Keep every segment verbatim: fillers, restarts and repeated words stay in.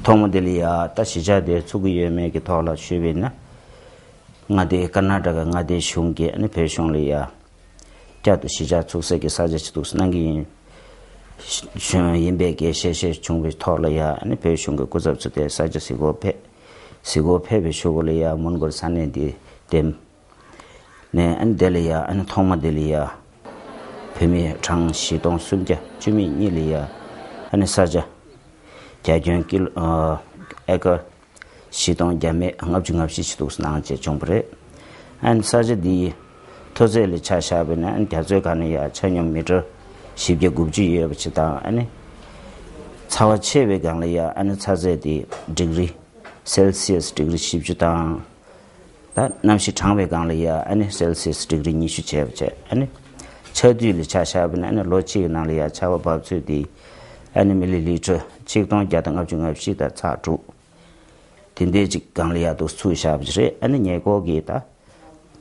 ཐོག་མ་དེ་ལ་ཡ་ད་གཞིས་ཆགས་དེ་ཚུགས་ཀྱི་ཡོད་མེད་ཀྱི་ཐོག་ལ་ཞུས་པ་ཡིན་ན། མངའ་སྡེ་ཀར་ན་ཊ་ཀ་མངའ་སྡེའི་གཞུང་གིས་ཨ་ནི་བོད་གཞུང་ལ་ཡ། བསྐྱར་དུ་གཞིས་ཆགས་ཚུགས་སའི་གི་ས་ཆ་ཅིག་འདུག་གནང་གི་ཡིན། ཞུ་ཡིན་པའི་གི་ཞལ་བཞེས་བྱུང་བའི་ཐོག་ལ་ཡ་ཨ་ནི་བོད་གཞུང་གི་སྐུ་ཚབ་ཚོ་དེ་ས་ཆ་གཟིགས་སྐོར་ཕེབས། གཟིགས་སྐོར་ཕེབས་པའི་གཞུག་གུ་ལ་ཡ་མོན་གྷོ་ས་གནས་འདི་འདེམས། ནས་ཨ་ནི་དེ་ལ་ཡ་ཨ་ནི་ཐོག་མ་དེ་ལ་ཡ། བོད་མི་གྲངས་བཞི་སྟོང་སུམ་བརྒྱ་བཅུ་མེད་གཉིས་ལ་ཡ་ཨ་ནི་ས་ཆ། རྒྱ་ཁྱོན་ཀི་ལོ་ཨ་ཨེ་ཀར་བཞི་སྟོང་བརྒྱ་མེད་ལྔ་བཅུ་ང་བཞི་ཞིག་འདུག་གནང་བྱས་བྱུང་བ་རེད། ཨ་ནི་ས་ཆ་འདིའི་མཐོ་ཚད་ལ་ཆ་བཞག་པ་ཡིན་ན་ཨ་ནི་རྒྱ་མཚོའི་སྒང་ནས་ཡ་ཆ་སྙོམས་མི་ཊར་བཞི་བརྒྱ་དགུ་བཅུ་ཡོད་པ་ཅིག་དང་ཨ་ནི། ཚ་བ་ཆེ་བའི་སྒང་ལ་ཡ་ཨ་ནི་ཚ་ཚད་དེ་ཌིག་རི་སེལ་སི་ཡས་ཌིག་རི་བཞི་བཅུ་དང་། ད་གནམ་གཤིས་གྲང་བའི་སྒང་ལ་ཡ་ཨ་ནི་སེལ་སི་ཡས་ཌིག་རི་ཉི་ཤུ་བྱས་པ་བྱས་ཨ་ནི། ཆར་དུས་ལ་ཆ་བཞག་པ་ཡིན་ན་ཨ་ནི་ལོ་གཅིག་གི་ནང་ལ་ཡ་ཆར་པ་འབབ་ཚོད་དེ་ཨ་ནི་མི་ལི་ལི་ཊར་ཆིག་སྟོང་བརྒྱ་དང་ལྔ་བཅུ་ང་བཞི་དང་ཚེག་དྲུག་དེ་འདྲའི་ཅིག་སྒང་ལ་ཡ་འདུག་ཚུགས་བཞག་པ་ཅིག་རེད། ཨ་ནི་ཉེ་འཁོར་གྱི་ད་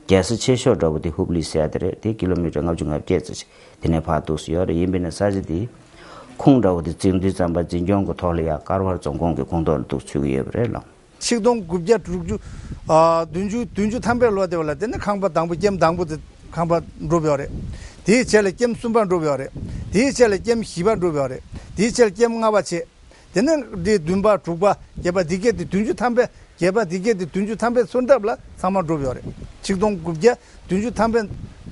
རྒྱལ་ས་ཆེ་ཤོས་འདྲ་བོ་དེ་ཧུབ་ལི་ཟེར་ཡ་དེ་རེད། དེ་ཀི་ལོ་མི་ཊར་ལྔ་བཅུ་ང་བརྒྱད་ཙམ་ཅིག་དེ་ནས་ཕར་འདུག་ཡོད་རེད། ཡིན་པས་ན་ས་ཆ་དེ་ཁུངས་འདྲ་བོ་དེ་འཛིན་དུས་ཙམ་པ་འཛིན་སྐྱོང་གི་ཐོག་ལ་ཡ་ཀར་བར་རྫོང་ཁོངས་ཀྱི་ཁོངས་གཏོགས་ལ་འདུག་ཚུད་ཀྱི་ཡོད་པ་རེད་ལགས། ཆིག་སྟོང་དགུ་བརྒྱ་དྲུག་ཅུ། ཨ། བདུན་ཅུ། བདུན་ཅུ་ཐམ་པའི་ལོ་དེ་བ་ལ་དེ་ནི་ཁང་པ་དང་པོ་ཀེམ་དང་པོ་དེ་ཁང་པ་འགྲུབ་ཡོད་རེད། དེའི་རྗེས་ལ་ཀེམ་གསུམ་པ་འགྲུབ་ཡོད་རེད། དེའི་རྗེས་ལ་ཀེམ་བཞི་པ་འགྲུབ་ཡོད་རེད། དེའི་རྗེས་ལ་ཀེམ་ལྔ་པ་བྱས། དེ་ནས་འདི་བདུན་པ་དྲུག་པ་བརྒྱད་པ་འདི་གས་དེ་བདུན་ཅུ་ཐམ་པའི་བརྒྱད་པ་འདི་གས་དེ་བདུན་ཅུ་ཐམ་པའི་མཚོན་ཐབས་ལ་ཚང་མ་འགྲུབ་ཡོད་རེད། ཆིག་སྟོང་དགུ་བརྒྱ་བདུན་ཅུ་ཐམ་པའི་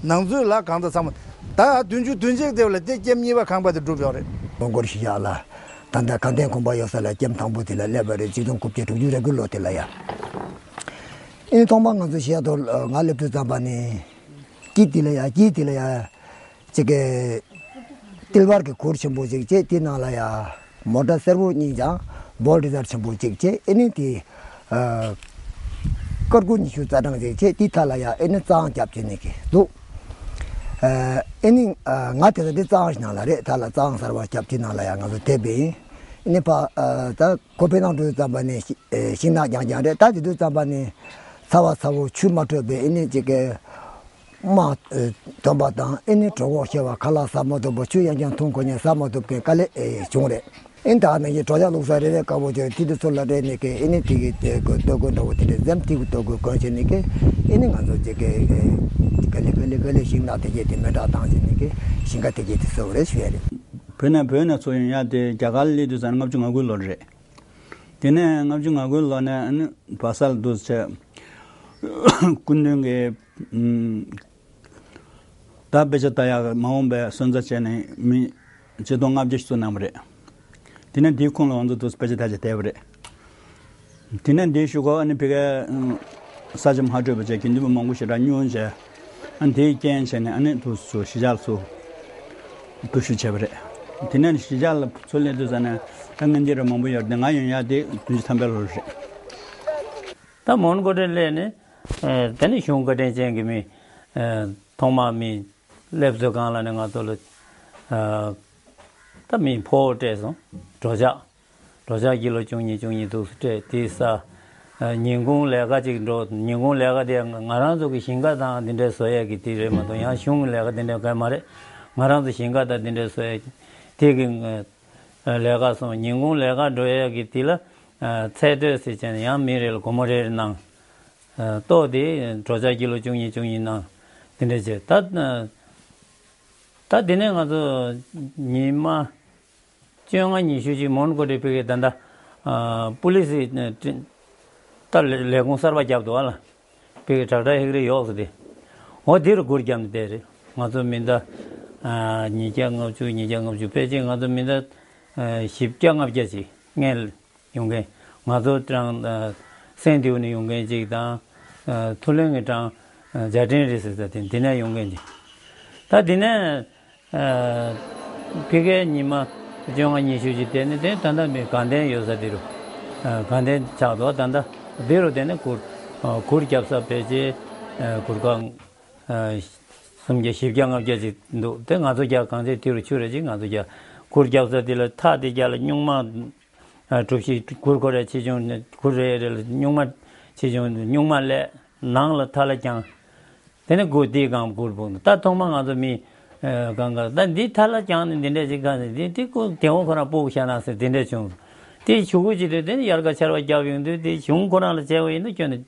ནང་ཚུད་ལ་གང་ལྟར་ཚང་མ། ད་བདུན་ཅུ་བདུན་ཅུ་དེ་བ་ལ་དེ་ཀེམ་གཉིས་པ་ཁང་པ་དེ་འགྲུབ་ཡོད་རེད། མོན་གྷོ་གཞིས་ཆགས་ལ། ད་ལྟ་དགའ་ལྡན་དགོན་པ་ཡོད་ས་ལ་ཀེམ་དང་པོ་དེ་ལ་སླེབས་པ་རེད། ཆིག་སྟོང་དགུ་བརྒྱ་དྲུག་ཅུ་རེ་དགུ་ལོ་དེ་ལ་ཡ། ཨེ་ནི་ཐོག་མར་ང་ཚོ་གཞིས་ཆགས་དུ་ང་སླེབས་དུས་ཙམ་པ་ནས། དཀྱིལ་དེ་ལ་ཡ་དཀྱིལ་དེ་ལ་ཡ། ཅིག་གི། ཏིལ་བར་གྱི་གུར་ཆེན་པོ་ཅིག་བྱས་དེ་ནང་ལ་ཡ། མོ་ཊ་སེར་པོ་གཉིས་ཀྱང་བོལ་ཌི་ཟར་ཆེན་པོ་ཅིག་བྱས་ཨེ་ནི་དེ། ཨ། ཀར་ཀུ་ཉི་ཤུ་རྩ་གྲངས་ཅིག་བྱས་དེ་མཐའ་ལ་ཡ་ཨེ་ནི་གཙང་རྒྱབ་བྱས་ནས་ཀྱི་འདུག་ཨ། ཨེ་ནི། ཨ། ང་དེ་ཚོ་དེ་གཙང་ཞིག་ནང་ལ་རེད། མཐའ་ལ་གཙང་གསར་པ་རྒྱབ་ཀྱི་ནང་ལ་ཡ་ང་ཚོ་དེ་བས་ཨེ་ནི་ཕ། ཨ། ད། ཁོ་པའི་ནང་འགྲོ་དུས་ཙམ་པ་ནས་ཤི- ཨེ་ཤིང་ནགས་རྐྱང་རྐྱང་རེད། ད་དེ་དུས་ཙམ་པ་ནས་ཚ་བ་ཚ་བོ་ཆུ་མ་འཕྲོད་པའི་ཨེ་ནི་ཅིག་གི་རྨ་ཨེ་དོན་པ་དང་ཨེ་ནི་གྲོད་ཁོག་ཤོར་བ། ཁ་ལག་ཟ་མ་ཐུབ་པ། ཆུ་ཡང་ཡང་འཐུང་དགོས་ནས་ཟ་མ་ཐུབ་མཁན་དཀའ་ལས་ཨེ་བྱུང་རེད། ཨེ་ད་ནང་བཞིན་གྲོ་ཆ་བླུགས་ས་རེ་རེ་དཀར་པོ་བྱས་དེ་དུས་ཚོད་ལ་རེད་ནས་ཀི་ཨེ་ནི་དེ་གི་དེ་གི་ལྟོ་གོས་འདྲ་བོ་དེ་འདྲ་འཛེམ་དེ་གི་ལྟོ་གོས་གོན་བྱས་ནས་ཀི་ཨེ་ནི་ང་ཚོ་ཅིག་གི་ཨེ་ག་ལེ་ག་ལེ་ག་ལེ་ཤིང་ནགས་དེ་གས་དེ་མེ་སྲེག་བཏང་བྱས་ནས་ཀི་ཞིང་ཁ་དེ་གས་དེ་ཟ་བ་རེད་ཞུ་ཡ་རེད། བོད་ནས་བོད་ནས་ཚུར་ཡོང་ཡ་དེ་རྒྱ་གར་སླེབས་དུས་ཙམ་ལྔ་བཅུ་ང་དགུའི་ལོ་རེད། དེ་ནས་ལྔ་བཅུ་ང་དགུའི་ལོ་ནས་ཨ་ནི་བལ་ས་ལ་འདུག་བྱས། སྐུ་མདུན་གྱིས་ཨམ། ད་དཔེ་ཆ་ལྟ་ཡག་མ་འོངས་པའི་སོན་རྩ་བྱས་ནས་མི་ཆིག་སྟོང་ལྔ་བརྒྱ་ཞིག་བཙུགས་གནང་བ་རེད། དེ་ནས་དེའི་ཁོངས་ལ་ང་ཚོ་འདུག་དཔེ་ཆ་ལྟ་བྱས་བསྡད་པ་རེད། དེ་ནས་འདིའི་གཞུག་གུ་ཨ་ནི་ཕ་གིའི་ས་ཆ་མ་འཕྲོད་པ་བྱས་དགེ་འདུན་པ་མང་པོ་ཞེ་དྲག་སྙུང་བྱས། ཨ་ནི་དེའི་རྐྱེན་བྱས་ནས་ཨ་ནི་དུ་ཚོ་གཞིས་ཆགས་ཚོ་བསྡུ་བཞུགས་བྱས་པ་རེད། དེ་ནས་གཞིས་ཆགས་ལ་ཚུར་སླེབས་དུས་ཙམ་ནས་ད་སྔོན་ཆད་ར་མང་པོ་ཡོད་རེད། ང་ཡོང་ཡག་དེ་བདུན་ཅུ་ཐམ་པའི་ལོ་རེད། ད་མོན་གྷོ་ལ་སླེབས་ནས་ཨེ་དེ་ནས་གཞུང་བཀའ་དྲིན་ཅན་གྱི་མི་ཨེ་ཐོག་མར་མི་སླེབས་ཚོད་སྒང་ལ་ནས་ང་ཚོ་ལ་ཨེ་ད་མི་ཕོ་བོ་སྤྲད་སོང་། གྲོ་ཆ། གྲོ་ཆ་ཀི་ལོ་བཅུ་གཉིས་བཅུ་གཉིས་འདུག་སེ་སྤྲད་དེ་ཟ། ཉིན་གུང་ལས་ཀ་ཅིག་འགྲོ། ཉིན་གུང་ལས་ཀ་དེ་ང་རང་ཚོ་གི་ཞིང་ཁ་དང་དེ་འདྲའི་བཟོ་ཡས་ཀྱི་དེ་རེད་མ་གཏོགས་ཡང་གཞུང་གི་ལས་ཀ་དེ་འདྲའི་གང་མ་རེད། ང་རང་ཚོ་ཞིང་ཁ་དང་དེ་འདྲའི་བཟོ་ཡས་དེ་གི་ལས་ཀ་སོང་། ཉིན་གུང་ལས་ཀ་འགྲོ་ཡས་ཀྱི་དེ་ལ་ཚལ་སྤྲོད་ཟེར་བྱས་ནས་ཡང་མི་རེ་ལ་སྒོར་མོ་རེ་རེ་གནང་། ལྟོ་དེ་གྲོ་ཆ་ཀི་ལོ་བཅུ་གཉིས་བཅུ་གཉིས་གནང་། དེ་འདྲ་བྱས་ད། ད་དེ་ནས་ང་ཚོ་ཉི་མ་བཅོ་ལྔ་ཉི་ཤུ་ཅིག་མོན་གྷོ་ལ་ཕ་གིའི་ད་ལྟ་ཨ་པུ་ལི་སི་ད་ལས་ཁུངས་གསར་པ་བརྒྱབ་འདུག་ཨ་ལ། ཕ་གིའི་ཌོག་ཊར་ཧིག་རི་ཡོག་སི་དེ། འོ་དེ་རུ་སྒུར་བརྒྱབ་ནས་བསྡད་རེད། ང་ཚོ་མི་ཟླ་ཨ་ཉིས་བརྒྱ་ལྔ་བཅུ་ཉིས་བརྒྱ་ལྔ་བཅུ་ཕལ་ཆེར་ང་ཚོ་མི་ཟླ་ཨ་བཞི་བརྒྱ་ལྔ་བརྒྱ་ཅིག་སྔོན་ཡོང་མཁན། ང་ཚོ་ཀྲང་ཨ་སེང་ཏིའུ་ནས་ཡོང་མཁན་གཅིག་དང་། ཨ་མཐོ་གླིང་གི་ཀྲང་ཨ་འཇའ་སྤྲིན་རེད་ཟེར་ས་དེ་འདི་ནས་ཡོང་མཁན་གཅིག་ད་འདི་ནས་ཨ་ཕ་གིའི་ཉི་མ་བཅོ་ལྔ་ཉི་ཤུ་ཅིག་བསྡད་ནས་དེ་ད་ལྟ་མི་དགའ་ལྡན་ཡོད་ས་དེ་རུ། ཨ་དགའ་ལྡན་ཆགས་འདུག་ད་ལྟ་དེ་རུ་བསྡད་ནས་གུར་ཨ་གུར་རྒྱབ་ས་ཕལ་ཆེར་ཨ་གུར་ཁང་ཨ་ སུམ་བརྒྱ་བཞི་བརྒྱ་ལྔ་བརྒྱ་ཅིག་འདུག་དེ་ང་ཚོ་རྒྱ་གངས་ཅན་ཏི་རུ་ཆུ་རེད་ཅིག་ང་ཚོ་རྒྱ་གུར་རྒྱབ་ས་དེ་ལ་ཐག་དེ་རྒྱ་ལ་སྨྱུག་མ་གྲུ་བཞི་གུར་ཁོ་རེ་ཆེ་ཆུང་གུར་རེ་རེ་ལ་སྨྱུག་མ་ཆེ་ཆུང་སྨྱུག་མ་ལས་ནང་ལ་ཐལ་བ་བརྒྱངས། དེ་ནས་གུར་དེའི་སྒང་གུར་སྤུངས་ད་ཐོག་མ་ང་ཚོ་མི་གང་ག་ད་འདི་ཐལ་བ་བརྒྱངས་ནས་འདི་འདྲས་ཅིག་ག་ནས་འདི་འདི་ཀུ་དེ་འོང་ཁོ་རང་སྤུག་བཞག་ན་ཟེར་དེ་འདྲས་བྱུང་། དེ་གཞུག་གུ་ཅིག་དུས་དེ་ནས་དབྱར་ཁ་ཆར་པ་བརྒྱབ་ཡོང་དུས་དེ་གཞུང་ཁོ་རང་ལ་བྱས་པ་ཡིན་ན་ཁྱོན་ནས་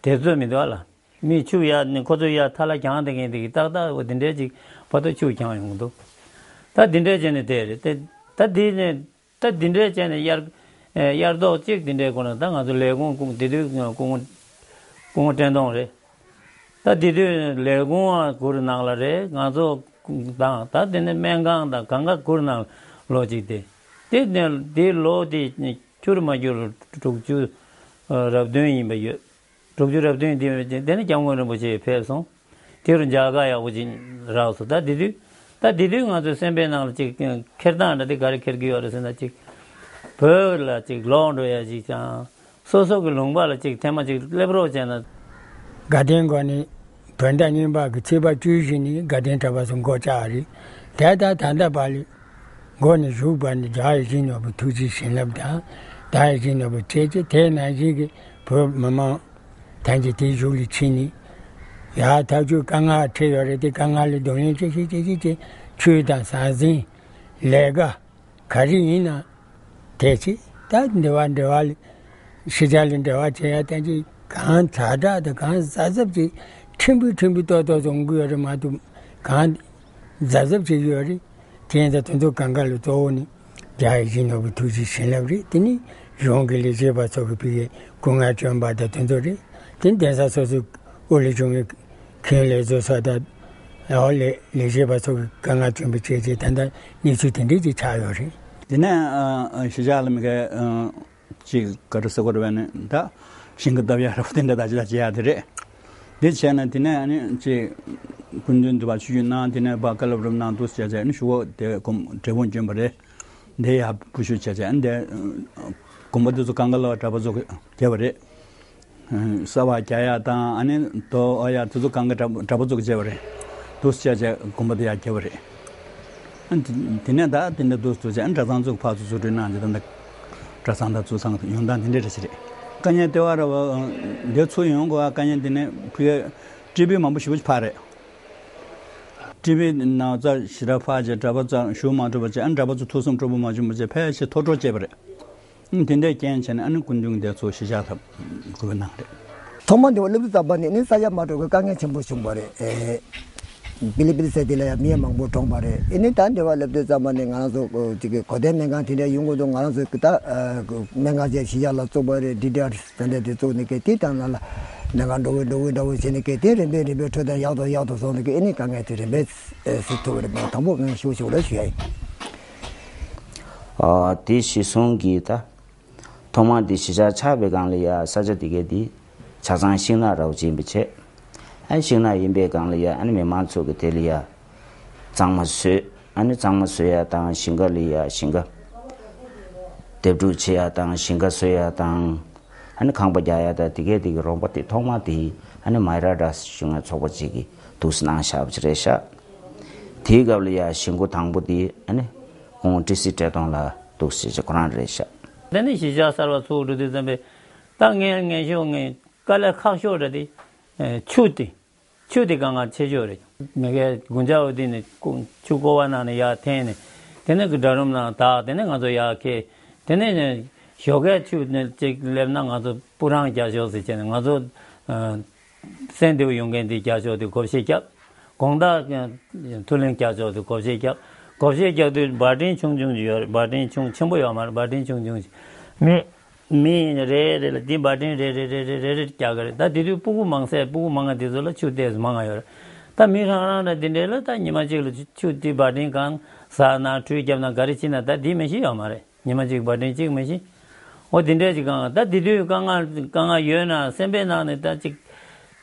དེ་ཚོད་མི་འདུག་ཨ་ལ། མི་ཆུ་ཡར་ནས་ཁོ་ཚོ་ཡར་ཐལ་བ་བརྒྱངས་བསྡད་མཁན་དེ་གི་ཏག་ཏག་འོ་དེ་འདྲས་ཅིག་བར་དུ་ཆུ་བརྒྱངས་ཡོང་གི་འདུག་ད་དེ་འདྲས་བྱས་ནས་བསྡད་རེད་དེ། ད་དེ་ནས་ད་དེ་འདྲས་བྱས་ནས་དབྱར་དབྱར་ཐོག་གཅིག་དེ་འདྲས་ཁོ་ན་ད་ང་ཚོ་ལས་ཁུངས་ཁུངས་དེ་དུས་སྐུ་ངོ་སྐུ་ངོ་བཀྲས་མཐོང་རེད། ད་དེ་དུས་ལས་ཁུངས་ཨ་གུར་ནང་ལ་རེད། ང་ཚོ་དང་ད་དེ་ནས་སྨན་ཁང་དང་གང་ག་གུར་ནང་ལོ་གཅིག་དེ། དེ་ནས་དེ་ལོ་དེ་འཁྱུར་མ་འཁྱུར་དྲུག་ཅུ་རབ་བདུན་ཡིན་པ་ཡོད། དྲུག་ཅུ་རབ་བདུན་དེ་དེ་ནས་སྐྱབས་མགོན་རིན་པོ་ཆེ་ཕེབས་སོང་། དེ་རུ་མཇལ་ཁ་ཡག་པོ་ཅིག་རག་སོང་། ད་དེ་དུས་ད་དེ་དུས་ང་ཚོའི་སེམས་པའི་ནང་ལ་ཅིག་ཁྱེར་སྟངས་འདྲ་དེ་ག་རེ་ཁྱེར་གི་ཡོད་རེད་ཟེར་ན་ཅིག་བོད་ལ་ཅིག་ལོག་འགྲོ་ཡ་ཅིག་དང་། སོ་སོ་གི་ལུང་པ་ལ་ཅིག་ཐེངས་མ་ཅིག་སླེབས་རོགས་བྱས་ན། དགའ་ལྡན་སྒོ་ནས་བོད་ཟླ་གཉིས་པ་གི་ཚེས་པ་བཅུ་བཞི་ནས་དགའ་ལྡན་གྲྭ་པ་ཚོ་མགོ་བཅག་རེད། དེ་ལྟར་ད་ལྟ་བར་ལ་སྒོ་ནས་བཞུགས་པ་ནི་རྒྱལ་བ་ཡིད་བཞིན་ནོར་བུའི་ཐུགས་རྗེའི་བྱིན་རླབས་དང་། བདག་ཡིད་བཞིན་ནོར་བུའི་སྲས་ཀྱི་དེ་ནང་བཞིན་གྱི་བོད་མི་མང་ཐམས་ཅད་དེའི་གཞུག་ལ་ཕྱིན་ནས། ཡར་ཐག་ཆོད་དཀའ་ངལ་འཕྲད་ཡོད་རེད་དེ་དཀའ་ངལ་ལ་གདོང་ལེན་བྱེད་བྱེད་བྱེད་བྱེད་བྱེད་ཆོས་དང་ཟང་ཟིང་ལས་ཀ་ག་རེ་ཡིན་ན་དེ་བྱེད། ད་འབྲེལ་བ་འབྲེལ་བ་ལ་ཕྱི་རྒྱལ་ལ་འབྲེལ་བ་བྱེད་ཡ་ཐམས་ཅད་གང་དྲག་དྲག་དང་གང་གཟབ་གཟབ་ཅིག་ཕྲན་བུ་ཕྲན་བུ་ཏོག་ཏོག་ཙམ་འགུལ་ཡོད་རེད་མ་གཏོགས་གང་གཟབ་གཟབ་བྱེད་ཀྱི་ཡོད་རེད། དེ་ཡིན་ཙང་དེ་ཚོ་གང་ག་ལ་གཙོ་བོ་ནི་རྒྱལ་བ་ཡིད་བཞིན་ནོར་བུའི་ཐུགས་རྗེའི་བྱིན་རླབས་རེད། དེ་ནི་གཞུང་གི་ལས་བྱེད་པ་ཚོ་གི་ཕ་གིའི་སྐུ་ངལ་བསྐྱོན་པ་དང་དེ་ཚོ་རེད། དེ་གདན་ས་སོ་སོའི་དབུ་ལ་བྱུང་བའི་མཁན་ལས་བཟོ་ས་དང་། ཨོ་ལས་ལས་བྱེད་པ་ཚོ་གི་དཀའ་ངལ་བསྐྱོན་པའི་བྱས་རྗེས་ད་ལྟ་གནས་ཚུལ་དེ་འདྲས་ཅིག་ཆགས་ཡོད་རེད། དེ་ནས་ཨ་ཨ་གཞིས་ཆགས་ལ་མི་གའི་ཨ་ཅིག་ག་རེ་ཟེར་དགོས་རེད་པས་ནི་ད་ཞིང་ཁ་བཏབ་ཡ་རེད་པ། དེ་འདྲ་ད་ཅི་ད་བྱེད་ཡ་དེ་རེད། དེ་བྱས་ན་དེ་ནས་ཨ་ནི་ཅིག་སྐུ་མདུན་དུ་བ་ཆུ་ཆུ་གནང་། དེ་ནས་བ་བཀའ་སློབ་རོབ་གནང་འདུག་བྱས་བྱས་ནི་ཞུ་བོ་དེ་གོམ་འབྲས་སྤུངས་བསྐྱོན་པ་རེད། དེ་ཡ་བུ་ཤུ་བྱས་བྱས་ཨ་ནི་དེ་དགོན་པ་དེ་ཚོ་གང་ག་ལ་གྲྭ་པ་ཚོ་བརྒྱབ་པ་རེད། གསར་པ་རྒྱག་ཡ་དང་ཨ་ནི་དོ་ཨ་ཡ་དེ་ཚོ་གང་ག་གྲྭ་གྲྭ་པ་ཚོ་གི་བྱས་པ་རེད། དུ་བྱས་བྱས་དགོན་པ་དེ་ཡ་བརྒྱབ་པ་རེད། ཨ་དེ་དེ་ནས་ད་དེ་འདྲ་དུ་དུ་བྱས་ཨ་གྲྭ་ཚང་ཚོ་ཕར་ཚུར་ཚུར་སྤྲོད་གནང་རྗེས་ད་ད་གྲྭ་ཚང་དང་ཚུར་ཚང་ཡོང་སྟངས་དེ་འདྲ་རེད་ཟེར་རེད། དཀའ་ངལ་དེ་བ་ར་བ་འདི་ཚུར་ཡོང་དགོས་པ་དཀའ་ངལ་དེ་ནས་ཕ་གིའི་ཊི་བི་མང་པོ་ཞེ་པོ་ཅིག་ཕར་རེད། ཊི་བི་ནང་ཚ་ཞེ་དྲག་ཕར་བྱས་གྲྭ་པ་ཚོ་ཞུགས་མ་ཐུབ་པ་བྱས་ཨ་གྲྭ་པ་ཚོ་ཐུགས་བསམ་སྤྲོ་པོ་མ་བྱུང་བ་བྱས་ཕལ་ཆེར་མཐོ་གྲོལ་བྱས་པ་རེད། དེ་འདྲའི་རྐྱེན་བྱས་ནས་ཨ་ནི་སྐུ་མདུན་འདི་ཚོ་གཞིས་ཆགས་ལ་སྐུ་བལ་གནང་རེད། ཐོག་མ་འདི་བ་སླེབས་དུས་ཙམ་པ་ནས་ནི་ས་ཆ་མ་འདྲ་བའི་དཀའ་ངལ་ཆེན་པོ་བྱུང་བ་རེད། ཨེ། པི་ལི་པི་ལི་ཟེར་དེ་ལ་ཡང་མི་མང་པོ་གྲོངས་པ་རེད། ཨེ་ནི་ད་འདི་བ་སླེབས་དུས་ཙམ་པ་ནས་ང་རང་ཚོ་ཅིག་གི་གོ་དན་སྨན་ཁང་དེ་འདྲ་ཡོང་དགོས་འདུག་ང་རང་ཚོ་གི་ད་སྨན་ཁང་ཅིག་གཞིས་ཆགས་ལ་བཙུགས་པ་རེད། ཌི་ཌི་ཨར་དེ་འདྲ་དེ་བཙུགས་ནས་གི་དེ་དང་ལ་ལ་སྨན་ཁང་འགྲོ་གི་འགྲོ་གི་འདྲ་བོ་བྱས་ནས་གི་དེ་རིམ་པས་རིམ་པས་འཕྲོད་བསྟེན་ཡག་ཏུ་ཡག་ཏུ་སོང་ནས་གི་ཨེ་ནི་དཀའ་ངལ་དེ་རིམ་པས་སེལ་ཐུབ་པ་རེད། མ་དང་པོ་ངས་ཞུ་ཞུ་རེ་ཞུ་ཡ་ཡིན། ཨ་དེ་གཞི་བཟུང་གི་ད། ཐོག་མར་འདི་གཞིས་ཆགས་ཆགས་པའི་སྒང་ལ་ཡ་ས་ཆ་འདི་གའི་འདི་ཆ་ཚང་ཤིང་ནགས་ར་བ་ཅན་པའི་ཆེད། ཨ་ཤིང་ནགས་ཡིན་པའི་སྒང་ལ་ཡ་ཨ་ནི་མི་མང་ཚོ་གི་དེ་ལ་ཡ་གཙང་མ་བཟོས། ཨ་ནི་གཙང་མ་བཟོ་ཡ་དང་ཞིང་ཁ་ལ་ཡ་ཞིང་ཁ་འདེབས་སྒྲུག་བྱེད་ཡ་དང་ཞིང་ཁ་བཟོ་ཡ་དང་། ཨ་ནི་ཁང་པ་རྒྱག་ཡ་དང་འདི་གའི་འདི་གི་རོགས་པ་དེ་ཐོག་མ་དེ་ཨ་ནི་མའི་ར་འདྲ་ཞུ་ངའི་ཚོགས་པ་ཅིག་གིས་འདུག་སེ་གནང་བཞག་པ་ཅིག་རེད་ཤག་དེའི་སྐབས་ལ་ཡ་ཞིང་ཁུ་དང་པོ་དེ་ཨ་ནི་ཁོང་ཀྲི་སི་བཀྲས་མཐོང་ལགས་འདུག་སེ་ཅིག་ཁོ་རང་རེད་ཤག་དེ་ནས་གཞིས་ཆགས་གསར་པ་ཚུགས་འགྲོ་དུས་ཙམ་པས་ད་ངས་ངས་ཤོག་ངས་དཀའ་ལས་ཁག་ཤོས་རེད་དེ། ཆུ་དེ། ཆུ་དེ་དཀའ་ངལ་ཆེ་ཤོས་རེད། མི་གའི་དགུན་ཆར་འོ་དེ་ནས་ཆུ་ཀོ་བ་ནང་ནས་ཡར་འཐེན་ནས་དེ་ནས་གི་སྒྲ་རུམ་ནང་དག་དེ་ནས་ང་ཚོ་ཡར་འཁྱེར། དེ་ནས་ཞོགས་ཀས་ཆུ་ནས་ཅིག་སླེབས་ན་ང་ཚོ་སྤུ་རང་རྒྱག་ཤོག་ཟེར་བྱས་ནས་ང་ཚོ་སེམས་བདེ་བོ་ཡོང་མཁན་དེ་རྒྱག་ཤོག་དེ་བགོ་བཤའ་བརྒྱབ། དགོང་དག་མཐུན་ལེན་རྒྱག་ཆོག་དེ་བགོ་བཤའ་བརྒྱབ། བགོ་བཤའ་རྒྱག་དུས་འབར་ཏིང་ཆུང་ཆུང་ཅིག་ཡོད་རེད། འབར་ཏིང་ཆུང་ཆེན་པོ་ཡོད་མ་རེད། འབར་ཏིང་ཆུང་ཆུང་ཅིག་མི་མི་རེ་རེ་ལ་འདི་འབར་ཏིང་རེ་རེ་རེ་རེ་རེ་རེ་རྒྱག་གི་རེད། ད་དེ་དུས་སྤུ་གུ་མང་སའི་སྤུ་གུ་མང་ང་དེ་ཚོ་ལ་ཆུ་ཏོག་ཙམ་མང་ང་ཡོད་རེད། ད་མི་རང་རང་ལ་དེ་འདྲས་ལ་ད་ཉི་མ་གཅིག་ལ་ཆུ་དེ་འབར་ཏིང་གང་ཟ་ན་ཁྲུས་བརྒྱབ་ན་ག་རེ་བྱེད་ན་ད་དེ་མི་ཤེས་ཡོད་མ་རེད། ཉི་མ་གཅིག་འབར་ཏིང་གཅིག་མི་ཤེས། འོ་དེ་འདྲས་ཅིག་གང་ད་དེ་དུས་དཀའ་ངལ་དཀའ་ངལ་ཡོད་ན་སེམས་པའི་ནང་ནས་ད་ཅིག་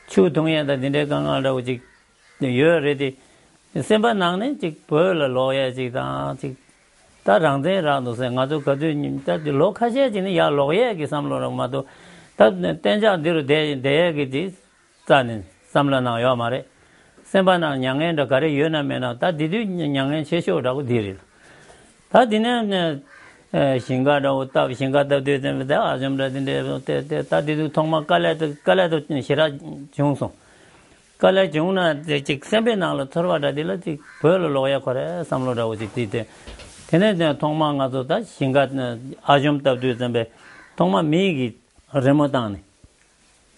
ཆུ་འཐུང་ཡས་ད་དེ་འདྲའི་དཀའ་ངལ་འདྲ་བོ་ཅིག་ཡོད་རེད་དེ། སེམས་པ་ནང་ནས་ཅིག་བོད་ལ་ལོག་ཡ་ཅིག་དང་ཅིག་ད་རང་བཙན་རག་འདུག་ཟེར། ང་ཚོ་ག་དུས་ཉིན་ད་དེ་ལོ་ཁ་ཤས་ཅིག་ནི་ཡར་ལོག་ཡས་ཀྱི་བསམ་བློ་རག་མ་གཏོགས། ད་གཏན་འཇགས་འདི་རུ་བསྡད་བསྡད་ཡས་ཀྱི་དེ་རྩ་ནས་བསམ་བློ་ནང་ཡོད་མ་རེད། སེམས་པ་ནང་མྱ་ངན་འདྲ་ག་རེ་ཡོད་ན་མེད་ན། ད་དེ་དུས་མྱ་ངན་ཆེ་ཤོས་འདྲ་པོ་དེ་རེད། ད་དེ་ནས་ནས་ཨ་ཞིང་ཁ་འདྲ་པོ་བཏབ། ཞིང་ཁ་བཏབ་དུས་ཙམ་པ་དེ་ཨ་ཞོམ་འདྲ་དེ་འདྲ་དེ་དེ་ད་དེ་དུས་ཐོག་མ་དཀའ་ལས་དེ་དཀའ་ལས་དེ་ཞེ་དྲག་བྱུང་སོང་། དཀའ་ལས་བྱུང་ན་དེ་ཅིག་སེམས་པའི་ནང་ལ་ཚོར་བ་འདྲ་དེ་ལ་ཅིག་བོད་ལ་ལོག་ཡ་ཁོ་རེ་བསམ་བློ་འདྲ་པོ་ཅིག་དེ་དེ། དེ་ནས་ཐོག་མ་ང་ཚོ་ད་ཞིང་ཁ་ཨ་ཞོམ་བཏབ་དུས་ཙམ་པ་ཐོག་མ་མི་གི་རི་མོ་བཏང་ནས།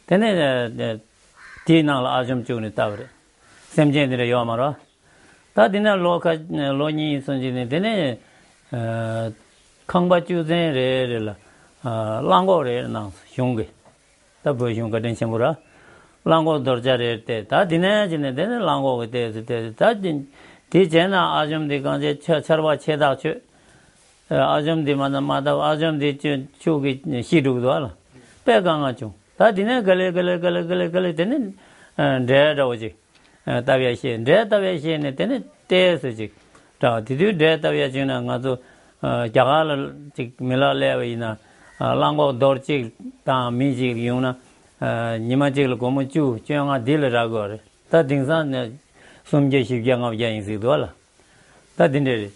དེ་ནས་ཨ་དེའི་ནང་ལ་ཨ་ཞོམ་བཅུག་ནས་བཏབ་པ་རེད། སེམས་ཅན་དེ་འདྲ་ཡོད་མ་རེད། ད་དེ་ནས་ལོ་ཁ་ལོ་གཉིས་གསུམ་ཅིག་ནས་དེ་ནས་ཨ་ཁང་པ་བཅུ་ཚན་རེ་རེ་ལ་ཨ་གླང་གོག་རེ་གནང་སོང་གཞུང་གིས། ད་བོད་གཞུང་བཀའ་དྲིན་ཆེན་པོ་ར། གླང་གོག་རྡོག་རྒྱ་རེ་བལྟས། ད་དེ་ནས་ཅིག་ནས་དེ་ནས་གླང་གོག་གི་བལྟས་སུ་བལྟས་སུ། ད་དེ་དེ་བྱས་ན་ཨ་ཞོམ་དེ་གང་བྱས་ཆ་ཆར་པ་ཆེ་ཐག་ཆོད། ཨ་ཞོམ་འདི་མ་ན་མ་ད་ཨ་ཞོམ་འདི་ཆུ་ཆུ་གི་ཤི་འགྲོ་གི་འདུག་ཨ་ལ། དཔེ་དཀའ་ངལ་བྱུང་། ད་དེ་ནས་ག་ལེ་ག་ལེ་ག་ལེ་ག་ལེ་ག་ལེ་དེ་ནས་ཨ་འབྲས་འདྲ་པོ་ཅིག་ཨ་བཏབ་ཡ་ཤེས། འབྲས་བཏབ་ཡ་ཤེས་ནས་དེ་ནས་ལྟས་སུ་ཅིག་འདྲ། དེ་དུས་འབྲས་བཏབ་ཡ་བྱུང་ན་ང་ཚོ་ཨ་རྒྱ་གར་ལ་ཅིག་མི་ལ་སླེབས་པ་ཡིན་ན་ཨ་གླང་གོག་རྡོག་གཅིག་དང་མི་གཅིག་ཡོང་ན་ཨ་ཉི་མ་གཅིག་ལ་སྒོར་མོ་བཅུ་བཅོ་ལྔ་འདི་ལ་རག་གི་རེད། ད་དེང་སང་ནས་སུམ་བརྒྱ་བཞི་བརྒྱ་ལྔ་བརྒྱ་ཡིན་ཟིག་འདུག་ཨ་ལ། ད་འདི་འདྲ་རེད།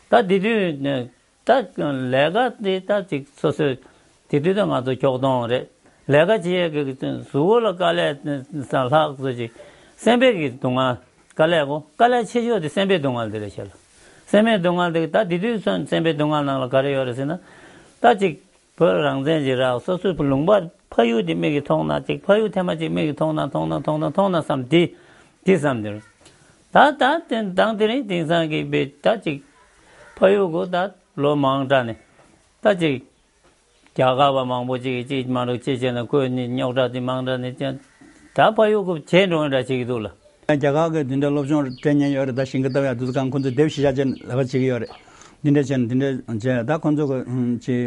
ད་འདི་དུས་ནས་ད་ལས་ཀ་དེ་ད་ཅིག་སོ་སོའི་དེ་དུས་ད་ང་ཚོ་ཁྱོག་གཏོང་རེད། ལས་ཀ་བྱེད་ཡས་ཀྱི་གཟུགས་པོ་ལ་དཀའ་ལས་ས་ལྷག་ཙམ་ཅིག་སེམས་པའི་གི་སྡུག་བསྔལ། དཀའ་ལས་གོ་དཀའ་ལས་ཆེ་ཤོས་དེ་སེམས་པའི་སྡུག་བསྔལ་དེ་རེད་ཤག་ལ། སེམས་པའི་སྡུག་བསྔལ་དེ་ད་འདི་དུས་སོ་སེམས་པའི་སྡུག་བསྔལ་ནང་ལ་ག་རེ་ཡོད་རེད་ཟེར་ན། ད་ཅིག་བོད་རང་བཙན་ཅིག་རག་སོ་སོའི་ལུང་པ་ཕ་ཡུལ་དེ་མིག་གིས་མཐོང་ན་ཅིག་ཕ་ཡུལ་ཐེངས་མ་ཅིག་མིག་གིས་མཐོང་ན་མཐོང་ན་མཐོང་ན་མཐོང་ན་བསམ་དེ་དེ་བསམ་དེ་རེད། ད་ད་དེ་དང་དེ་རིང་དེང་སང་གི་བེད་ད་ཅིག་ཕ་ཡུལ་གོ་ད་ལོ་མང་དྲགས་ནས་ད་ཅིག་རྒྱ་གར་བ་མང་པོ་ཅིག་གིས་ཅིག་མ་འགྲོ་ཅིག་བྱས་ན་ཁོས་ནི་རྙོག་དྲ་དེ་མང་དྲགས་ནས་ཅང་ད་ཕ་ཡུལ་གོ་བྱས་འགྲོ་འདྲ་བྱེད་ཀྱི་འདུག་ལ། རྒྱ་གར་གི་དེ་འདྲ་སློབ་སྦྱོང་སྤྲད་མཁན་ཡོད་རེད། ད་ཞིང་ཁ་བཏབ་ཡག་དེ་ཚོ་གང་ཁོང་ཚོས་དེབ་ཞིབ་ཆ་ཅན་ལབ་པ་བྱེད་ཀྱི་ཡོད་རེད། འདི་འདྲ་བྱས་ན་འདི་འདྲ་བྱས་ད་ཁོང་ཚོ་གི་ཅིག་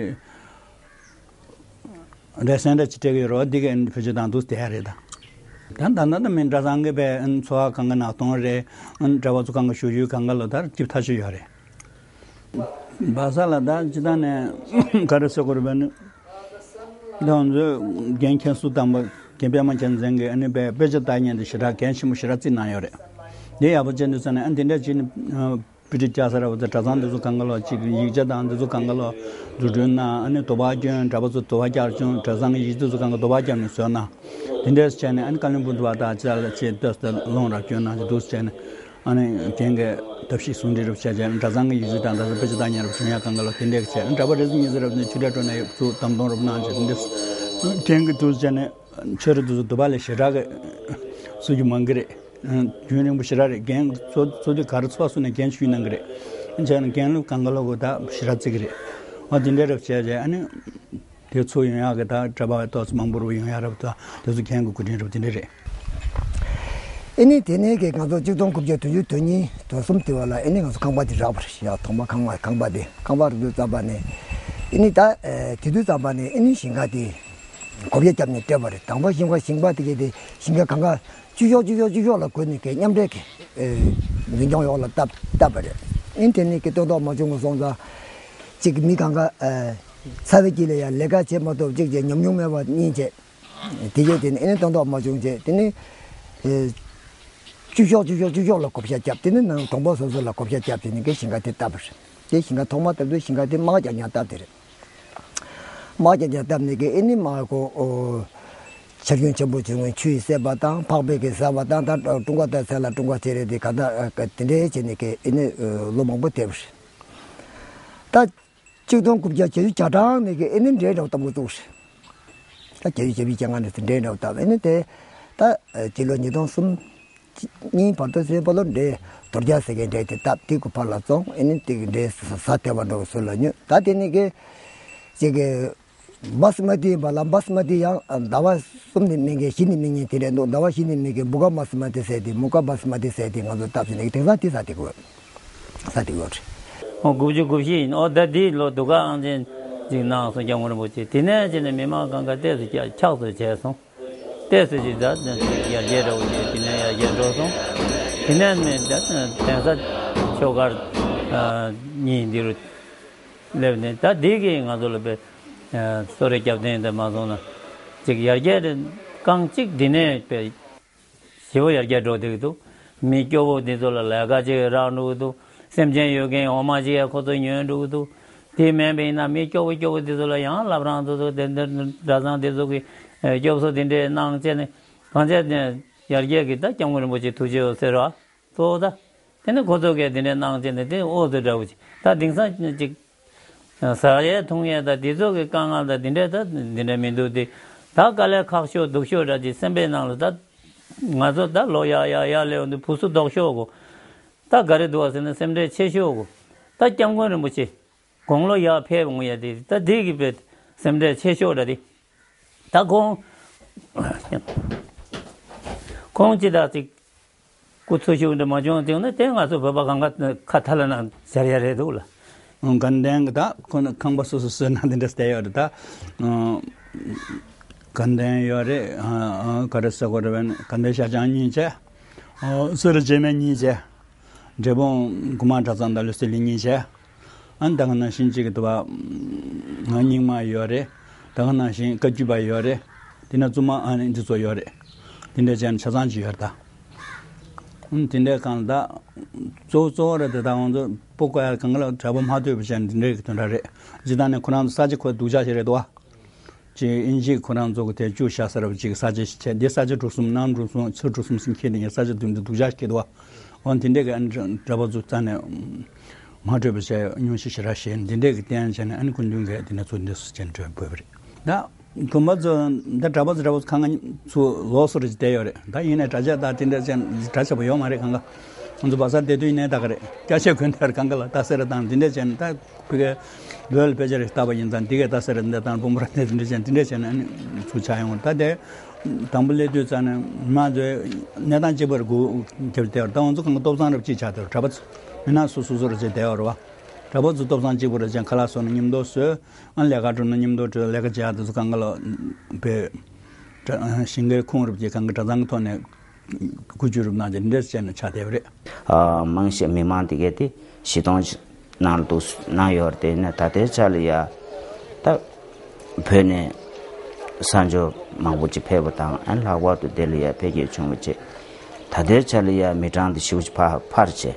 འགྲེལ་སེང་འདྲ་ཅིག་སྤྲད་ཀྱི་ཡོད་རེད། འདི་གའི་བེད་སྤྱོད་བཏང་འདུག་དེ་ཡ་རེད་ད། ད་ད་ད་ད་མི་གྲྭ་ཚང་གི་བས་འཚོ་བ་གང་ག་ནག་སྟོང་རེད། གྲྭ་པ་ཚོ་གང་ག་ཞུ་ཞུ་གང་ག་ལོ་ལྟར་སྐྱིད་ཐག་ཆོད་ཡོད་རེད། བ་ས་ལ་ད་ཅི་ད་ནས་ག་རེ་ཟེར་དགོས་རེད་པས་ནི། ད་ང་ཚོས་འགན་ཁྱེར་སུ་དང་པོ་རྒན་པད་མ་རྒྱལ་མཚན་གྱིས་ཨ་ནི་བས་དཔེ་ཆ་ལྟ་མཁན་དེ་ཞེ་དྲག་འགན་ཆེན་པོ་ཞེ་དྲག་བརྩིས་གནང་ཡོད་རེད། འདི་ཡག་པོ་བྱས་འདུག་ཟེར་ནས་ཨ་འདི་འདྲ་བྱས་ནས། པི་ཊི་རྒྱག་ས་ར་བ་དང་གྲྭ་ཚང་འདི་ཚོ་གང་ག་ལོ་ཅིག་ཡིག་ཆ་དང་འདི་ཚོ་གང་ག་ལོ་འཛུགས་སྐྲུན་གནང་། ཨ་ནི་དོ་པ་སྐྱོན། གྲྭ་པ་ཚོ་དོ་པ་བསྐྱར་སྐྱོན། གྲྭ་ཚང་གི་ཡིག་ཆ་དེ་ཚོ་གང་ག་དོ་པ་བརྒྱབ་ནས་བཟོས་གནང་། དེ་འདྲས་བྱས་ནས་ཨ་ནི་བཀའ་བློན་སྤུན་གྲོགས་དང་ཅ་ལག་ཆེད་ལྟོས་ཏེ་ལོང་ར་སྐྱོན་གནང་ཅིག་འདུག་བྱས་ནས་ཨ་ནི་རྒན་གྱི་ཐབས་ཤེས་ཟུང་འབྲེལ་རུ་བྱས་བྱས་ནས་གྲྭ་ཚང་གི་ཡིག་ཆ་དང་ད་ཚོ་དཔེ་ཆ་ལྟ་མཁན་རུ་བྱུང་ཡ་གང་ག་ལོ་དེ་འདྲས་བྱས། ཨ་ནི་གྲྭ་པ་རེ་ཟུང་གཉིས་ཟེར་རབ་ནས་ཆུ་ཁྲལ་སྤྲོད་ན་ཡོད་ཚུལ་བདམས་གཏོང་རུ་གནང་ཅིག་དེ་འདྲས་རྒན་གྱི་འདུག་བྱས་ནས། ཆོས་ར་དེ་ཚོ་དུ་བ་ལས་ཞེ་དྲག་གི་སུ་གི་མང་གི་རེད། རྒྱུན་རིང་པོ་ཞེ་དྲག་རེད། རྒན་ཚོ་ཚོ་དུ་ག་རེ་ཚོ་སུ་ནས་རྒན་ཞུས་གནང་གི་རེད། བྱས་ན་རྒན་ལུགས་གང་ག་ལོ་གོ་ད་ཞེ་དྲག་བརྩི་གི་རེད། ཨ་དེ་འདྲ་རབ་བྱས་རྗེས་ཨ་ནི་དེ་ཚོ་ཡོང་ཡག་གི་ད་གྲྭ་པ་ཏོག་ཙམ་མང་པོ་རུ་ཡོང་ཡག་རབ་ད་དེ་ཚོ་རྒན་གི་སྐུ་དྲིན་རབ་དེ་འདྲ་རེད། ཨེ་ནི་དེ་ནས་གི་ང་ཚོ་གཅིག་སྟོང་དགུ་བརྒྱ་དོན་བདུན་དོན་གཉིས་དོན་གསུམ་དེ་བ་ལ་ཨེ་ནི་ང་ཚོ་ཁང་པ་དེ་རག་པ་རེད། ཡ་ཐོག་མ་ཁང་པ་ཁང་པ་དེ་ཁང་པ་རག་དུས་ཙམ་པ་ནས་ཨེ་ནི་ད་དེ་དུས་ཙམ་པ་ནས་ཨེ་ནི་ཞིང་ཁ་དེ། གོ་བརྒྱ་བརྒྱབ་ནས་སྤྲད་པ་རེད། དང་པོ་ཞིང་ཁ་ཞིང་པ་དེ་གས་དེ་ཞིང་ཁ་གང་ག་བཅུ་ཤོག་བཅུ་ཤོག་བཅུ་ཤོག་ལ་བགོས་ནས་གས་མཉམ་འབྲེལ་གྱི་འཛིན་སྐྱོང་འོག་ལ་བཏབ་བཏབ་པ་རེད། ཨིན་དེ་ནས་གི་སྟོན་ཐོག་མ་བྱུང་གི་སོང་ཙང་གཅིག་མི་གང་ག་ཚ་བའི་དཀྱིལ་ལ་ཡང་ལས་ཀ་བྱེད་མ་ཐུབ་གཅིག་བྱས་ཉམས་མྱོང་མེད་པ་གཉིས་བྱས། དེ་གས་དེ་ནས་ཨེ་ནས་སྟོན་ཐོག་མ་བྱུང་བྱས་དེ་ནས་བཅུ་ཤོག་བཅུ་ཤོག་བཅུ་ཤོག་ལ་བགོ་བཤའ་བརྒྱབ། དེ་ནས་ནང་གྲོང་པ་སོ་སོ་ལ་བགོ་བཤའ་བརྒྱབ་བྱས་ནས་གི་ཞིང་ཁ་དེ་བཏབ་པ་རེད། དེ་ཞིང་ཁ་ཐོག་མ་བཏབ་དུས་ཞིང་ཁ་དེ་དམག་རྒྱག་ཉག་བཏབ་དེ་རེད། དམག་རྒྱག་ཉག་བཏབ་ནས་གི་ཨེ་ནི་དམག་གོ་ཆར་རྒྱུན་ཆེན་པོ་བྱུང་བའི་ཆུ་ཡིས་བསྲེགས་པ་དང་ཕག་པས་གི་ཟ་བ་དང་ད་ཀྲུང་གོ་ད་ཚལ་ལ་ཀྲུང་གོ་ཚེ་རེད་དེ་ག་ད་དེ་འདྲའི་བྱས་ནས་གི་ཨེ་ནི་ལོ་མང་པོ་བསྡད་པ་རེད། ད་གཅིག་སྟོང་དགུ་བརྒྱ་བརྒྱད་ཅུ་གྱ་གྲངས་ནས་གི་ཨེ་ནི་འདྲའི་འདྲ་བོ་བཏབ་གི་འདུག་རེད། ད་བརྒྱད་ཅུ་བརྒྱད་ཅུ་གྱ་ལྔ་ནས་འདྲའི་འདྲ་བོ་བཏབ། ཨེ་ནི་དེ་ད་སྤྱི་ལོ་ཉིས་སྟོང་གསུམ། གཉིས་བར་དུ་ཟེར་པ་ལོ་འདྲེ་དོར་རྒྱ་ཟེར་མཁན་འདྲེ་དེ་སྟབས་དེ་གུ་ཕར་ལ་བཙོང་། ཨེ་ནི་དེ་གི་འདྲེ་ཟ་དེ་བ་འགྲོ་སུ་ལ་ཉོས། ད་དེ་ནི་གི་ཅིག་གི་བྷ་སི་མ་ཏི་ཡིན་པ་ལ་བྷ་སི་མ་ཏི་ཡང་ཟླ་བ་གསུམ་ནས་སྨིན་མཁན་བཞི་ནས་སྨིན་མཁན་དེ་རེད་འདུག་ཟླ་བ་བཞི་ནས་སྨིན་མཁན་བུ་ག་བྷ་སི་མ་ཏི་ཟེར་དེ་མུ་ག་བྷ་སི་མ་ཏི་ཟེར་དེ་ང་ཚོ་སྟབས་ཟིན་ནས་དེང་སང་དེ་ཟ་དེ་གི་ཟ་དེ་གི་ཡོད་རེད། ཨོ་དགུ་བཅུ་གོ་བཞི་ཡིན། ཨོ་ད་དེའི་ལོ་དུ་ག་ཨང་ཅན་ཅིག་གནང་སོང་སྐྱབས་མགོན་རིན་པོ་ཆེ། དེ་ནས་ཅི་ནས་མི་མང་གང་ག་ཏོག་ཙམ་ཆགས་སུ་བྱས་སོང་། ཏོག་ཙམ་ཅིག་ད་ཡར་རྒྱས་འདྲ་བོ་ཅིག་དེ་ནས་ཡར་རྒྱས་འགྲོ་སོང་། དེ་ནས་ནི་ད་གདན་ས་ཆོས་སྒར་གཉིས་འདི་རུ་སླེབས་ནས་ད་འདི་གིས་ང་ཚོ་ལ་དཔེ་གསོ་རིག་སྐྱབས་བསྟན་དེ་མ་སོང་ན་ཅིག་ཡར་རྒྱས་རྐང་གཅིག་འདི་ནས་དཔེ་ ཞེ་པོ་ཡར་རྒྱས་འགྲོ་བསྡད་ཀྱི་འདུག་མི་སྐྱོ་བོ་འདི་ཚོ་ལ་ལས་ཀ་ཅིག་རག་འགྲོ་གི་འདུག་སེམས་ཅན་ཡོད་མཁན་འོ་མ་ཅིག་ཡ་ཁོ་ཚོ་ཉོས་འགྲོ་གི་འདུག་དེ་མིན་པ་ཡིན་ན་མི་སྐྱོ་བོ་སྐྱོ་བོ་འདི་ཚོ་ལ་ཡང་བླ་བྲང་ཚོ་ཚོ་དེ་འདྲ་གྲྭ་ཚང་དེ་ཚོ་གི་སྐྱོབ་གསོ་དེ་འདྲའི་གནང་བྱས་ནས་གང་བྱས་ནས་ཡར་རྒྱས་ཀྱི་ད་སྐྱབས་མགོན་རིན་པོ་ཆེ་ཐུགས་རྗེ་ཡོད་ཟེར་བ། གཙོ་བོ་ད། དེ་ནས་ཁོ་ཚོ་གིས་དེ་འདྲའི་གནང་བྱས་ནས་དེ་འོ་ཚོ་འདྲ་བོ་ཅིག་ད་དེང་སང་ཅིག་ཟ་ཡས་འཐུང་ཡས་ད་དེ་ཚོ་གི་དཀའ་ངལ་ད་དེ་འདྲ་ད་དེ་འདྲ་མི་འདུག་དེ་ད་དཀའ་ལས་ཁག་ཤོས་སྡུག་ཤོས་འདྲ་ཅིག་སེམས་པའི་ནང་ལ་ད་ང་ཚོ་ད་ལོ་ཡག་ཡག་ཡག་སླེབས་འདུག་བུ་སུ་ལྡོག་ཤོས་གོ་ད་ག་རེ་འདུག་བ་ཟེར་ན་སེམས་ཁྲལ་ཆེ་ཤོས་གོ་ད་སྐྱབས་མགོན་རིན་པོ་ཆེ་དགུང་ལོ་ཡག་ཕེབས་འོང་ཡས་དེ་ད་དེ་གི་དཔེ་སེམས་ཁྲལ་ཆེ་ཤོས་འདྲ་དེ། ད་ཁོང་ཁོང་ཅི་ད་ཅིག་སྐུ་འཚོ་བཞུགས་འདི་མ་བྱུང་ཅིག་ན་དེ་ང་ཚོ་བོད་པ་གང་ག་ཁ་ཐ་ལ་ན་ཟེར་ཡ་རེད་འདུག་ལ། དགའ་ལྡན་གྱི་ད་ཁོ་ན་ཁང་པ་སོ་སོ་སོའི་ནང་དེ་འདྲ་བསྡད་ཡོད་རེད་ད། དགའ་ལྡན་ཡོད་རེད། ག་རེ་ཟེར་དགོས་རེད་བས་ན་དགའ་ལྡན་ཤར་བྱང་གཉིས་བྱས། སེ་ར་བྱེས་སྨད་གཉིས་བྱས། འབྲས་སྤུངས་དགུ་དམར་གྲྭ་ཚང་དང་ལུས་སེ་ལི་གཉིས་བྱས། ཨ་ནི་ད་ག་ནང་བཞིན་གཅིག་གི་དུ་བ། རྙིང་མ་ཡོད་རེད། ད་ག་ནང་བཞིན་བཀའ་བརྒྱུད་པ་ཡོད་རེད། དེ་ནས་བཙུན་མ་ཨ་ནི་འདི་ཚོ་ཡོད་རེད། དེ་འདྲ་བྱས་ནས་ཆ་ཚང་ཅིག་ཡོད་རེད་ད། ཨ་ནི་དེ་འདྲའི་སྒང་ལ་ད། གཙོ་བོ་གཙོ་བོ་རེད་དེ་ད་ང་ཚོ་སྤུ་བཀག་ཡ་སྒང་ལ་གྲྭ་པ་མ་ཐུབ་པ་བྱས་ནས་དེ་འདྲའི་གི་དོན་དག་རེད། སྤྱིར་བཏང་ནས་ཁོ་རང་ཚོ་ས་ཆ་ཁོ་སྡུག་ཅག་ཞིག་རེད་དོ། ཅིག་དབྱིན་ཇིས་ཁོ་རང་ཚོ་གི་དེ་བཅུ་བཞག་ས་རབ་ཅིག་ས་ཆ་ཞིག་བྱས་འདི་ས་ཆ་གྲུ་གསུམ་གནམ་གྲུ་གསུམ་ཚུར་གྲུ་གསུམ་ཟིན་ཁྱེར་དེ་ས་ཆ་བདུན་དུ་སྡུག་ཅག་ཁྱེར་དོ། འོ་དེ་འདྲས་ཀྱི་ཨ་ནི་གྲྭ་པ་ཚོ་རྩ་ནས་མ་གྲོས་པ་བྱས་སྙུང་གཞི་ཞེ་དྲག་བཞེས་འདི་འདྲས་ཀྱི་བསྟན་བྱས་ནས་ཨ་ནི་སྐུ་མདུན་གྱིས་དེ་ནས་ཚུར་འདི་སུ་བྱས་ནས་གྲོས་འབོད་པ་རེད་ད། དགོན་པ་ཚོ་འདི་གྲྭ་པ་ཚོ་གྲྭ་པ་ཚོ་གང་ག་ཚུར་ལོགས་སུ་རེ་བསྡད་ཡོད་རེད་ད། ཡིན་ནའི་གྲྭ་ཆས་དང་དེ་འདྲས་བྱས་ནས་གྲྭ་ཆས་པ་ཡོད་མ་རེད་གང་ག་ང་ཚོ་བ་ས་བསྡད་དུས་ཡིན་ནའི་ད་ག་རེད་སྐྱ་ཆས་གོན་བསྡད་རེད་གང་ག་ལ་ད་སེ་ར་དང་འདི་འདྲས་བྱས་ནས་ད། ཕ་གིའི་ལོ་ལ་དཔེ་ཆ་རེ་ལྟ་བ་ཡིན་ཙང་འདི་གའི་ལྟ་ས་རེ་འདི་དང་སྤོམ་པོ་ར་འདི་འདྲ་བྱས་འདི་འདྲ་བྱས་ནས་ཨ་ནི་ཚུར་ཆགས་ཡོང་བ་ད་དེ་དང་པོ་སླེབས་དུས་ཙང་ནས་མ་ཚོས་གནས་སྟངས་གཅིག་པར་སྒུག་རྒྱབ་བསྡད་པ་ད་ང་ཚོ་གང་ག་ཏོག་ཙམ་རབ་ཅིག་ཆགས་བསྡད་པ་གྲྭ་པ་ཚོ་མི་ནག་སོ་སོ་སོ་རེ་བྱས་བསྡད་པ་རེད་བ། གྲྭ་པ་ཚོ་ཏོག་ཙམ་གཅིག་པུ་རེ་བྱས་ཁ་ལག་བཟོ་ནས་མཉམ་དུ་བཟོས་ཨ་ནི་ལས་ཀ་འགྲོ་ན་མཉམ་དུ་འགྲོ་ལས་ཀ་བྱེད་ཡག་དེ་ཚོ་གང་ག་ལ་བས་ཞིང་ཁའི་ཁུངས་རབ་ཀྱི་གང་ག་གྲྭ་ཚང་གི་ཐོག་ནས། བཀོད་ཇུས་རུབ་གནང་རྗེས་འདྲེས་བྱས་ནས་ཆགས་བསྡད་པ་རེད། ཨ་མང་ཤས་མི་མང་དེ་གས་དེ་བཞི་སྟོང་ནང་ལ་འདུག་གནང་ཡོད་རེད། དེ་ནས་ད་ལྟའི་ཆ་ལ་ཡ་ད་བོད་ནས་གསར་འབྱོར་མང་པོ་ཅིག་ཕེབས་པ་དང་ཨ་ལྷག་པར་དུ་དེ་ལ་ཡ་འཕེལ་རྒྱས་བྱུང་བ་བཅས་ད་ལྟའི་ཆ་ལ་ཡ་མི་གྲངས་དེ་ཞེ་པོ་ཅིག་འཕར་འཕར་བྱས།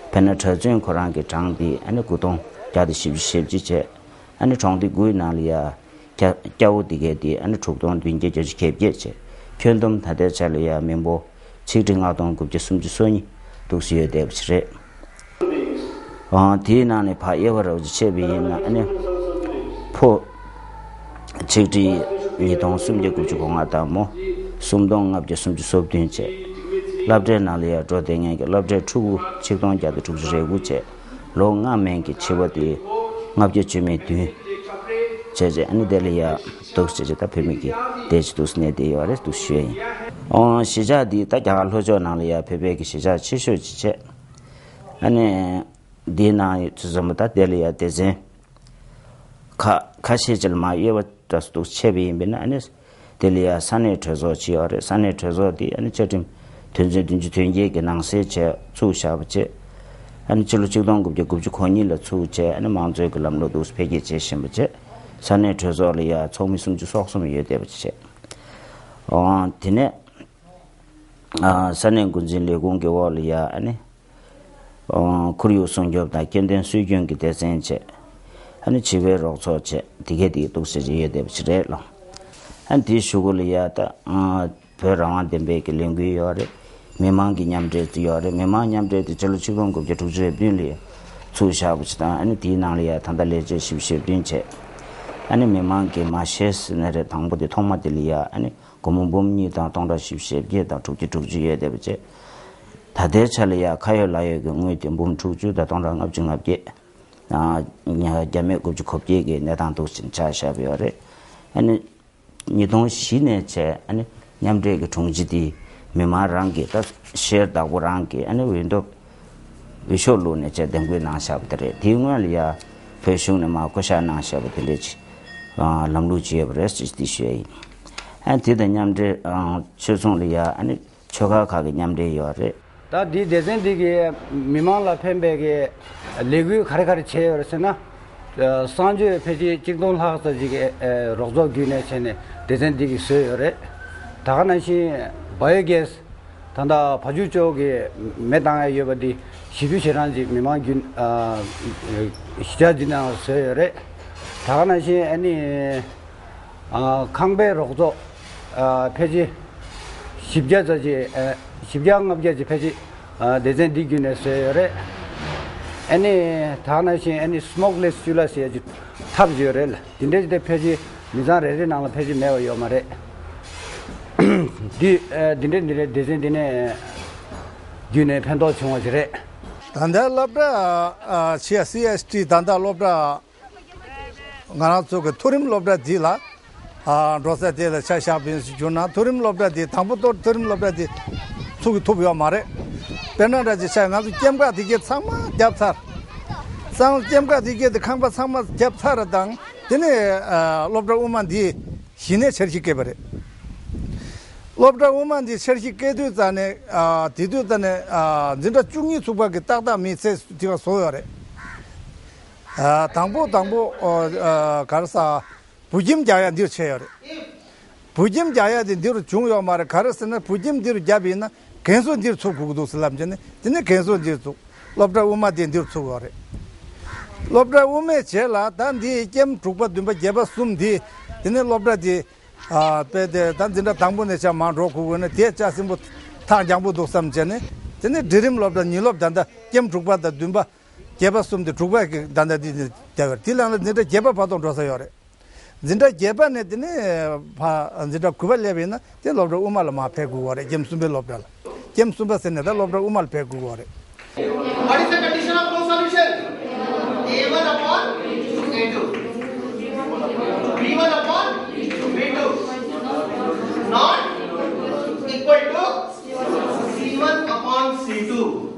དཔེར་ན་གྲྭ་བཙུན་ཁོ་རང་གི་གྲངས་དེ་ཨ་ནི་དགུ་སྟོང་བརྒྱ་དང་བཞི་བཅུ་ཞེ་བརྒྱད་བྱས། ཨ་ནི་གྲོང་སྡེ་དགུའི་ནང་ལ་ཡ། སྐྱ་སྐྱ་བོ་འདི་གས་དེ་ཨ་ནི་དྲུག་སྟོང་བདུན་བརྒྱ་བརྒྱད་ཅུ་གྱ་བརྒྱད་བྱས། ཁྱོན་བསྡོམས་ད་ལྟའི་ཆ་ལ་ཡ་མི་འབོར་ཆིག་ཁྲི་ལྔ་སྟོང་དགུ་བརྒྱ་སུམ་ཅུ་སོ་གཉིས་འདུག་སེ་ཡོད་བསྡད་པ་ཞིག་རེད། ཨང་དེའི་ནང་ནས་ཕར་དབྱེ་བ་རོབ་ཅིག་ཕྱེ་བ་ཡིན་ན་ཨ་ནི་ཕོ་ཆིག་ཁྲི་ཉིས་སྟོང་སུམ་བརྒྱ་དགུ་བཅུ་གོ་ལྔ་དང་མོ་སུམ་སྟོང་ལྔ་བརྒྱ་སུམ་ཅུ་སོ་བདུན་བྱས། སློབ་གྲྭའི་ནང་ལ་ཡ་འགྲོ་བསྡད་མཁན་གྱི་སློབ་གྲྭའི་ཕྲུ་གུ་ཆིག་སྟོང་བརྒྱ་དང་དྲུག་ཅུ་རེ་དགུ་བྱས། ལོ་ལྔ་མན་གྱི་བྱིས་པ་དེ་ལྔ་བརྒྱ་བཅུ་མེད་བདུན། བྱས་རྗེས་ཨ་ནི་དེ་ལ་ཡ་འདུག་བྱས་རྗེས་ད་བོད་མི་གི་སྡེ་ཆེ་འདུག་གནས་བསྡད་ཡོད་རེད་འདུག་ཞུ་ཡ་ཡིན། ཨོ་གཞིས་ཆགས་འདི་ད་རྒྱ་གར་ལྷོ་ཕྱོགས་ནང་ལ་ཡ་བོད་པའི་གི་གཞིས་ཆགས་ཆེ་ཤོས་ཅིག་བྱས། ཨ་ནི་འདིའི་ནང་ཚུད་ཙམ་པ་ད་དེ་ལ་ཡ་སྡེ་ཚན་ཁ་ཁ་ཤས་ཅིག་ལ་མ་དབྱེ་བ་འདྲ་སུ་འདུག་ཕྱེ་བ་ཡིན་པས་ན་ཨ་ནི། དེ་ལ་ཡ་ས་གནས་གྲོས་ཚོགས་ཅིག་ཡོད་རེད། ས་གནས་གྲོས་ཚོགས་དེ་ཨ་ནི་བཅའ་ཁྲིམས་དོན་ཚན་བདུན་ཅུ་དོན་བརྒྱད་ཀྱི་ནང་གསེས་བྱས་ཚུགས་བཞག་པ་བྱས། ཨ་ནི་ཕྱི་ལོ་ཆིག་སྟོང་དགུ་བརྒྱ་དགུ་བཅུ་གོ་གཉིས་ལ་ཚུགས་བྱས་ཨ་ནི་མང་གཙོའི་གི་ལམ་ལུགས་འདུག་འཕེལ་རྒྱས་བྱེད་བཞིན་པ་བྱས། ས་གནས་གྲོས་ཚོགས་ལ་ཡ་ཚོགས་མི་སུམ་ཅུ་སོ་གསུམ་ཡོད་བསྡད་པ་བྱས། ཨོ་དེ་ནས་ཨ་ས་གནས་འགོ་འཛིན་ལས་ཁུངས་ཀྱི་འོག་ལ་ཡ་ཨ་ནི། ཁོར་ཡུག་སྲུང་སྐྱོབ་དང་སྐྱེ་ལྡན་སྲོལ་རྒྱུན་གྱི་སྡེ་ཚན་བྱས། ཨ་ནི་བྱིས་པའི་རོགས་ཚོགས་བྱས་དེ་གས་དེ་འདུག་ཟེར་གྱི་ཡོད་བསྡད་པ་ཞིག་རེད་ལ། ཨ་ནི་དེའི་གཞུག་གུ་ལ་ཡ་ད་བོད་རང་དབང་བདེན་པའི་གི་ལས་འགུལ་ཡོད་རེད། མི་མང་གི་མཉམ་འབྲེལ་དེ་ཡོད་རེད། མི་མང་མཉམ་འབྲེལ་དེ་སྤྱི་ལོ་ཆིག་སྟོང་དགུ་བརྒྱ་དྲུག་ཅུ་རེ་བདུན་ལ་ཚུགས་བཞག་པ་ཞིག་དང་ཨ་ནི་དེའི་ནང་ལ་ཡ་ད་ལྟ་ལས་བྱེད་བཞི་བཅུ་ཞེ་བདུན་བྱས། ཨ་ནི་མི་མང་གི་མ་ཤེས་ཟེར་ན་རེད། དང་པོ་དེ་ཐོག་མ་དེ་ལ་ཡ་ཨ་ནི། སྒོར་མོ་འབུམ་གཉིས་དང་སྟོང་ཕྲག་བཞི་བཅུ་ཞེ་བརྒྱད་དང་དྲུག་བརྒྱ་དྲུག་ཅུ་ཡོད་བསྡད་པ་བྱས། ད་ལྟའི་ཆ་ལ་ཡ་ཁ་ཡོད་ལག་ཡོད་ཀྱི་དངུལ་དེ་འབུམ་དྲུག་ཅུ་དང་སྟོང་ཕྲག་ལྔ་བཅུ་ང་བརྒྱད། ཨ་བརྒྱ་མེད་དགུ་བཅུ་གོ་བརྒྱད་ཀྱི་གནས་སྟངས་འདུག་ཅིང་ཆ་བཞག་པ་ཡོད་རེད། ཨ་ནི་ཉིས་སྟོང་བཞི་ནས་བྱས་ཨ་ནི་མཉམ་འབྲེལ་གྱི་དྲུང་ཆེ་དེ་མི་མང་རང་གི་ད་ཤེར་བདག་པོ་རང་གི་ཨ་ནི་འོས་ཐོབ། འོས་ཤོག་བླུགས་ནས་བྱས་འདེམས་བསྐོ་གནང་བཞག་པ་དེ་རེད། དེའི་སྔོན་ལ་ཡ་བོད་གཞུང་ནས་མར་བསྐོ་བཞག་གནང་བཞག་པ་དེ་འདྲས་ཅིག་ལམ་ལུགས་ཅིག་ཡོད་པ་རེད་ཅེས་འདི་ཞུ་ཡ་ཡིན། ཨ་དེ་དང་མཉམ་འབྲེལ་ཆོས་ཚོགས་ལ་ཡ་ཨ་ནི་ཆོལ་ཁ་ཁག་གི་མཉམ་འབྲེལ་ཡོད་རེད། ད་འདི་སྡེ་ཚན་འདི་གི་མི་མང་ལ་ཕན་པའི་གི་ལས་འགུལ་ག་རེ་ག་རེ་བྱས་ཡོད་རེད་ཟེར་ན། གསང་སྤྱོད་ཕལ་ཆེར་གཅིག་སྟོང་ལྷག་ཙམ་ཅིག་གི་རོགས་ཚོགས་བརྒྱུད་ནས་བྱས་ནས་སྡེ་ཚན་འདི་གི་བཟོས་ཡོད་རེད། ད་ག་ནང་བཞིན་བ་ཡོ་གེ་སི། ད་ལྟ་བ་ཕྱུགས་ཅོག་གི་མེ་བཏང་ཡ་ཡོད་པ་འདི་བཞི་བཅུ་ཞེ་གྲངས་ཅིག་མི་མང་རྒྱུན་ཨ་གཞིས་ཆགས་འདི་ནང་བཟོས་ཡོད་རེད། ད་ག་ནང་བཞིན་ཨ་ནི་ཨ་ཁང་པའི་རོགས་ཚོགས་ཨ་ཕལ་ཆེར་བཞི་བརྒྱ་ཙམ་ཅིག་ཨ་བཞི་བརྒྱ་ལྔ་བརྒྱ་ཅིག་ཕལ་ཆེར་ཨ་སྡེ་ཚན་འདི་བརྒྱུད་ནས་བཟོས་ཡོད་རེད། ཨ་ནི་ད་ག་ནང་བཞིན་ཨ་ནི་སི་མོག་ལེ་སི་ཅུ་ལ་ཟེར་ཡ་ཅིག་ཐབས་ཅིག་ཡོད་རེད། འདི་འདྲའི་དེ་ཕལ་ཆེར་མི་ཚང་རེ་རེ་ནང་ལ་ཕལ་ཆེར་མེད་པ་ཡོད་མ་རེད། འདི་ཨ་འདི་འདྲའི་འདི་འདྲའི་སྡེ་ཚན་འདི་ནས་བརྒྱུད་ནས་ཕན་ཐོགས་བྱུང་བ་ཞིག་རེད། ད་ལྟའི་སློབ་གྲྭ་ཨ་ཆེ་སི་ཨེས་ཊི་ད་ལྟ་སློབ་གྲྭ་ང་རང་ཚོ་གི་མཐོ་རིམ་སློབ་གྲྭ་འདི་ལ་ཨ་འགྲོ་ས་དེ་ལ་ཆ་བཞག་པ་ཡིན་ཟེར་བརྗོད་ན། མཐོ་རིམ་སློབ་གྲྭ་འདི་དང་པོ་ཐོ་མཐོ་རིམ་སློབ་གྲྭ་འདི་ཚུགས་ཐུབ་ཡོད་མ་རེད། དཔེར་ན་འདྲ་ཅིག་ཆ་ང་ཚོ་སྐྱེམས་ཁ་དེ་གའི་ཚང་མ་བརྒྱབ་ཚར། ཚང་སྐྱེམས་ཁ་དེ་གའི་དེ་ཁང་པ་ཚང་མ་བརྒྱབ་ཚར་བ་དང་། དེ་ནས་ཨ་སློབ་གྲྭ་དབུ་མ་འདི་གཞི་ནས་འཆར་གཞི་བཀོད་པ་རེད། སློབ་གྲྭ་དབུ་མ་འདི་འཆར་གཞི་བཀོད་དུས་ཙ་ནས་ཨ་དེ་དུས་ཙ་ནས་ཨ་འཛིན་གྲྭ་བཅུ་གཉིས་ཚུགས་པ་གི་ཏག་ཏག་མི་ཚེ་དེ་བ་བཟོ་ཡོད་རེད། ཨ་དང་པོ་དང་པོ་ཨ་ག་རེ་ཟ། བོད་ཁྱིམ་རྒྱག་ཡ་འདིར་ཆེ་ཡོད་རེད། བོད་ཁྱིམ་རྒྱག་ཡ་དེ་འདིར་བྱུང་ཡོད་མ་རེད། ག་རེ་ཟེར་ན་བོད་ཁྱིམ་འདིར་བརྒྱབ་ཡིན་ན་རྒན་གསོ་འདིར་ཚུགས་དགོས་ཀྱི་འདུག་ཟེར་ལབ་བྱས་ནས། དེ་ནས་རྒན་གསོ་འདིར་ཚུགས། སློབ་གྲྭ་དབུ་མ་དེ་འདིར་ཚུགས་ཡོད་རེད། སློབ་གྲྭ་དབུ་མའི་རྗེས་ལ་ད་འདི་ཀེམ་དྲུག་པ་བདུན་པ་བརྒྱད་པ་གསུམ་འདི། དེ་ནས་སློབ་གྲྭ་དེ་ཨ་དཔེ་དེ་ད་འཛིན་གྲྭ་དང་པོ་ནས་ཆ་མར་འགྲོ་དགོས་དགོས་ན་དེ་ཆ་སྲིན་པོ་ཐག་རྒྱང་པོ་འདུག་བསམ་བྱས་ནས། དེ་ནས་འབྲིང་རིམ་སློབ་གྲྭ་གཉིས་སློབ་ད་ལྟ་ཀེམ་དྲུག་པ་དང་བདུན་པ། བརྒྱད་པ་གསུམ་དེ་དྲུག་པ་གི་ད་ལྟ་འདི་ནས་བསྡད་ཡོད་རེད། དེ་ལ་ལ་འཛིན་གྲྭ་བརྒྱད་པ་བར་དུ་འགྲོ་ས་ཡོད་རེད། འཛིན་གྲྭ་བརྒྱད་པ་ནས་དེ་ནས་ཕ་འཛིན་གྲྭ་དགུ་པ་སླེབས་ཡིན་ན་དེ་སློབ་གྲྭ་དབུ་མ་ལ་མར་ཕེབས་དགོས་ཀྱི་ཡོད་རེད། ཀེམ་གསུམ་པའི་སློབ་གྲྭ་ལ། ཀེམ་གསུམ་པ་ཟེར་ནས་ད་སློབ་གྲྭ་དབུ་མ་ལ་ཕེབས་དགོས་ཀྱི་ཡོད་རེད། What is the condition of no solution? A one upon A two, B one upon B two, not equal to C one upon C two.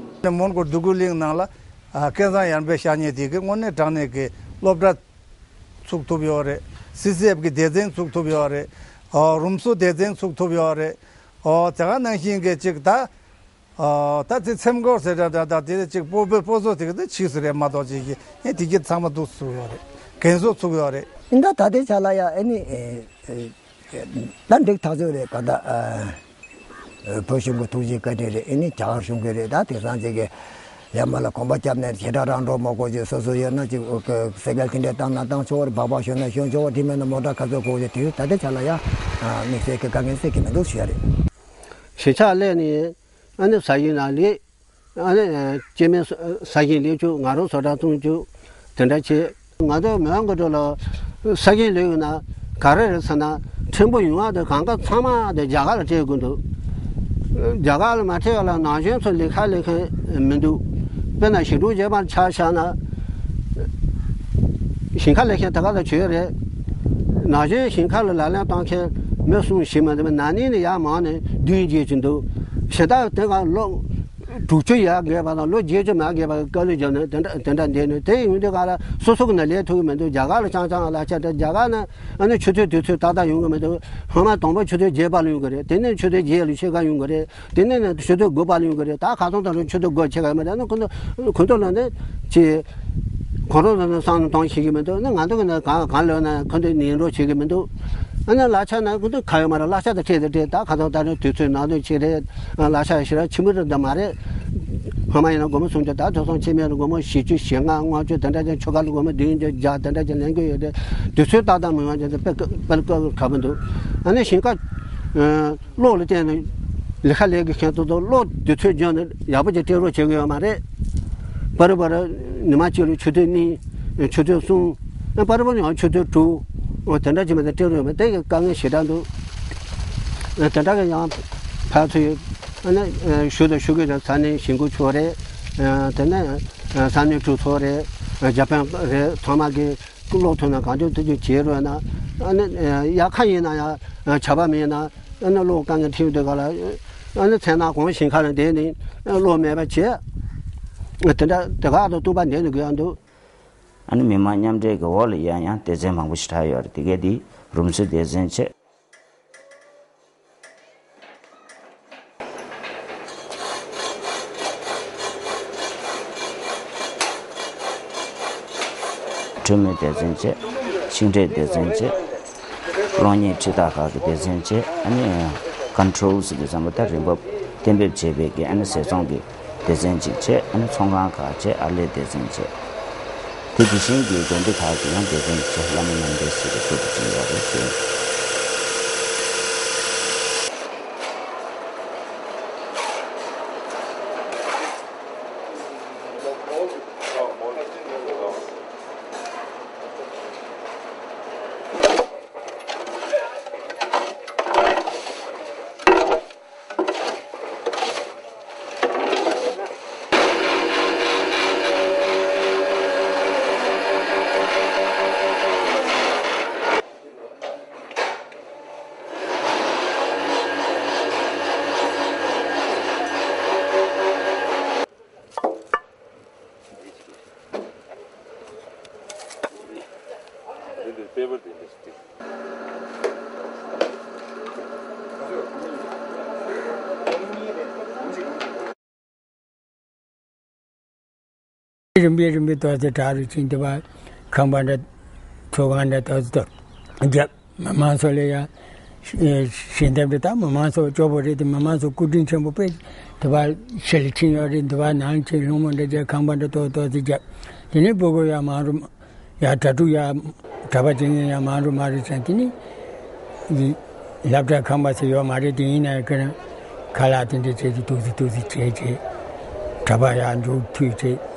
མོན་གྷོ་འདོད་རྒུ་གླིང་ནང་ལ་ཨ་སྐལ་བཟང་ཡར་འཕེལ་ཤག་ཉེ་དེ་གི་དངོས་གནས་དྲང་གནས་ཀྱི་སློབ་གྲྭ་ཚུགས་ཐུབ་ཡོད་རེད། སི་སི་ཨེཕ་གི་སྡེ་ཚན་ཚུགས་ཐུབ་ཡོད་རེད། ཨོ་རུམ་བཟོ་སྡེ་ཚན་ཚུགས་ཐུབ་ཡོད་རེད། ཨོ་དེ་ག་ནང་བཞིན་གྱི་ཅིག་ད་ཨོ་ད་དེ་ཚེམ་སྐོར་ཟེར་འདྲ་འདྲ་ད་དེ་ཅིག་སྤོ་སྤོ་སྤོ་བཟོ་དེ་གི་ད་ཕྱིས་སུ་རེད་མ་གཏོགས་ཅིག་གི་ཨེ་དེ་གི་ཚང་མ་འདུག་ཚུགས་ཡོད་རེད། རྒན་གསོ་ཚུགས་ཡོད་རེད། ཨིན་ད་ད་དེ་ཆ་ལ་ཡ་ཨེ་ནི་ཨེ་ཨེ། ད་འགྲིག་ཐག་ཆོད་རེད། ག་ད་ཨ་བོད་གཞུང་གི་ཐུགས་རྗེ་བཀའ་དྲིན་རེད། ཨེ་ནི་རྒྱ་གར་གཞུང་གི་རེད། ད་དེང་སང་ཅིག་གི་ཡ་མ་ལ་གོམ་པ་བརྒྱབ་ནས་ཞེ་དྲག་རང་འགྲོ་མ་དགོས་ཅིག་སོ་སོ་ཡོད་ན་ཅིག་སེ་ཀལ་དེ་འདྲས་བཏང་ན་བཏང་ཆོག་རེད། སྦག་སྦག་ཞོན་ན་ཞོན་ཆོག་རེད། དེ་མེད་ན་མོ་ཊ་ག་ཚོད་དགོས་ཅིག་དེ་ད་ལྟའི་ཆ་ལ་ཡ་དམིགས་བསལ་གྱི་དཀའ་ངལ་སེལ་གྱི་མི་འདུག་ཞུ་ཡ་རེད། གཞིས་ཆགས་སླེབས་ནས་ཨ་ནི་ས་ཡིན་ན་ལས། ཨ་ནི་སྐྱེ་དམན་ས་ཞིང་ལས་བཅུག་ང་རང་བཟོ་གྲྭ་བཙུགས་བཅུག་དེ་འདྲ་བྱས། ང་ཚོ་མོན་གྷོ་ལ་ས་ཞིང་ལས་ཡོད་ན་ག་རེ་རེད་ཟེར་ན། ཕྲན་བུ་ཡོང་བ་དང་གང་ག་ཚང་མ་དེ་རྒྱ་གར་ལ་སྤྲད་དགོས་འདུག་རྒྱ་གར་ལ་མ་སྤྲད་ཡ་ལ་ན་གཞོན་ཚོ་ལས་ཀ་ལས་མཁན་མི་འདུག་དཔེར་ན་ཞིང་འབྲོག་རྗེས་མར་ཆ་བཞག་ན། ཞིང་ཁ་ལས་མཁན་ད་ག་ལ་བྱོས་རེད། ན་གཞོན་ཞིང་ཁ་ལ་ལག་ལེན་གཏོང་མཁན་མི་གསུམ་བཞི་མ་འདི་མ་ན་ནིང་ནས་ཡར་མང་ནས་བདུན་བརྒྱད་ཅིག་འདུག་གཞན་དག་དེ་ག་ལོ་དྲུག་ཅུ་ཡར་བརྒལ་བ་དང་ལོ་བརྒྱད་ཅུ་མར་བརྒལ་བ་གི་དཀའ་ལས་བརྒྱབ་ནས་དེ་འདྲ་དེ་འདྲ་འདས་ནས། དེ་ཡིན་དུས་ག་ལ་སོ་སོ་གི་ནས་ལས་ཐུབ་ཀྱི་མི་འདུག་རྒྱ་གར་ལ་རྐྱང་རྐྱང་ལ་ཆ་དེ་རྒྱ་གར་ནས་ཨ་ནི་ཆུ་ཚོད་དུས་ཚོད་ཏག་ཏག་ཡོང་གི་མི་འདུག་སྔོན་མ་དང་པོ་ཆུ་ཚོད་བརྒྱད་པ་ལ་ཡོང་གི་རེད། དེ་ནས་ཆུ་ཚོད་བརྒྱད་ལ་ཕྱེད་ཀ་ཡོང་གི་རེད། དེ་ནས་ནི་ཆུ་ཚོད་དགུ་པ་ལ་ཡོང་གི་རེད། ད་ཁ་སང་དང་ཆུ་ཚོད་དགུ་ཕྱེད་ཀ་ཡོད་མ་རེད། ཨ་ནི་ཁོ་ཚོ་ཁོ་ཚོ་ལ་ནི་ཅི་ཁོ་རང་ཚོ་ནི་བསམ་བློ་གཏོང་ཤེས་ཀྱི་མི་འདུག་ནི་ང་ཚོ་གི་ནི་གང་གང་ལོས་ནི་ཁོ་ཚོས་ཉན་འགྲོ་བྱེད་ཀྱི་མི་འདུག་ཨ་ནི་གླ་ཆ་ནི་ཁོ་ཚོ་ག་ཡོད་མ་རེད། གླ་ཆ་དང་སྤྲད་དང་སྤྲད། ད་ཁ་སང་ད་ནི་དུས་ཚོད་ནང་དུ་ཕྱེད་རེད། གླ་ཆ་ཞེ་དྲག་ཆེན་པོ་རེད་འདི་མ་རེད། སྔོན་མ་ཡིན་ན་སྒོར་མོ་སུམ་ཅུ། ད་དེང་སང་ཆེད་མེད་ལ་སྒོར་མོ་བཞི་བཅུ་ཞེ་ལྔ་ལྔ་བཅུ་དེ་འདྲ་ཅན། ཆུ་ཁ་ལ་སྒོར་མོ་བདུན་བརྒྱ་དེ་འདྲ་ཅན་ལེན་གྱི་ཡོད་རེད། དུས་ཚོད་ཏག་ཏག་མི་ཡོང་ཅན་དེ་དཔེ་དཔེ་དཀའ་ཁག་པོ་འདུག་ཨ་ནི་ཞིང་ཁ་གློག་ལ་བརྟེན་ནས་ལས་ཀ་ལས་ཀྱི་མཁན་ཚོ་ཚོ་གློག་དུས་ཚོད་འཇོག་ནས་ཡག་པོ་ཅིག་སྤྲད་རོགས་བྱེད་ཀྱི་ཡོད་མ་རེད། བར་བར་ཉི་མ་གཅིག་ལ་ཆུ་ཚོད་གཉིས། ཆུ་ཚོད་གསུམ། བར་བར་ཡང་ཆུ་ཚོད་དྲུག་དེ་འདྲ་ཅིག་མ་གཏོགས་སྤྲད་རོགས་ཡོད་མ་རེད། དེ་གི་དཀའ་ངལ་ཞེ་དྲག་འདུག་དེ་འདྲ་གི་ཡང་ཕར་ཚུར་ཨ་ནི་ཞུ་དང་ཞུ་གི་རེད། ས་གནས་ཞིང་ཁུལ་ཚོ་རེད། དེ་ནས་ས་གནས་གྲོས་ཚོགས་རེད། ཇ་པན་རེད། ཚང་མ་གི་གློག་ཐོན་ན་གང་ཐུབ་ཐུབ་ཅིག་བྱེད་རོགས་གནང་། ཨ་ནི་ཡག་ཁ་ཡིན་ན་ཡང་བྱ་བ་མེད་ན་ཨ་ནི་གློག་དཀའ་ངལ་འཕྲད་དུས་ག་ལ་ཨ་ནི་མཚན་ནག་གོང་ཞིང་ཁ་ལ་བསྡད་ནས་གློག་མེད་པ་བྱས། དེ་འདྲ་དེ་ག་དང་སྟོང་པ་བསྡད་ནས་དགོས་ཡག་འདུག་ཨ་ནི་མི་མང་མཉམ་འབྲེལ་གྱི་འོག་ལ་ཡང་ཡང་སྡེ་ཚན་མང་པོ་ཞིག་གྲགས་ཡོད་རེད། དེ་གས་དེ་རུམ་བཟོ་སྡེ་ཚན་བྱས། གྲོས་མོལ་སྡེ་ཚན་བྱས། ཤིང་འབྲས་སྡེ་ཚན་བྱས། གློག་བརྙན་འཁྲིད་སྟེགས་ཁག་གི་སྡེ་ཚན་བྱས། ཨ་ནི་ཀོན་ཊོལ་ཟེར་དུས་ཙམ་པ་ད་རིན་འབབ་ གཏན་འབེབས་བྱས་པའི་གི་ཨ་ནི་ཟས་ཚོང་གི་སྡེ་ཚན་གཅིག་བྱས། ཨ་ནི་ཚོང་ཁང་ཁག་བྱས། ཨར་ལས་སྡེ་ཚན་བྱས། དེ་དེ་བཞིན་གྱི་དགོན་སྡེ་ཁག་གི་ཡང་སྡེ་ཚན་གཅིག་བྱས། བླ་མ་མཉམ་འབྲེལ་ཟེར་གྱི་ཚུལ་དུ་བྱས་ཡོད་རེད་ཟེར། རིམ་པས་རིམ་པས་ཏོག་ཙམ་དྲག་རུ་ཕྱིན། དེ་བ་ཁང་པ་འདྲ་ཚོགས་ཁང་འདྲ་ཏོག་ཙམ་ཏོག་བརྒྱབ། མི་མང་ཚོ་ལ་ཡང་ཞལ་འདེབས་འདྲ་ད་མི་མང་ཚོ་སྐྱོ་པོ་རེད་དེ། མི་མང་ཚོ་སྐུ་དྲིན་ཆེན་པོ་དཔེ་དེ་བ་ཕྱི་ལ་ཕྱིན་ཡོད་རེད། དེ་བ་ནང་ཕྱིན་སློང་མོ་འདྲ་བརྒྱབ། ཁང་པ་འདྲ་ཏོག་ཏོག་ཙམ་བརྒྱབ། དེ་ནས་སྤུ་གུ་ཡང་མང་རུ། ཡང་གྲྭ་ཕྲུག་ཡང་གྲྭ་པ་བྱེད་མཁན་ཡང་མང་རུ་མང་རུ་ཕྱིན། དེ་ནི་སློབ་གྲྭ་ཁང་པ་ཟེར་ཡོད་མ་རེད། དེ་ཡིན་ན་ཡང་ཁ་ལག་དེ་འདྲ་བྱས་ཏེ་ཏོག་ཙམ་ཏོག་ཙམ་བྱས་བྱས། གྲྭ་པ་ཡང་འཛུགས་ཐུབ་བྱས།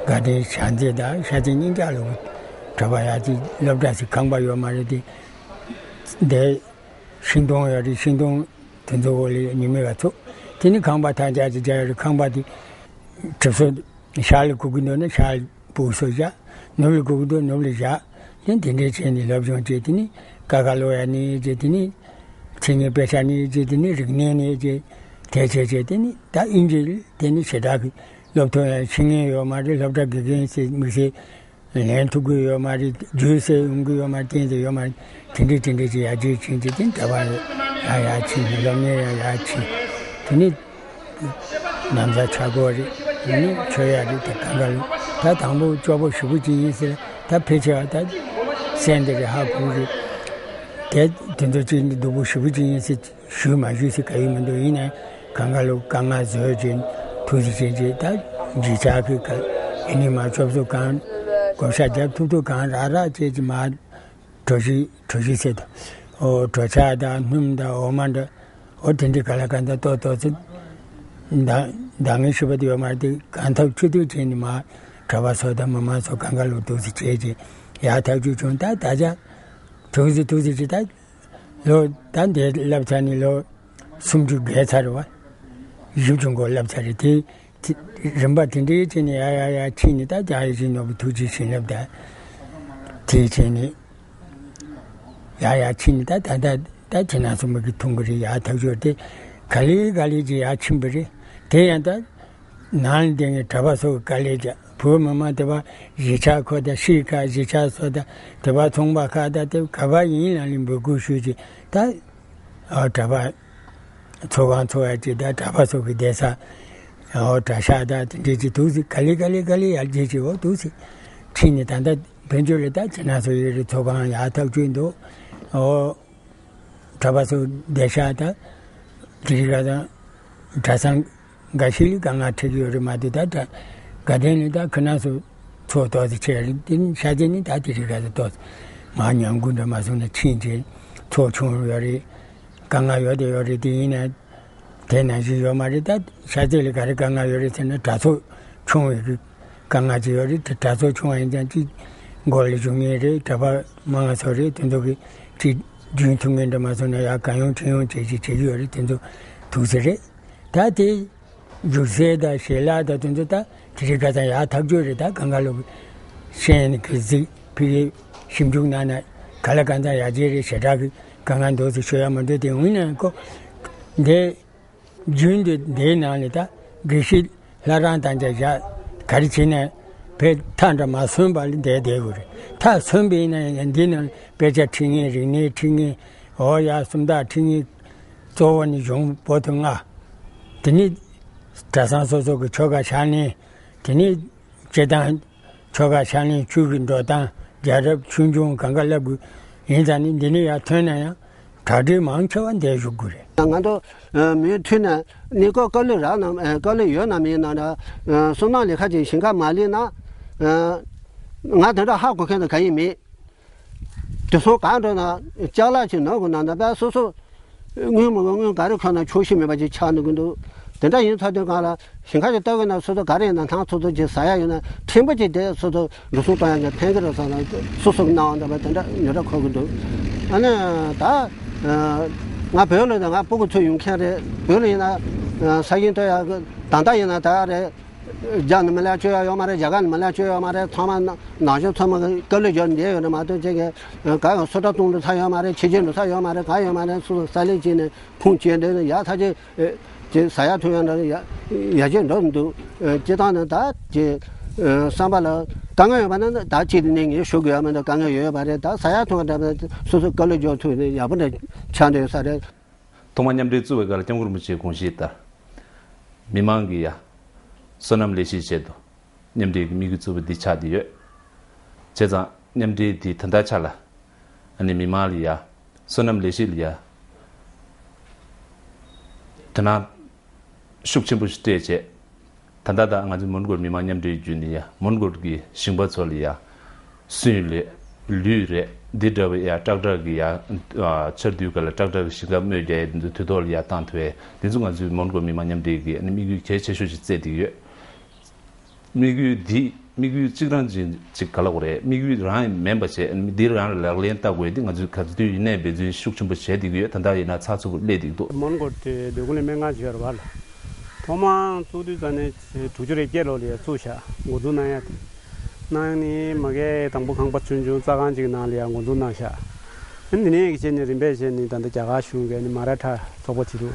དགའ་ལྡན་ཞག་མཛེས་དང་ཤར་རྩེ་གཉིས་ཀ་ལ་གྲྭ་པ་ཡང་ཅིག་སློབ་གྲྭ་ཟེར་ཁང་པ་ཡོད་མ་རེད་དེ། འདི་ཤིང་སྡོང་ཡོད་རེད། ཤིང་སྡོང་དེ་ཚོ་འོག་ལ་ཉི་མ་ལ་ཚུགས། དེ་ནི་ཁང་པ་ཐག་རྒྱག་ཅིག་རྒྱག་ཡོད་རེད། ཁང་པ་དེ་གྲིབ་སོ་ཤར་ལ་སྒུག་གི་འདུག་ན་ཤར་ལ་སྦུག་སོ་བཞག། ནུབ་ལ་སྒུག་གི་འདུག་ནུབ་ལ་བཞག། དེ་དེ་འདྲས་བྱས་ནས་སློབ་སྦྱོང་བྱས། དེ་ནི་ཀ་ཁ་ལོ་ཡ་ནས་བྱས། དེ་ནི་མཚན་ཉིད་དཔེ་ཆ་ནས་བྱས། དེ་ནི་རིག་གནས་ནས་བྱས། དེ་བྱས་བྱས་དེ་ནི་ད་ཨིན་ཇི་ལ་དེ་ནི་ཞེ་དྲག་གི་སློབ་ཐོན་ཡང་ཤེས་མཁན་ཡོད་མ་རེད། སློབ་གྲྭ་དགེ་རྒན་ཟེར་དམིགས་བསལ་ལེན་ཐུབ་ཀྱི་ཡོད་མ་རེད། བརྗོད་གསལ་ཡོང་གི་ཡོད་མ་རེད། གཏན་ནས་ཡོད་མ་རེད། དེ་འདྲས་དེ་འདྲས་ཀྱི་ཡར་རྒྱས་ཕྱིན་ཏེ་དེ་གྲྭ་པ་ཡར་ཡར་ཕྱིན། སློབ་གཉེར་ཡང་ཡར་ཕྱིན། དེ་ནས་ན་བཟའ་ཆག་སྒོ་རེད། དེ་ནས་ཆོས་ཡ་རེད། དེ་གང་ག་ལ་ད་དང་པོ་སྐྱོ་པོ་ཞེ་པོ་ཅིག་ཡིན་ཟེར། ད་ཕལ་ཆེ་བ་ད་སེམས་འདི་རེད། ཧ་གོ་རེད། དེ་དེ་ཚོ་ཅིག་ནི་སྡུག་པོ་ཞེ་པོ་ཅིག་ཡིན་ཟེར། ཞུས་མ་ཞུས་ཟེར་ག་ཡོད་མི་འདུག་ཡིན་ནའི་གང་ག་ལོ་དཀའ་ངལ་བཟོས་བྱས་ཐུགས་སུ་བྱས་བྱས། ད་འཇིགས་ཆགས་ཀྱི་ག་ཡིན་ནི་མ་ཆོབ་སོ་གང་བགོ་བཤའ་རྒྱབ་ཐུབ་ཐུབ་གང་རག་རག་བྱས་ཀྱི་མ་གྲོ་ཞིབ་གྲོ་ཞིབ་ཟེར་དང་། ཨོ་གྲོ་ཆག་དང་སྣུམ་དང་འོ་མ་འདྲ། ཨོ་དེ་འདྲའི་ག་ལ་གང་དང་ཏོག་ཏོག་ཚོད་འདང་འདང་ངེས་ཞུ་བ་དེ་ཡོད་མ་རེད། དེ་གང་ཐབས་ཅི་ཐུབ་བྱས་ནས་མ་གྲྭ་པ་ཚོ་དང་མི་མང་ཚོ་གང་ག་ལོ་འདུག་སེ་བྱས་བྱས་ཡག་ཐག་ཆོད་བྱུང་། ད་ད་ཆ་ཐུགས་སེ་ཐུགས་སེ་བྱས་ད། ལོ་ད་འདི་བསླབ་ཚར་ནས་ལོ་སུམ་ཅུ་བརྒལ་ཚར་བ། བཞི་བཅུ་འགོར་བསླབ་ཚར་རེད། དེ་དེ་རིམ་པ་དེ་འདྲའི་བྱས་ནས་ཡར་ཡར་ཡར་ཕྱིན་ནས། ད་རྒྱ་ཡེ་ཤེས་ནོར་བུ་ཐུགས་རྗེ་བྱིན་རླབས་དང་དེ་བྱས་ནས་ཡར་ཡར་ཕྱིན་ནས། ད་ད་ད་ད་ཁྱེད་རང་ཚོ་མ་གི་མཐོང་གི་རེད། ཡག་ཐག་ཆོད་དེ་ག་ལེ་ག་ལེ་ཅིག་ཡར་ཕྱིན་པ་རེད། དེ་ཡང་ད། ནང་ལ་བསྡད་མཁན་གྲྭ་པ་ཚོ་གི་དཀའ་ལས་རྒྱག། བོད་མི་མང་དེ་བ་གཞིས་ཆགས་ཁག་དང་། གཞིས་ཁག་གཞིས་ཆགས་ཚོ་དང་། དེ་བ་ཚོང་པ་ཁག་དང་། དེ་ག་བ་ཡིན་ལ་ལས་འབོད་སྐུལ་ཞུས་ཀྱི་ད། ཨ་གྲྭ་པ་ཚོགས་ཁང་ཚོགས་ཡ་ཅིག་དང་། གྲྭ་པ་ཚོ་གི་བསྡད་ས་ཨོ་གྲྭ་ཤག་དང་དེ་འདྲས་ཅིག་འདུག་སེ་ག་ལེ་ག་ལེ་ག་ལེ་ཡར་རྒྱས་ཀྱི་འོ་འདུག་སེ་ཁྲིད་ནས། ད་ལྟ་དཔལ་འབྱོར་ལ་ད་ཁྱེད་རང་ཚོ་ཡོད་རེད། ཚོགས་ཁང་ཡག་ཐག་ཆོད་འདུག་ཨོ། གྲྭ་པ་ཚོ་བསྡད་ཤག་དང་། དེ་རིང་ཁ་སང་གྲྭ་ཚང་འགའ་ཤས་ལ་དཀའ་ངལ་འཕྲད་ཀྱི་ཡོད་རེད་མ་གཏོགས། ད་གྲྭ་དགའ་ལྡན་ནི་ད་ཁོ་རང་ཚོ་ཚོགས་ཏོག་ཙམ་བྱས་རེད། དེ་ནི་ཤར་རྩེ་ནི་ད་དེ་རིང་ཁ་སང་ཏོག་ཙམ་མར་ཉམས་རྒུད་འདྲ་མ་སོང་ན་ཕྱིན་བྱས་ཚོགས་ཆུང་ཡོད་རེད། དཀའ་ངལ་ཡོད་དེ་ཡོད་རེད། དེ་ཡིན་ན། དེ་ནང་བཞིན་ཡོད་མ་རེད། ད་ཤར་རྩེ་ལ་ག་རེ་དཀའ་ངལ་ཡོད་རེད་ཟེར་ན། གྲྭ་ཚོགས་ཆུང་བའི་གི་དཀའ་ངལ་ཅིག་ཡོད་རེད། དེ་གྲྭ་ཚོགས་ཆུང་བ་ཡིན་ཙང་ཅིག་མགོ་ལ་ཞུགས་མཁན་རེད། གྲྭ་པ་མང་ང་ཚོ་རེད། དེ་ཚོ་གི་ཅིག་རྒྱུན་མཐུད་མཁན་འདྲ་མ་སོང་ན་ཡར་གང་ཡོང་ཅི་ཡོང་བྱེད་ཅིག་བྱེད་ཀྱི་ཡོད་རེད། དེ་ཚོ་ཐུགས་སེ་རེད། ད་དེ་སྒྱུ་རྩལ་དང་ཞལ་ལག་དང་དེ་ཚོ་ད་དེ་རིང་ཁ་སང་ཡག་ཐག་ཆོད་རེད། ད་གང་ག་ལོ་གི་ཤེས་ཡོན་གི་གཟིགས་ཕི་གི་ཞིབ་འཇུག་གནང་ན་ག་ལ་གང་ཚང་ཡར་རྒྱས་རེད། ཞེ་དྲག་གི་དཀའ་ངལ་འདུག་ཟེར་ཤོད་ཡ་མ་འདུག་དེ་འོན་ནའང་ཁོ་འདི་རྒྱུན་དུ་འདིའི་ནང་ལ་ད་དགེ་བཤེས་ལྷ་རམས་དང་བཅས་བཞག་ག་རེ་བྱེད་ན་བས་མཐའ་འདྲ་མ་སོན་པ་ལ་བསྡད་བསྡད་དགོས་རེད། མཐའ་སོན་པ་ཡིན་ན་ཡང་འདི་ནང་དཔེ་ཆ་ཁྲིད་མཁན། རིག་གནས་ཁྲིད་མཁན། འོ་ཡ་སུམ་རྟགས་ཁྲིད་མཁན། གཙོ་བོ་ནི་གཞུང་པོ་ཏི་ལྔ། དེ་ནི་གྲྭ་ཚང་སོ་སོ་གི་ཆོ་ག་ཕྱག་ལེན། དེ་ནི་སྤྱིར་བཏང་ཆོ་ག་ཕྱག་ལེན་ཆོས་ཀྱི་འགྲོ་སྟངས། རྒྱལ་རབས་ཆོས་འབྱུང་གང་ག་བསླབ་དགོས། ཡིན་ཙང་ནི་འདི་ནས་ཡར་ཐོན་ན་ཡང་ གྲ་སྒྲིག་མང་ཆེ་བ་འདིར་བཞུགས་དགོས་རེད། ང་ཚོ་མུ་མཐུད་ནས་གནས་སྐབས་བཀའ་སློབ་རག་ན་བཀའ་སློབ་ཡོད་ན་མེད་ན་བསོད་ནམས་ལས་ཁ་ཅིག་ཞིང་ཁ་མ་ལས་ན། ང་དེ་འདྲ་ཧ་གོ་མཁན་དང་གང་ཡིན་མེད། དེ་སོང་གང་འགྲོ་ན་ཅ་ལག་ཅིག་ནང་དགོས་ན་ད་པ་སོ་སོ། དངུལ་མི་དགོས། དངུལ་ག་རེ་ཁོ་ན་ཆོག་ཤེས་མེད་པ་ཅིག་ཆགས་འདུག་གི་འདུག་དེ་འདྲ་ཡིན་ཚར་དུས་གང་ལ་ཞིང་ཁ་ཅིག་ལྟ་དགོས་ན་སོ་སོ་ག་རེ་ཡིན་ན་ཐང་ཚོ་ཚོ་ཅིག་ཟ་ཡ་ཡོད་ན་ཕྲན་བུ་ཅིག་དེ་སོ་སོ་འགྲོ་སོང་གཏོང་ཡ་ཅིག་ཕན་གི་རེད་བསམ་ན་སོ་སོ་གི་སྣང་བ་འདྲ་པ་དེ་འདྲ་ཉོ་སྒྲ་འཁོར་གི་འདུག་ཨ་ནི་ད། ང་བོད་ལ་ད་ང་སྤུ་གུ་ཚོ་ཡོང་མཁན་རེད། བོད་ལ་ཡིན་ན་ས་ཞིང་ཐོ་ཡ་གི་ད་ལྟ་ཡིན་ན་ད་རེད། རྒྱ་ནས་མི་ལ་སྤྱོད་ཡ་ཡོད་མ་རེད། རྒྱ་གར་ནས་མི་ལ་སྤྱོད་ཡ་ཡོད་མ་རེད། ཚང་མ་ན་ནང་ཆེན་ཚང་མ་གི་དཀའ་ལས་རྒྱག་འདི་ཡོད་རེད་མ་གཏོགས་ཅིག་གི་ག་ཡང་སོ་ཏྲ་གཏོང་འགྲོ་ས་ཡོད་མ་རེད། ཕྱི་རྒྱལ་འགྲོ་ས་ཡོད་མ་རེད། ག་ཡོད་མ་རེད། སོ་སོ་ས་ལེ་བྱས་ནས་ཁུངས་སྐྱེལ་འདི་ཡ་ཐག་ཆོད་ཅིག་ཟ་ཡ་འཐུང་ཡ་འདྲ་ཡ་ཡ་ཅིག་འགྲོ་འདུག་སྤྱི་བཏང་ནས་ད་ཅིག་བསམ་པ་ལ་དཀའ་ངལ་ཡོད་པ་ན་ད་ཅིག་ནས་ངས་ཞུ་དགོས་ཡ་མི་འདུག་དཀའ་ངལ་ཡོད་ཡོད་པ་རེད། ད་ཟ་ཡ་འཐུང་ཡ་འདྲ་པ་སོ་སོ་དཀའ་ལས་རྒྱག་ཐུབ་ནས་ཡག་པོ་འདྲ་ཆགས་འདུག་ས་རེད། ཐོག་མར་མཉམ་འབྲེལ་བཙུགས་པའི་སྐབས་ལ་སྐྱབས་མགོན་རིན་པོ་ཆེའི་དགོངས་གཞི་ལྟར། མི་མང་གི་ཡ། བསོད་ནམས་ལེགས་བཤད་ཆེད་དུ། མཉམ་འབྲེལ་གྱི་དམིགས་ཡུལ་གཙོ་བོ་འདི་ཆགས་བསྡད་ཡོད། བྱས་ཙང་མཉམ་འབྲེལ་འདི་ད་ལྟའི་ཆ་ལ། ཨ་ནི་མི་མང་ལ་ཡ། བསོད་ནམས་ལེགས་བཤད་ལ་ཡ། དོ་སྣང་ཤུགས་ཆེན་པོ་ཞིག་སྤྲད་བྱས། ད་ལྟ་ད་ང་ཚོའི་མོན་གྷོ་མི་མང་མཉམ་འབྲེལ་བརྒྱུད་ནས་ཡ་མོན་གྷོ་གི་ཞིང་པ་ཚོ་ལ་ཡ། སུན་རེད། ལུད་རེད། འདི་འདྲ་བའི་ཡ་ཀྲག་ཀྲག་གི་ཡ། ཆར་དུས་སྐབས་ལ་ཀྲག་ཀྲག་གི་ཞིང་ཁ་རྨོས་རྒྱག་ཡ་འདི་ཚོ་དུས་ཐོག་ལ་ཡ་བཏང་ཐུབ་ཡ་འདི་ཚོ་ང་ཚོའི་མོན་གྷོ་མི་མང་མཉམ་འབྲེལ་གྱི་དམིགས་ཡུལ་གལ་ཆེ་ཤོས་ཤིག་བརྩིས་བསྡད་ཡོད། དམིགས་ཡུལ་འདི་དམིགས་ཡུལ་གཅིག་རང་ཅིག་ཅིག་ག་ལབ་དགོས་རེད། དམིགས་ཡུལ་རང་མིན་པ་བྱས་འདི་རང་ལ་ལག་ལེན་བསྟར་དགོས་འདི་ང་ཚོས་ག་དུས་ཡིན་ནའི་འབད་བརྩོན་ཤུགས་ཆེན་པོ་བྱས་བསྡད་ཀྱི་ཡོད། ད་ལྟ་ཡིན་ན་ཚགས་ཚུད་པོ་སླེབས་བསྡད་ཀྱི་འདུག་མོན་གྷོ་དེ་སྡོད་ཁུལ་ལ་སྨན་ཁང་ཅིག་ཡོད་རེད་པ་ལ། ཐོག་མར་བཙུགས་དུས་ཙམ་ནས་དྲུག་ཅུ་རེ་བརྒྱད་ལོ་ལ་ཡ་བཙུགས་ཤག་འགོ་འཛུགས་གནང་ཡ་དེ། གནང་ནས་མ་གི་དང་པོ་ཁང་པ་ཆུང་ཆུང་རྩྭ་ཁང་ཅིག་ནང་ལ་ཡ་འགོ་འཛུགས་གནང་ཤག་ཨ་ནི་དེ་ནས་བྱས་ནས་རིམ་པས་བྱས་ནས་ད་ལྟ་རྒྱ་གར་གཞུང་གིས་ནི་མ་ར་ཐ་ཚོགས་པ་བྱེད་འདུག་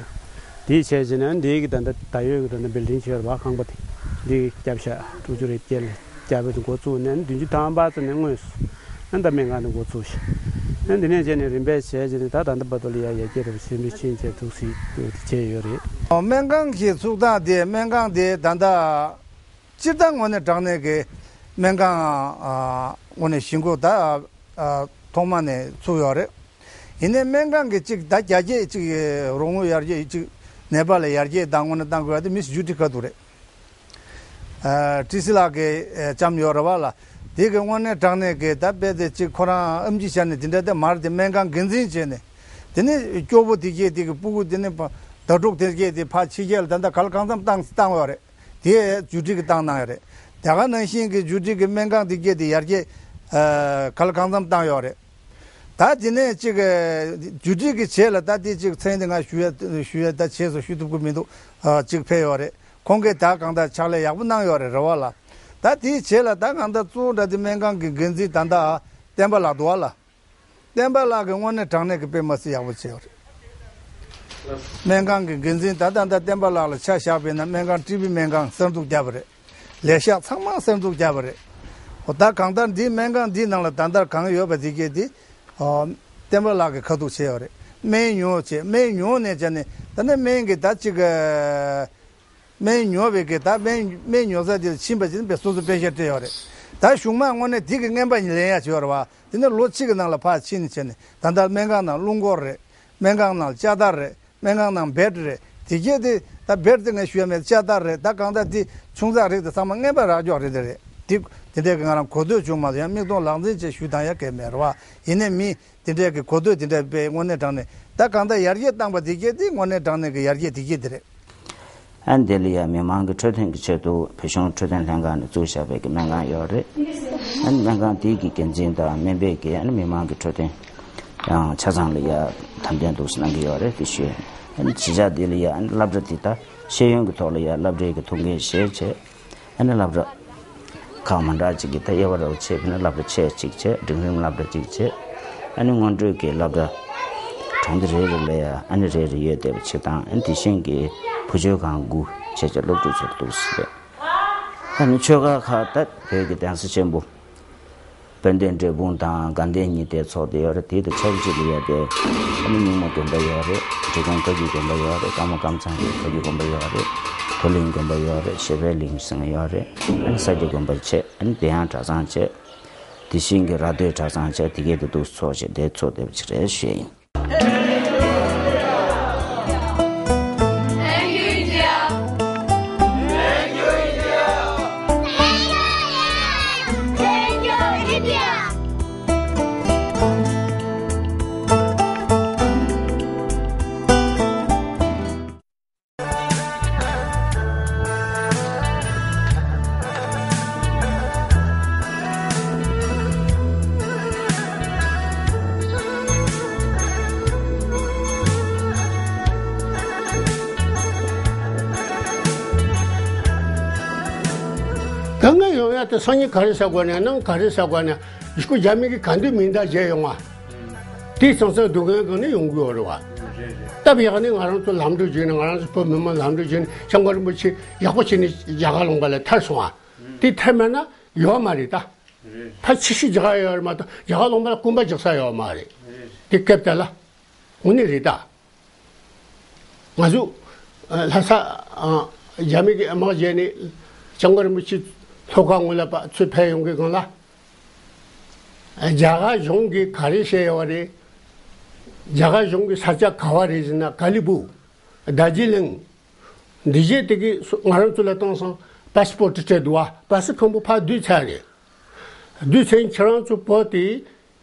དེ་བྱས་བྱས་ནས་ཨ་ནི་དེ་གི་ད་ལྟ་ད་ཡོད་གི་ད་ལྟ་བིལ་ཌིང་ཅིག་ཡོད་རེད་པ། ཁང་པ་དེ་འདི་བརྒྱབ་ཤག་དྲུག་ཅུ་རེ་བརྒྱད་ལ་བརྒྱབ་པའི་འགོ་བཙུགས་ནས་ཨ་ནི་བདུན་ཅུ་ཐམ་པ་ཙམ་ནས་དངོས་སུ་ཨ་ནི་ད་སྨན་ཁང་དེ་འགོ་བཙུགས་ཤག་ཨ་ནི་དེ་ནས་བྱས་ནས་རིམ་པས་བྱས་བྱས་ནས་ད་ད་ལྟ་བར་དུ་ལ་ཡ་ཡར་རྒྱས་འགྲོ་བ་ཆེན་པོ་ཕྱིན་བྱས་འདུག་སེ་བྱས་ཡོད་རེད། སྨན་ཁང་གི་ཚུགས་སྟངས་དེ་སྨན་ཁང་དེ་ད་ལྟ། སྤྱིར་བཏང་དངོས་གནས་དྲང་གནས་ཀྱི་སྨན་ཁང་ཨ་དངོས་གནས་ཞིང་ཁུག་ད་ཨ་ཐོག་མ་ནས་ཚུགས་ཡོད་རེད། ཡིན་ནའི་སྨན་ཁང་གི་གཅིག་ད་རྒྱ་སྐྱེད་གཅིག་རོགས་དངུལ་ཡར་རྒྱས་གཅིག་ནེ་པཱལ་ལ་ཡར་རྒྱས་དང་དངོས་གནས་བཏང་དགོས་ཡ་དེ་མི་སུ་ཇུ་ཏི་ཁ་ཐུག་རེད། ཨ་ཀྲི་སི་ལགས་ཀྱིས་ཨ་བཅམས་ཡོད་རེད་པ་ལ། དེ་གི་དངོས་གནས་དྲང་གནས་ཀྱི་ད་དཔེ་དེ་གཅིག་ཁོ་རང་ཨེམ་ཆི་བྱས་ནས་དེ་འདྲ་དེ་མར་དེ་སྨན་ཁང་འགན་འཛིན་བྱས་ནས། དེ་ནས་སྐྱོ་པོ་དེ་སྐྱེས་དེ་གི་སྤུ་གུ་དེ་ནས་ཕ་ཟླ་དྲུག་དེ་སྐྱེས་དེ་ཕ་ཕྱི་རྒྱལ་ལ་ད་ལྟ་ག་ལ་གང་འཚམ་བཏང་བཏང་ཡོད་རེད། དེ་ཇུ་ཏི་གིས་བཏང་གནང་ཡོད་རེད། དེ་ག་ནང་བཞིན་གྱི་ཇུ་ཏི་གི་སྨན་ཁང་དེ་སྐྱེས་དེ་ཡར་རྒྱས་ཨ་ག་ལ་གང་འཚམ་བཏང་ཡོད་རེད། ད་དེ་ནས་གཅིག་ཇུ་ཏི་གི་བྱས་ལ་ད་དེ་གཅིག་མཚན་དེ་ང་ཞུ་ཡ་ཞུ་ཡ་ད་བྱས་སོ་ཞུ་ཐུབ་ཀྱི་མི་འདུག་ཨ་གཅིག་ཕེབས་ཡོད་རེད། ཁོང་གིས་ད་གང་ལྟར་ཕྱག་ལས་ཡག་པོ་གནང་ཡོད་རེད་རེད་པ་ལ། ད་དེའི་རྗེས་ལ་ད་གང་ལྟར་གཙོ་བོ་འདྲ་དེ་སྨན་ཁང་གི་འགན་འཛིན་ད་ལྟ་བསྟན་པ་ལགས་འདུག་པ་ལ། བསྟན་པ་ལགས་ཀྱིས་དངོས་གནས་དྲང་གནས་ཀྱི་དཔེ་མ་སྲིད་ཡག་པོ་བྱས་ཡོད་རེད། སྨན་ཁང་གི་འགན་འཛིན་ད་ལྟ་ད་བསྟན་པ་ལགས་ལ་ཆ་བཞག་པ་ཡིན་ན་སྨན་ཁང་ཀྲི་པི་སྨན་ཁང་གསར་འཛུགས་བརྒྱབ་པ་རེད། ལས་ཤག་ཚང་མ་གསར་འཛུགས་བརྒྱབ་པ་རེད། འོ་ད་གང་ལྟར་འདིའི་སྨན་ཁང་འདིའི་ནང་ལ་ད་ལྟ་གང་ཡོད་པ་དེ་གས་དེ་ཨོ་བསྟན་པ་ལགས་ཀྱིས་ཁ་ཐུག་བྱས་ཡོད་རེད། སྨན་ཉོ་བྱས་སྨན་ཉོ་ནས་བྱས་ནས་ད་ནི་སྨན་གྱི་ད་ཅིག་སྨན་ཉོ་བའི་གི་ད་སྨན་སྨན་ཉོ་ས་དེ་ལ་ཕྱིན་པ་ཅིག་པའི་སོ་སོ་པེ་ཤ་སྤྲད་ཡོད་རེད། ད་གཞུང་མང་དངོས་གནས་དེ་གི་རྔན་པ་ཉིད་ལེན་ཡ་བྱས་ཡོད་རེད་བ། དེ་ནས་ལོ་གཅིག་གི་ནང་ལ་ཕར་ཕྱིན་ནས་བྱས་ནས་ད་ལྟ་སྨན་ཁང་ནང་རླུང་འཁོར་རེད། སྨན་ཁང་ནང་ལྕགས་ཐག་རེད། སྨན་ཁང་ནང་བེད་རེད། དེ་གས་དེ་ད་བེད་དེ་ངས་ཞུ་ཡ་མེད། ལྕགས་ཐག་རེད། ད་གང་ལྟར་དེ་ཆུང་ཙག་རིགས་དེ་ཚང་མ་རྔན་པ་རག་འཇོག་རེད་དེ་རེད། དེ་དེ་འདྲས་ཀྱི་ང་རང་གོ་ཐོས་བྱུང་མ་སོང་། ཡང་མིག་མཐོང་ལག་འཛིན་བྱས་ཞུ་སྟངས་ཡ་གལ་མེད་རེད་བ། ཡིན་ནའི་མི་དེ་འདྲས་ཀྱི་གོ་ཐོས་དེ་འདྲས་དཔེ་དངོས་གནས་དྲང་གནས་ད་གང་ལྟར་ཡར་རྒྱས་བཏང་པ་དེ་གས་དེ་དངོས་གནས་དྲང་གནས་ཀྱི་ཡར་རྒྱས་དེ་གས་དེ་རེད། ཨ་ནི་དེ་ལ་ཡང་མི་མང་གི་འཕྲོད་བསྟེན་གྱི་ཆེད་དུ་བོད་གཞུང་འཕྲོད་བསྟེན་ལྷན་ཁང་ནས་བཙུགས་བཞག་པའི་གི་སྨན་ཁང་ཡོད་རེད། ཨ་ནི་སྨན་ཁང་དེ་གི་འགན་འཛིན་དང་སྨན་པས་ཀྱིས་ཨ་ནི་མི་མང་གི་འཕྲོད་བསྟེན་ཡང་ཆ་ཚང་ལ་ཡང་དམ་དོན་འདུག་སེ་གནང་གི་ཡོད་རེད། དེ་ཞུ། ཨ་ནི་གཞིས་ཆགས་དེ་ལ་ཡང་ཨ་ནི་སློབ་གྲྭ་དེ་ད་ཤེས་ཡོན་གྱི་ཐོག་ལ་ཡང་སློབ་གྲྭའི་གི་ཐུགས་འགན་བཞེས་བྱས། ཨ་ནི་སློབ་གྲྭ་ཁག་མང་དྲགས་ཅིག་གི་ད་དབྱེ་བ་རོགས་བྱས་ཕྱིན་ན་སློབ་གྲྭ་ཆེ་གཅིག་བྱས། འབྲིང་རིམ་སློབ་གྲྭ་གཅིག་བྱས། ཨ་ནི་སྔོན་འགྲོའི་གི་སློབ་གྲྭ་གྲོང་སྡེ་རེ་རེ་ལ་ཡ་ཨ་ནི་རེ་རེ་ཡོད་བསྡད་པ་ཅིག་དང་། ཨ་ནི་དེ་བཞིན་གྱི་བུ་བཅོལ་ཁང་དགུ་བྱས་བྱས་སློབ་ཕྲུག་ཚོར་འདུག་སེ་རེད། ཨ་ནི་ཆོལ་ཁ་ཁག་ད་བོད་ཀྱི་གདན་ས་ཆེན་པོ་དཔལ་ལྡན་འབྲས་སྤུངས་དང་དགའ་ལྡན་གཉིས་ལྡན་ཚོགས་སྡེ་ཡོད་རེད། དེ་དང་ཆབས་ཅིག་ལ་ཡ་དེ་ཨ་ནི་རྙིང་མ་དགོན་པ་ཡོད་རེད། འབྲི་གུང་བཀའ་བརྒྱུད་དགོན་པ་ཡོད་རེད། ཀརྨ་ཀམ་ཚང་གི་བཀའ་བརྒྱུད་དགོན་པ་ཡོད་རེད། མཐོ་གླིང་དགོན་པ་ཡོད་རེད། ཤེས་དཔལ་གླིང་ཟེར་ཡོད་རེད། ཨ་ནི་ས་སྐྱ་དགོན་པ་བྱས། ཨ་ནི་བདེ་དབྱངས་གྲྭ་ཚང་བྱས། དེ་བཞིན་གྱི་ར་སྟོད་གྲྭ་ཚང་བྱས། དེ་གའི་དེ་འདུག་ཚོགས་བྱས་དེ་ཚོགས་བསྡད་པ་ཅིག་རེད་ཞུ་ཡ་ཡིན། ད་ང་ཡོང་ཡ་དེ་སང་ཉིན་ག་རེ་ཟེར་དགོས་ནས་ནང་ག་རེ་ཟེར་དགོས་ནས་ཡུལ་སྐོར་རྒྱ་མི་གི་ག་འདོད་མིན་ད་བརྗེད་ཡོང་བ། དེའི་ཚང་ཚང་སྡུག་བསྔལ་གང་ནས་ཡོང་གི་ཡོད་རེད་བ། སྟབས་ཡག་ནས་ང་རང་ཚོ་ལམ་འགྲོ་བརྒྱུད་ནས་ང་རང་ཚོ་བོད་མི་མང་ལམ་འགྲོ་བརྒྱུད་ནས་སྐྱབས་མགོན་རིན་པོ་ཆེ་ཡག་པོ་བྱས་ནས་རྒྱ་གར་ལུང་པ་ལ་ཐར་སོང་བ། དེ་ཐར་མེད་ན་ཡོད་མ་རེད་ད། ཕ་ཆི་ཤི་རྒྱ་གར་ཡོད་རེད་མ་གཏོགས་རྒྱ་གར་ལུང་པ་ལ་སྐོམ་པ་རྒྱག་ས་ཡོད་མ་རེད། དེ་སྐབས་དེ་ལ་དངོས་གནས་རེད་ད། ང་ཚོ་ལྷ་ས་རྒྱ་མི་གི་དམག་བརྗེས་ནས་སྐྱབས་མགོན་རིན་པོ་ཆེ་ལྷོ་ཁ་ངོས་ལ་ཕར་ཚུར་ཕེབས་ཡོང་གི་སྒང་ལ། རྒྱ་གར་གཞུང་གིས་ག་རེ་བཤད་ཡོད་རེད། རྒྱ་གར་གཞུང་གི་ས་ཆ་ག་བ་རེད་ཟེར་ན་ཀ་ལི་སྦུག་དར་ཇི་ལིང་། འདི་བཞིན་དེ་གི་ང་རང་ཚོ་ལ་བཏང་སོང་པ་སི་པོར་ཊི་སྤྲད་འདུག་བ། པ་སི་ཁང་པ་ཕར་བསྡུས་ཚར་རེད། བསྡུས་ཚར་ཁྱེད་རང་ཚོ་བོད་དེ་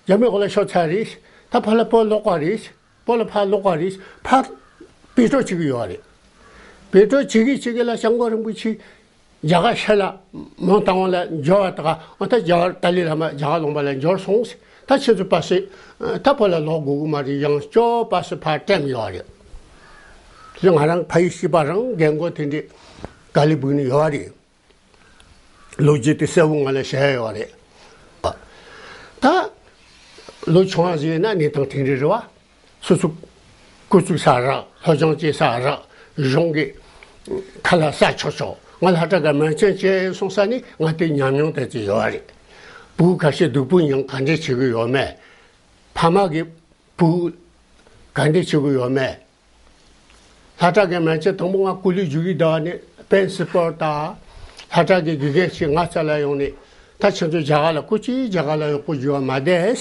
རྒྱ་མི་འོག་ལ་ཤོར་ཚར་རེད། ད་ཕར་ལ་བོད་ལོག་པ་རེད། བོད་ལ་ཕར་ལོག་པ་རེད། ཕར་བོད་ཐོག་བྱེད་ཀྱི་ཡོད་རེད། བོད་ཐོག་བྱེད་ཀྱི་བྱེད་ཀྱི་ལ་སྐྱབས་མགོན་རིན་པོ་ཆེ་རྒྱ་གར་ཤར་ལ་མོན་རྟ་དབང་ལ་འབྱོར་བ་དག་ཨ་ད་རྒྱ་གར་ཏཱ་ལའི་བླ་མ་རྒྱ་གར་ལུང་པ་ལ་འབྱོར་སོང་། ད་ཁྱེད་ཚོ་པ་སེ་ད་བོད་ལ་ལོག་དགོས་ཀྱི་མ་རེད། ཡང་སྐྱོ་པ་སེ་ཕར་བཀྲམ་ཡོད་རེད། ང་རང་ཕ་ཡུལ་གཅིག་པ་རང་རྒན་རྒོན་དེ་འདྲས་ག་ལེ་བུད་ནས་ཡོད་རེད། ལོ་རྒྱུས་དེ་གསལ་བོ་ང་ལ་བཤད་ཡོད་རེད། ད་ལོ་ཆུང་བ་ཟིག་ཡིན་ན་གནས་སྟངས་དེ་འདྲ་རེད་བ། སོ་སོ་སྐུ་གཅིག་ས་རག་སློབ་སྦྱོང་བྱེད་ས་རག་གཞུང་གི་ཁ་ལག་ཟ་ཆོག་ཆོག་ང་སློབ་གྲྭ་གི་མན་ཆད་བྱས་སོང་ས་ནས་ང་དེ་ཉམས་མྱོང་དེ་ཚོ་ཡོད་རེད། བུ་ཁ་ཤས་སྡུག་པོ་མྱངས་ག་འདྲས་བྱེད་གི་ཡོད་མེད། ཕ་མ་གི་བུ་ག་འདྲས་བྱེད་གི་ཡོད་མེད། སློབ་གྲྭ་གི་མན་ཆད་དང་པོ་ང་ཀུ་ལི་རྒྱུགས་ཡིག་བསྡད་ནས་པན་སི་པོར་ཊི་དང་སློབ་གྲྭ་གི་དགེ་རྒན་ཞིག་ང་རྩ་ལ་ཡོང་ནས་ད་ཁྱེད་ཚོ་རྒྱ་གར་ལ་སྐུ་མཁྱེན་རྒྱ་གར་ལ་ཡག་པོ་བྱེད་པ་མ་བསྡད།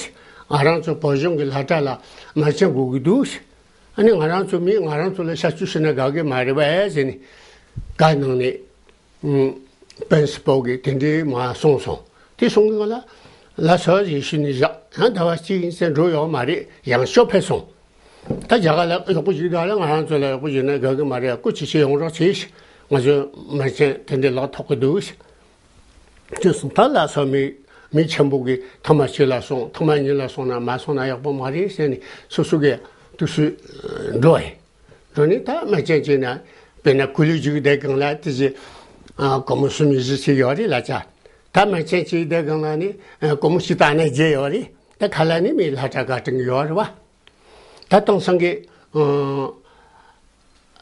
ང་རང་ཚོ་བོད་གཞུང་གི་སློབ་གྲྭ་ལ་མན་ཆད་དགོས་ཀྱི་འདུག་ཨ་ནི་ང་རང་ཚོ་མིས་ང་རང་ཚོ་ལ་ཤ་སྐྱོན་བྱས་ན་དགའ་གི་མ་རེད་པས་ཟེར་ནས་བཀའ་གནང་ནས། པན་སི་པོར་ཊི་གིས་དེ་འདྲའི་མ་གསུངས་སོང་། དེ་གསུང་གི་ལ་ལ་སོ་ཡེ་ཤུ་ནི་བཞག་ཡང་ཟླ་བ་གཅིག་ཡིན་ཟེར་འགྲོ་ཡོང་མ་རེད། ཡང་སྐྱོ་ཕེབས་སོང་། ད་རྒྱ་གར་ལ་ཡག་པོ་ཞིག་འདུག་ལ་ང་རང་ཚོ་ལ་ཡག་པོ་ཞིག་ན་དགའ་གི་མ་རེད། སྐུ་མཁྱེན་ཡོང་རོགས་བྱེད། ང་ཚོའི་མན་ཆད་དེ་འདྲའི་ལག་ཐོག་གི་འདུག་དེ་སོང་ད་ལ་སོ་མི་མི་ཆེན་པོ་གིས་ཐེངས་མ་གཅིག་ལ་སོང་། ཐེངས་མ་གཉིས་ལ་སོང་ན་མ་སོང་ན་ཡག་པོ་མ་རེད་ཟེར་ནས་སོ་སོ་གིས་དུས་སུ་འགྲོ་ཡིན། འགྲོ་ནས་ད་མན་ཆད་བྱས་ན་དཔེར་ན་ཀུ་ལི་རྒྱུགས་བསྡད་སྒང་ལ་དེ་བཞིན་སྒོར་མོ་སུམ་བཞི་ཞིག་ཡོད་རེད་ལ་ཅག་ད་མན་ཆད་བྱས་བསྡད་སྒང་ལ་ནི་སྒོར་མོ་ཞིག་བཏང་ན་བརྗེད་ཡོད་རེད། ད་ཁ་ལག་ནི་མི་སློབ་གྲྭ་ག་སྟེང་ཡོད་རེད་བ། ད་དེང་སང་གི་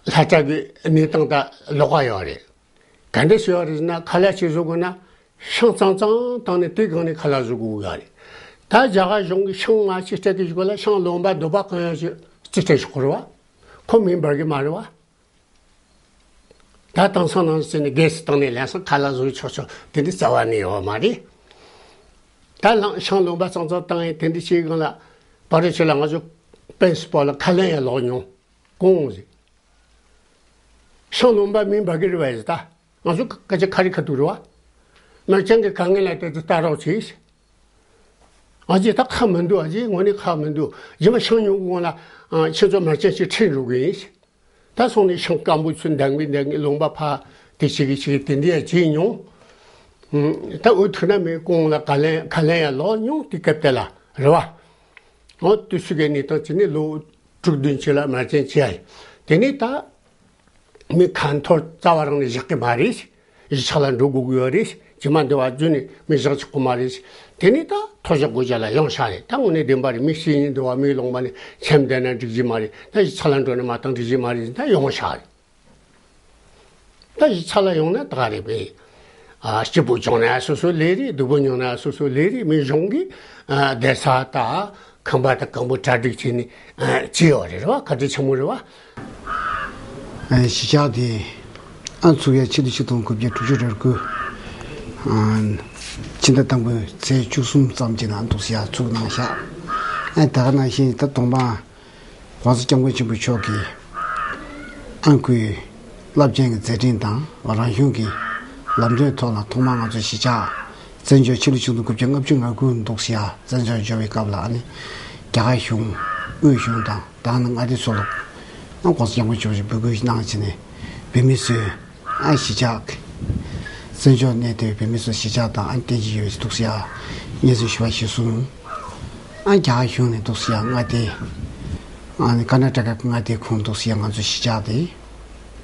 སློབ་གྲྭ་གི་གནས་སྟངས་ད་ལོགས་ཀ་ཡོད་རེད། ག་འདྲ་ཞིག་ཡོད་རེད་ཟེར་ན་ཁ་ལག་ཅིག་བཟོ་དགོས་ན་ཤིང་གཙང་གཙང་བཏང་ནས་དེའི་སྒང་ནས་ཁ་ལག་བཟོ་དགོས་ཡོད་རེད། ད་རྒྱ་གར་གཞུང་གིས་ཤིང་མ་ཅིག་སྤྲད་གི་ཞིག་ལ་ཤིང་ལོང་པ་འདོད་པ་གང་ཡོད་ཅིག་ཅིག་སྤྲད་ཞོག་གོ་རེད་བ། ཁོ་མིང་འབར་གི་མ་རེད་བ། ད་དེང་སང་ནང་བཞིན་ནས་གས་སུ་བཏང་ནས་ལེན་སང་ཁ་ལག་བཟོ་ཆོག་ཆོག་དེ་འདྲའི་རྩ་བ་ནས་ཡོད་མ་རེད། ད་ལང་ཤིང་ལོང་པ་གཙང་གཙང་བཏང་ཡས་དེ་འདྲའི་བྱེད་སྒང་ལ་བར་ཆད་ལ་ང་ཚོ་པན་སི་པོར་ཊི་ལ་ཁ་ལན་ཡང་ལོག་མྱོང་། གོང་ཟིག་ཤིང་ལོང་པ་མིང་འབར་གི་རེད་བས་ད། ང་ཚོ་སྐད་ཆ་ཁ་རི་ཁ་ཐུག་རེད་བ། མན་ཆད་གི་དཀའ་ངལ་ལ་དེ་ཚོ་ལྟ་རོགས་བྱེད། ཨ་ཅེ་ད་ཁག་མི་འདུག་ཨ་ཅེ་དངོས་གནས་ཁག་མི་འདུག་རྗེས་མ་ཤིང་ཉོ་གི་སྒང་ལ་ཁྱེད་ཚོ་མན་ཆད་ཅིག་ཁྲིད་འགྲོ་གི་ཡིན། ད་སོང་ནས་ཤིང་སྐམ་པོ་ཚོ་འདང་གི་འདང་གི་ལོང་པ་ཕར་དེ་བྱེད་གི་བྱེད་གི་དེ་འདྲ་ཡང་བྱེད་མྱོང་། ད་འུ་ཐུག་ན་མི་གོང་ལ་ཁ་ལན་ཁ་ལན་ཡང་ལོག་མྱོང་དེ་སྐབས་དེ་ལ་རེད་བ། འོ་དུས་ཚོད་ཀྱི་གནས་སྟངས་བྱས་ནས་ལོ་དྲུག་བདུན་ཅིག་ལ་མན་ཆད་བྱས་ཡ་ཡིན། དེ་ནས་ད། མི་ཁ་འཐོར་རྩ་བ་རང་ནས་བཞག་གི་མ་རེད། གཞིས་ཆགས་ལ་འགྲོ་དགོས་ཀྱི་ཡོད་རེད། རྗེས་མ་འདི་བ་བརྫུས་ནས་མི་བཞག་ཆོག་གི་མ་རེད། དེ་ནས་ད་མཐོ་བཞག་སྒོ་རྒྱ་ལ་ཡོང་ཤག་རེད། ད་དངོས་གནས་བདེན་པ་རེད། མི་ཤི་ཡིན་འདི་བ་མིའི་ལུང་པ་ནས་འཆམ་བསྡད་ན་འགྲིག་གི་མ་རེད། ད་གཞིས་ཆགས་ལ་འགྲོ་ན་མ་གཏོགས་འགྲིག་གི་མ་རེད། ད་ཡོང་ཤག་རེད། ད་གཞིས་ཆགས་ལ་ཡོང་ན་ད་ག་རེད་པས། ཨ་སྐྱིད་པོ་བྱུང་ན་སོ་སོ་ལས་རེད། སྡུག་པོ་མྱོང་ན་སོ་སོ་ལས་རེད། མི་གཞུང་གིས་ཨ་བསྡད་ས་ད། ཁང་པ་དང་གང་པོ་གྲ་སྒྲིག་བྱས་ནས་ཨ་བྱས་ཡོད་རེད་བ། བཀའ་དྲིན་ཆེན་མོ་རེད་བ། ཨ་གཞིས་ཆགས་དེ་ཨ་ཚུགས་ཡ་ཕྱི་ལོ་ཆིག་སྟོང་དགུ་བརྒྱ་དྲུག་ཅུ་རེ་དགུ་ཨ་ཕྱི་ཟླ་དང་པོའི་ཚེས་བཅུ་གསུམ་ཙམ་གྱི་ནང་འདུག་སེ་ཡ་ཚུགས་གནང་ཤག་ཨ་ད་ག་ནང་བཞིན་ད་གདོང་པ་༸གོང་ས་༸སྐྱབས་མགོན་ཆེན་པོ་མཆོག་གིས་ཨ་ཁུའི་རླབས་ཆེན་གྱི་མཛད་འཕྲིན་དང་རང་གཞུང་གི་ལམ་སྟོན་ཐོག་ལ་ཐོག་མར་ང་ཚོ་གཞིས་ཆགས་བཙན་བྱོལ་ཕྱི་ལོ་ཆིག་སྟོང་དགུ་བརྒྱ་ལྔ་བཅུ་ང་དགུ་འདུག་སེ་ཡ་བཙན་བྱོལ་འབྱོར་བའི་སྐབས་ལ་ཨ་ནི་རྒྱ་གར་གཞུང་དབུས་གཞུང་དང་ད་ནི་མངའ་སྡེ་མཚོ་ལྷོ་ཨ་༸གོང་ས་༸སྐྱབས་མགོན་ཆེན་པོ་མཆོག་འབོད་སྐུལ་གནང་བྱས་ནས་བོད་མི་ཚོས་ཨ་གཞིས་ཆགས་བཙན་བྱོལ་གནས་སྡོད་བོད་མི་ཚོ་གཞིས་ཆགས་དང་ཨ་བསྟན་གྱི་ཡོད་པའི་འདུག་སེ་ཡ་སྙན་སེང་ཞུ་བ་གཞིར་བཟུང་ཨ་རྒྱ་གར་གཞུང་ནས་འདུག་སེ་ཡ་མངའ་སྡེ་ཨ་ནི་ཀར་ན་ཊ་ཀ་མངའ་སྡེའི་ཁོངས་འདུག་སེ་ཡ་ང་ཚོ་གཞིས་ཆགས་དེ་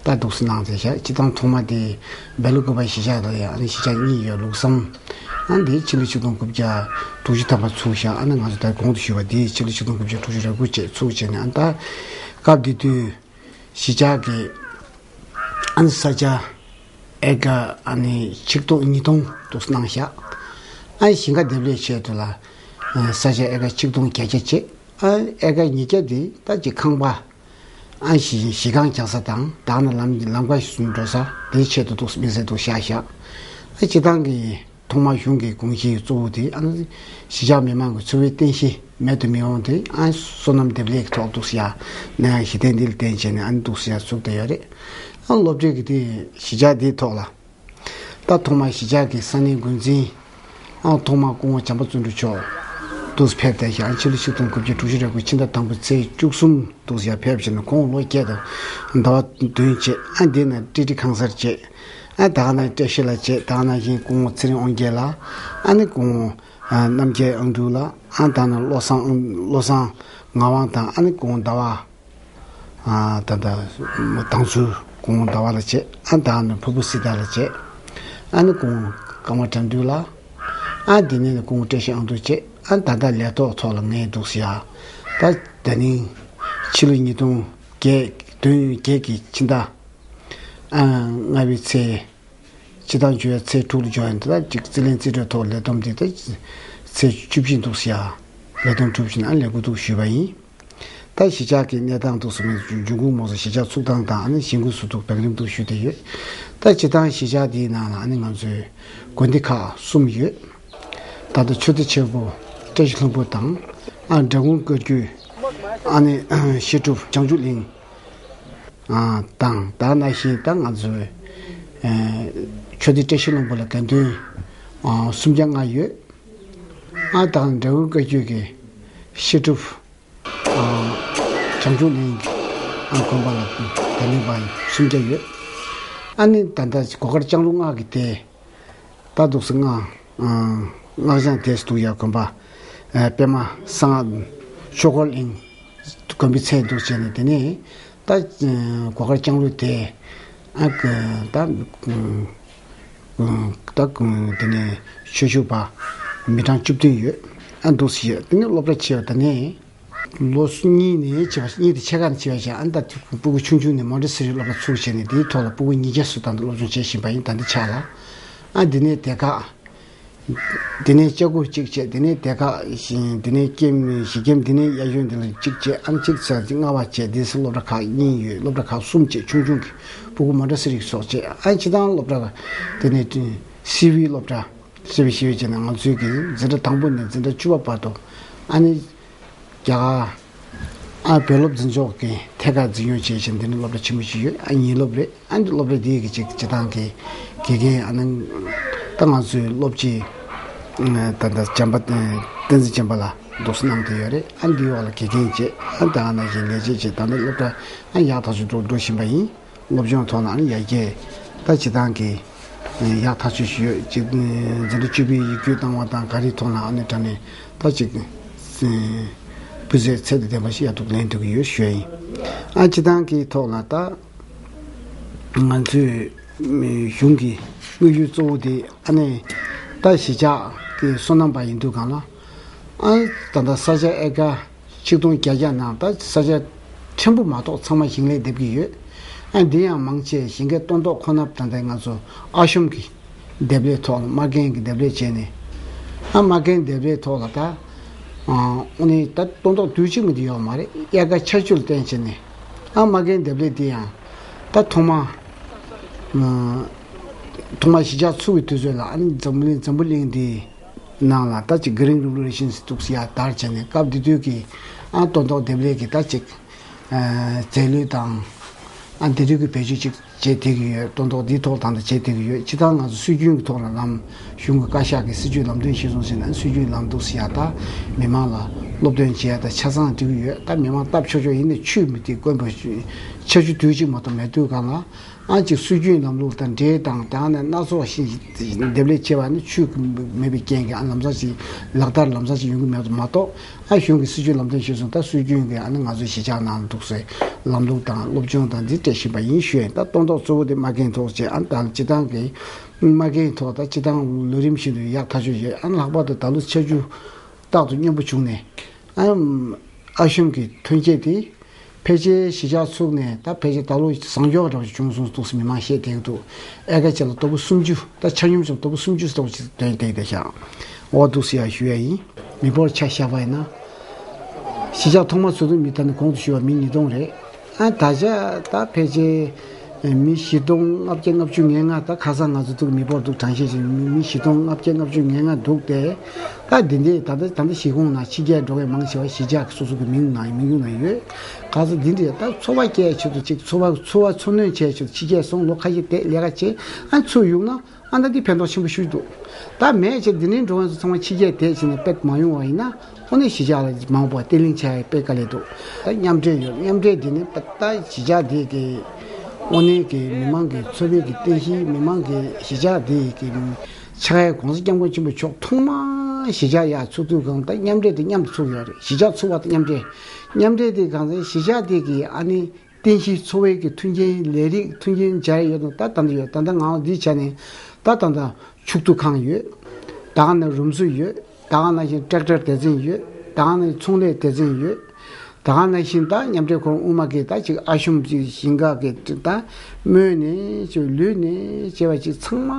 ད་འདུག་སེ་གནང་བསྡད་བཞག་སྤྱིར་བཏང་ཐོག་མ་དེ་སྦེལ་ཀོབ་གཞིས་ཆགས་དང་ཡང་ཨ་ནི་གཞིས་ཆགས་གཉིས་ཡོད། ལུགས་བསམ། ཨ་འདི་ཕྱི་ལོ་ཆིག་སྟོང་དགུ་བརྒྱ་དྲུག་ཅུ་ཐམ་པ་ཚུགས་བཞག་ཨ་ནི་ང་ཚོ་ད་གོང་དུ་ཞུས་པ་འདི་ཕྱི་ལོ་ཆིག་སྟོང་དགུ་བརྒྱ་དྲུག་ཅུ་རེ་དགུ་བཅས་ཚུགས་བྱས་ནས། ཨ་ནི་ད་སྐབས་དེ་དུས་གཞིས་ཆགས་ཀྱི་ཨ་ནི་ས་ཆ་ཨེ་ཀ་ཨ་ནི་ཆིག་སྟོང་ཉིས་སྟོང་འདུག་སེ་གནང་བཞག་ཨ་ཞིང་ཁ་འདེབས་ལས་ཆེད་དུ་ལ་ས་ཆ་ཨེ་ཀ་ཆིག་སྟོང་བརྒྱད་བརྒྱ་བཅས། ཨ་ཨེ་ཀ་ཉིས་བརྒྱ་དེ་ད་ཅིག་ཁང་པ། ཨ་ཞི་ཞི་ཁང་རྒྱག་ས་དང་དག་ན་ལམ་ལམ་ཁ་ཞིག་འགྲོ་ས་དེའི་ཆེད་དུ་འདུག་སེ་དམིགས་བསལ་འདུག་བཞག་བཞག་ཨ་སྤྱིར་བཏང་གི་ཐོག་མར་གཞུང་གི་དགོངས་གཞི་གཙོ་བོ་དེ་ཨ་ནི་གཞིས་ཆགས་མི་མང་གི་འཚོ་བའི་རྟེན་གཞི་མེད་དུ་མི་འོང་དེ་ཨ་སོ་ནམ་འདེབས་ལས་ཀྱི་ཐོག་འདུག་སེ་ཡ་ནས་ཡང་གཞི་རྟེན་འདི་ལ་བརྟེན་བྱས་ནས་ཨ་ནི་འདུག་སེ་ཡ་བཙུགས་བསྡད་ཡོད་རེད། ཨ་སློབ་གྲྭའི་གི་དེ་གཞིས་ཆགས་འདིའི་ཐོག་ལ། ད་ཐོག་མར་གཞིས་ཆགས་ཀྱི་ས་གནས་འགོ་འཛིན། ཨང་ཐོག་མར་སྐུ་ངོ་བྱམས་པ་བརྩོན་འགྲུས་མཆོག་འདུག་སེ་ཕེབས་ཏེ་ཡང་ཕྱི་ལོ་ཆིག་སྟོང་དགུ་བརྒྱ་དྲུག་ཅུ་རེ་དགུ་ཕྱི་ཟླ་དང་པོའི་ཚེས་བཅུ་གསུམ་འདུག་སེ་ཡར་ཕེབས་བྱས་ནས་ཁོང་ལོ་བརྒྱད་དང་ཟླ་བ་བདུན་བྱས། ཨ་འདི་ནས་ཀྲི་ཀྲི་ཁང་གསར་བྱས། ཨ་ད་ག་ནང་བཀྲ་ཤིས་ལགས་བྱས། ད་ག་ནང་བཞིན་སྐུ་ངོ་ཚེ་རིང་དབང་རྒྱལ་ལགས། ཨ་ནི་སྐུ་ངོ་རྣམ་རྒྱལ་ཨང་འབྲུག་ལགས། ཨ་ད་ནང་བློ་བཟང་བློ་བཟང་ངག་དབང་དང་། ཨ་ནི་སྐུ་ངོ་ཟླ་བ། ཨ་ད་ལྟ་དང་ཚུལ་སྐུ་ངོ་ཟླ་བ་ལགས་བྱས། ཨ་ད་ནི་ཕུར་བུ་སྲི་ཐར་ལགས་བྱས། ཨ་ནི་སྐུ་ངོ་ཀརྨ་དགྲ་འདུལ་ལགས། ཨ་དེ་ནས་ནི་སྐུ་ངོ་བཀྲ་ཤིས་ཨང་རྡོར་བྱས། ཨ་ད་ལྟ་ལས་ཐོག་ཐོག་ལ་ངས་འདུག་སེ་ཡ། ད་ད་ནི་ཕྱི་ལོ་ཉིས་སྟོང་བརྒྱད་བདུན་བརྒྱད་ཀྱི་ཕྱི་ཟླ་ཨ་ལྔ་པའི་ཚེས། སྤྱི་བཏང་བཅུ་པའི་ཚེས་དྲུག་ལ་འབྱོར་ཡོད་འདུག་ད་ཅིག་རྩིས་ལེན་རྩིས་སྤྲོད་ཐོག་ལས་བསྡོམས་དེ་ད་ཚེས་བཅུ་བཞི་འདུག་སེ་ཡ། ལས་བསྡོམས་གྲུབ་བཞིན་ཨ་ལས་འགོ་འདུག་ཞུས་པ་ཡིན། ད་གཞིས་ཆགས་ཀྱི་གནས་སྟངས་འདུག་སེ་མིན་འབྱུང་ཁུངས་མང་སུ་གཞིས་ཆགས་ཚུགས་སྟངས་དང་ཨ་ནི་གཞིས་འགོ་བཟོ་འདུག་བང་རིམ་འདུག་ཞུས་བསྡད་ཡོད། ད་སྤྱིར་བཏང་གཞིས་ཆགས་འདིའི་ནང་ལ་ཨ་ནི་ང་ཚོའི་དགོན་སྡེ་ཁག་གསུམ་ཡོད། ད་ལྟ་ཆོས་སྡེ་ཆེན་པོ་བཀྲ་ཤིས་ལྷུན་པོ་དང་། ཨ་འབྲི་གུང་བཀའ་བརྒྱུད། ཨ་ནི་བཤད་སྒྲུབ་བྱང་ཆུབ་གླིང་། ཨ་དང་ད་ནང་བཞིན་ད་ང་ཚོའི་ཨ་ཆོས་སྡེ་བཀྲ་ཤིས་ལྷུན་པོ་ལ་དགེ་འདུན་ཨ་སུམ་བརྒྱ་ལྔ་ཡོད། ཨ་དང་འབྲི་གུང་བཀའ་བརྒྱུད་ཀྱི་བཤད་སྒྲུབ་ཨ་བྱང་ཆུབ་གླིང་གི་ཨ་དགོན་པ་ལ་དགེ་འདུན་པ་སུམ་བརྒྱ་ཡོད། ཨ་ནི་ད་ལྟ་སྒོ་དཀར་ལྕང་ལུང་སྔགས་ཀྱི་སྡེ། ད་འདུག་སེ་སྔགས་ཨ་སྔགས་འཆང་དེ་འདུག་ཡ་དགོན་པ་ཨ་པད་མ་གསང་སྔགས་ཆོས་འཁོར་གླིང་དགོན་པའི་ཚད་འདུག་བྱས་ནས། དེ་ནས་ད་ཨ་སྒོ་དཀར་ལྕང་ལུང་དེ་ཨ་ད་ཨ་ད་དེ་ནས་ཆོས་ཞུ་བ་མི་གྲངས་བཅུ་བདུན་ཡོད། ཨ་འདུག་སེ་ཡོད། དེ་ནས་སློབ་གྲྭ་ཆེ་བ་དེ་ནས། ལོ་གཉིས་ནས་བྱས་པ། གཉིས་དང་ཕྱེད་ཀ་ནས་བྱས་པ་ཞིག་ཨ་ནི་ད་ཕྲུ་གུ་ཆུང་ཆུང་ནས་མོན་ཊེ་སི་རི་སློབ་གྲྭ་ཚུགས་བྱས་ནས་དེའི་ཐོག་ལ་ཕྲུ་གུ་ཉིས་བརྒྱ་སུ་ད་ལྟ་སློབ་སྦྱོང་བྱེད་བཞིན་པ་ཡིན། ད་ལྟའི་ཆ་ལ། ཨ་འདི་ནས་སྡེ་ཁག་འདི་ནས་ལྕགས་སྒོ་གཅིག་བྱས། འདི་ནས་སྡེ་ཁག་བཞི། འདི་ནས་ཀེམ་གཞིས་ཀེམ་འདི་ནས་གཡས་གཡོན་འདི་ལ་གཅིག་བྱས། ཨ་ནི་གཅིག་ཚར་གཅིག་ལྔ་པ་བྱས། འདི་སུ་སློབ་གྲྭ་ཁག་གཉིས་ཡོད། སློབ་གྲྭ་ཁག་གསུམ་བྱས། ཆུང་ཆུང་གི་ཕྲུ་གུ་མོན་ཊེ་སི་རི་སོགས་བྱས། ཨ་ནི་སྤྱིར་བཏང་སློབ་གྲྭ་འདི་ནས་སི་བི་སློབ་གྲྭ། སི་བི་ཞེས་པའི་བྱས་ནས་ང་ཚོའི་གི་འཛིན་གྲྭ་དང་པོ་ནས་འཛིན་གྲྭ་བཅུ་པ་བར་དུ། ཨ་ནི་རྒྱ་གར་ཨ་བོད་སློབ་འཛིན་ཕྱོགས་ཀྱི་ཐད་ཀར་འཛིན་སྐྱོང་བྱེད་བཞིན་འདི་ནི་སློབ་གྲྭ་ཆེན་མོ་ཞིག་ཡོད། ཨ་ཉིན་སློབ་རེད། ཨ་འདི་སློབ་གྲྭ་འདིའི་གི་ཅིག་སྤྱིར་བཏང་གི་དགེ་རྒན་ཨ་ནི་ད་ང་ཚོའི་སློབ་སྤྱི་ད་ལྟ་བྱམས་པ་བསྟན་འཛིན་བྱམས་པ་ལགས་འདུག་སེ་གནང་བསྡད་ཡོད་རེད། ཨ་འདིའི་འོག་ལ་དགེ་རྒན་བྱས། ཨ་ད་ནང་བཞིན་ལས་བྱེད་བྱས། ད་ནི་སློབ་གྲྭ་ཨ་ཡག་ཐག་ཆོད་འགྲོ་འགྲོ་བཞིན་པ་ཡིན། སློབ་སྦྱོང་ཐོག་ལ་ཨ་ནི་ཡར་རྒྱས་ད་སྤྱིར་བཏང་གི་ཡག་ཐག་ཆོད་ཞིག་ཡོད། ཅིག་འཛིན་གྲྭ་བཅུ་པའི་ཡིག་རྒྱུགས་བཏང་བ་དང་ག་རེའི་ཐོག་ལ་ཨ་ནི་དྲ་ནས་ད་ཅིག་སྤུས་ཚད་ཚད་དང་ལྡན་པ་ཞིག་ཡག་ཐོག་ལེན་ཐུབ་ཀྱི་ཡོད་ཞུ་ཡ་ཡིན། ཨ་སྤྱིར་བཏང་གི་ཐོག་ལ་ད་ང་ཚོའི་གཞུང་གི་དམིགས་ཡུལ་གཙོ་བོ་དེ་ཨ་ནི་ད་གཞིས་ཆགས་ཀྱི་སོ་ནམ་པ་ཡིན་དུས་སྒང་ལ། ཨ་ད་ལྟ་ས་ཆ་ཨེ་ཀ་ཆིག་སྟོང་བརྒྱད་བརྒྱ་ནང་ད་ས་ཆ་ཕྲན་བུ་མ་གཏོགས་ཚང་མ་ཞིང་ལས་འདེབས་ཀྱི་ཡོད། ཨ་འདི་ཡང་མང་ཆེ་ཞིང་ཁའི་སྟོན་ཐོག་ཁོ་ན་ད་ལྟ་ང་ཚོ་ཨ་ཤོམ་གྱི་འདེབས་ལས་ཐོག་ལ་མ་རྒན་གྱི་འདེབས་ལས་བྱས་ནས། ཨ་མ་རྒན་འདེབས་ལས་ཐོག་ལ་ད་ཨ་ཨོ་ནི་ད་སྟོན་ཐོག་དུས་གཅིག་མ་གཏོགས་ཡོད་མ་རེད། དབྱར་ཁ་ཆར་ཆུ་ལ་བརྟེན་བྱས་ནས། ཨ་མ་རྒན་འདེབས་ལས་འདི་ཡང་ད་ཐོག་མ་ཨ་ཐོག་མ་གཞིས་ཆགས་ཚུགས་པའི་དུས་ཚོད་ལ་ཨ་ནི་འཛམ་བུ་གླིང་འཛམ་བུ་གླིང་འདི། ནང་ལ་ད་ཅིག་Green Revolution འདུག་སེ་ཡར་དར་བྱས་ནས། སྐབས་དེ་དུས་ཀྱི་ཨ་སྟོན་ཐོག་འདེབས་ལས་ཀྱི་ད་ཅིག་ཨ་རྫས་ལུད་དང་ཨ་དེ་དུས་ཀྱི་བེད་སྤྱོད་ཅིག་བྱེད་བསྡད་ཀྱི་ཡོད། སྟོན་ཐོག་འདིའི་ཐོག་ད་ལྟ་བྱེད་བསྡད་ཀྱི་ཡོད། སྤྱིར་བཏང་ང་ཚོ་སྲོལ་རྒྱུན་གྱི་ཐོག་ལ་ལམ་གཞུང་གི་བཀའ་ཤག་གིས་སྲིད་ཇུས་ལམ་སྟོན་གཞིར་བཟུང་བྱས་ནས་སྲོལ་རྒྱུན་ལམ་འདུག་སེ་ཡར་ད་མི་མང་ལ་སློབ་སྟོན་བྱེད་ཡ་དང་ཆ་ཚང་སྒྲིག་གི་ཡོད། ད་མི་མང་སྟབས་ཆོག་ཆོག་ཡིན་ནའི་ཆུ་མི་དེ་དཀོན་པོ་ཆར་ཆུ་དུས་གཅིག་མ་གཏོགས་མེད་དུས་སྒང་ལ། ཨ་ཅིག་སྲོལ་རྒྱུན་ལམ་ལུགས་དང་འབྲེལ་དང་དེ་ནས་སྣ་ཚོགས་ཤིག་འདེབས་ལས་བྱས་པ་ནི་ཆོས་ཀྱི་མེད་པའི་རྐྱེན་གྱིས་ཨ་ལམ་སང་ཞིག་ལག་བསྟར་ལམ་སང་ཞིག་ཡོང་གི་མེད་པ་མ་གཏོགས། ཨ་གཞུང་གི་སྲིད་ཇུས་ལམ་སྟོན་ཞུས་སོང་། ད་སྲོལ་རྒྱུན་གྱི་ཨ་ནི་ང་ཚོའི་གཞིས་ཆགས་ནང་འདུག་སའི་ལམ་ལུགས་དང་སློབ་སྦྱོང་དང་འདི་སྤྲད་བཞིན་པ་ཡིན་ཞུ་ཡིན། ད་སྟོན་ཐོག་གཙོ་བོ་དེ་མ་རྒན་ཐོག་བཅས་ཨ་ནི་ད་སྤྱི་བཏང་གི་མ་རྒན་ཐོག་ད་སྤྱི་བཏང་ལོ་རིམ་བཞིན་དུ་ཡག་ཐག་ཆོད་ཡོད། ཨ་ནི་ལྷག་པར་དུ་ད་ལོ་ཆར་ཆུ་རྟག་ཏུ་སྙོམས་པོ་བྱུང་ནས་ཨ་ཨ་གཞུང་གི་ཐོན་སྐྱེད་དེ། ཕལ་ཆེར་གཞིས་ཆགས་ཚུགས་ནས་ད་ཕལ་ཆེར་ད་ལོ་བཟང་ཕྱོགས་འདྲ་བ་ཞིག་བྱུང་སོང་འདུག་ཟེར་མི་མང་བཤད་བསྡད་ཀྱི་འདུག་ཨེ་ཀ་གཅིག་ལ་ལྟ་བུ་སུམ་ཅུ། ད་ཆ་སྙོམས་ཀྱང་ལྟ་བུ་སུམ་ཅུ་ལྟ་བུ་ཞིག་ཐོན་བསྡད་བསྡད་ཤག་འོ་འདུག་ཟེར་ཡ་ཞུ་ཡ་ཡིན། མི་འབོར་ཆ་བཞག་པ་ཡིན་ན། གཞིས་ཆགས་ཐོག་མ་ཚུགས་དུས་མི་ད་ནི་གོང་དུ་ཞུས་པ་མི་ཉིས་སྟོང་རེད། ཨ་ད་ཆ་ད་ཕལ་ཆེར་མི་བཞི་སྟོང་ལྔ་བརྒྱ་ལྔ་བཅུ་ང་ལྔ་ད་ཁ་སང་ང་ཚོ་ཐུག་མི་འབོར་འདུག་གྲངས་བཤད་བྱས་མི་མི་བཞི་སྟོང་ལྔ་བརྒྱ་ལྔ་བཅུ་ང་ལྔ་འདུག་སྟེ། ད་འདི་འདྲའི་ད་ལྟ་ད་ལྟ་གཞིས་ཁོངས་ནང་ཕྱི་རྒྱལ་འགྲོ་མཁན་མང་ཆེ་བ་གཞིས་ཆགས་སོ་སོ་གི་མིང་ནང་མིང་ཡུལ་ནང་ཡོད། ག་ཚོད་འདི་འདྲའི་ད་འཚོ་བ་སྐྱེལ་ཆེད་དུ་ཅིག་འཚོ་བ་འཚོ་བ་འཚོ་སྣོན་བྱས་ཆེད་དུ་ཕྱི་རྒྱལ་སོང་ལོ་ཁ་ཤས་བསྡད་ལས་ཀ་བྱས་ཨ་ཚུར་ཡོང་ན་ཨ་ད་འདི་ཕན་ཐོགས་ཆེན་པོ་ཞིག་འདུག་ད་མེད་ཆེད་འདི་ནས་འགྲོ་མཁན་ཚོ་ཚང་མ་ཕྱི་རྒྱལ་བསྡད་བྱས་ནས་དཔེ་མ་ཡོང་བ་ཡིན་ན་དངོས་གནས་གཞིས་ཆགས་ལ་མང་པོ་བརྟན་ལྷིང་ཆགས་ཡ་དཔེ་དཀའ་ལས་འདུག་ད་མཉམ་འབྲེལ་ཡོད། མཉམ་འབྲེལ་འདི་ནི་ད་གཞིས་ཆགས་འདི་གི་དངོས་གནས་ཀྱི་མི་མང་གི་འཚོ་བའི་གི་རྟེན་གཞི་མི་མང་གི་གཞིས་ཆགས་འདི་གི་ཆགས་ཡ་གོང་ས་སྐྱབས་མགོན་ཆེན་པོ་མཆོག་ཐོག་མར་གཞིས་ཆགས་ཡར་ཚུགས་དུས་གང་ད་མཉམ་འབྲེལ་དེ་མཉམ་དུ་ཚུགས་ཡོད་རེད། གཞིས་ཆགས་ཚུགས་པ་དང་མཉམ་འབྲེལ། མཉམ་འབྲེལ་དེ་གང་ཟེར་གཞིས་ཆགས་དེ་གི་ཨ་ནི་རྟེན་གཞི་འཚོ་བའི་གི་མཐུན་རྐྱེན་ལས་རིགས་མཐུན་རྐྱེན་སྦྱར་ཡོད་དང་ད་ད་ལྟ་ཡོད། ད་ལྟ་ངའང་འདིའི་ཆ་ནས་ད་ད་ལྟ་ཕྱུགས་འདུ་ཁང་ཡོད། ད་ག་ནང་རུམ་བཟོ་ཡོད། ད་ག་ནང་བཞིན་ཊེག་ཊར་སྡེ་ཚན་ཡོད། ད་ག་ནང་ཚོང་ལས་སྡེ་ཚན་ཡོད། ད་ག་ནང་བཞིན་ད་མཉམ་འབྲེལ་ཁོ་རང་དབུ་མ་གི་ད་ཅིག་ཨ་ཤུམ་ཅིག་ཞིང་ཁ་གི་ད་རྨོས་ནས་ཅིག་ལུད་ནས་བྱས་པ་ཅིག་ཚང་མ་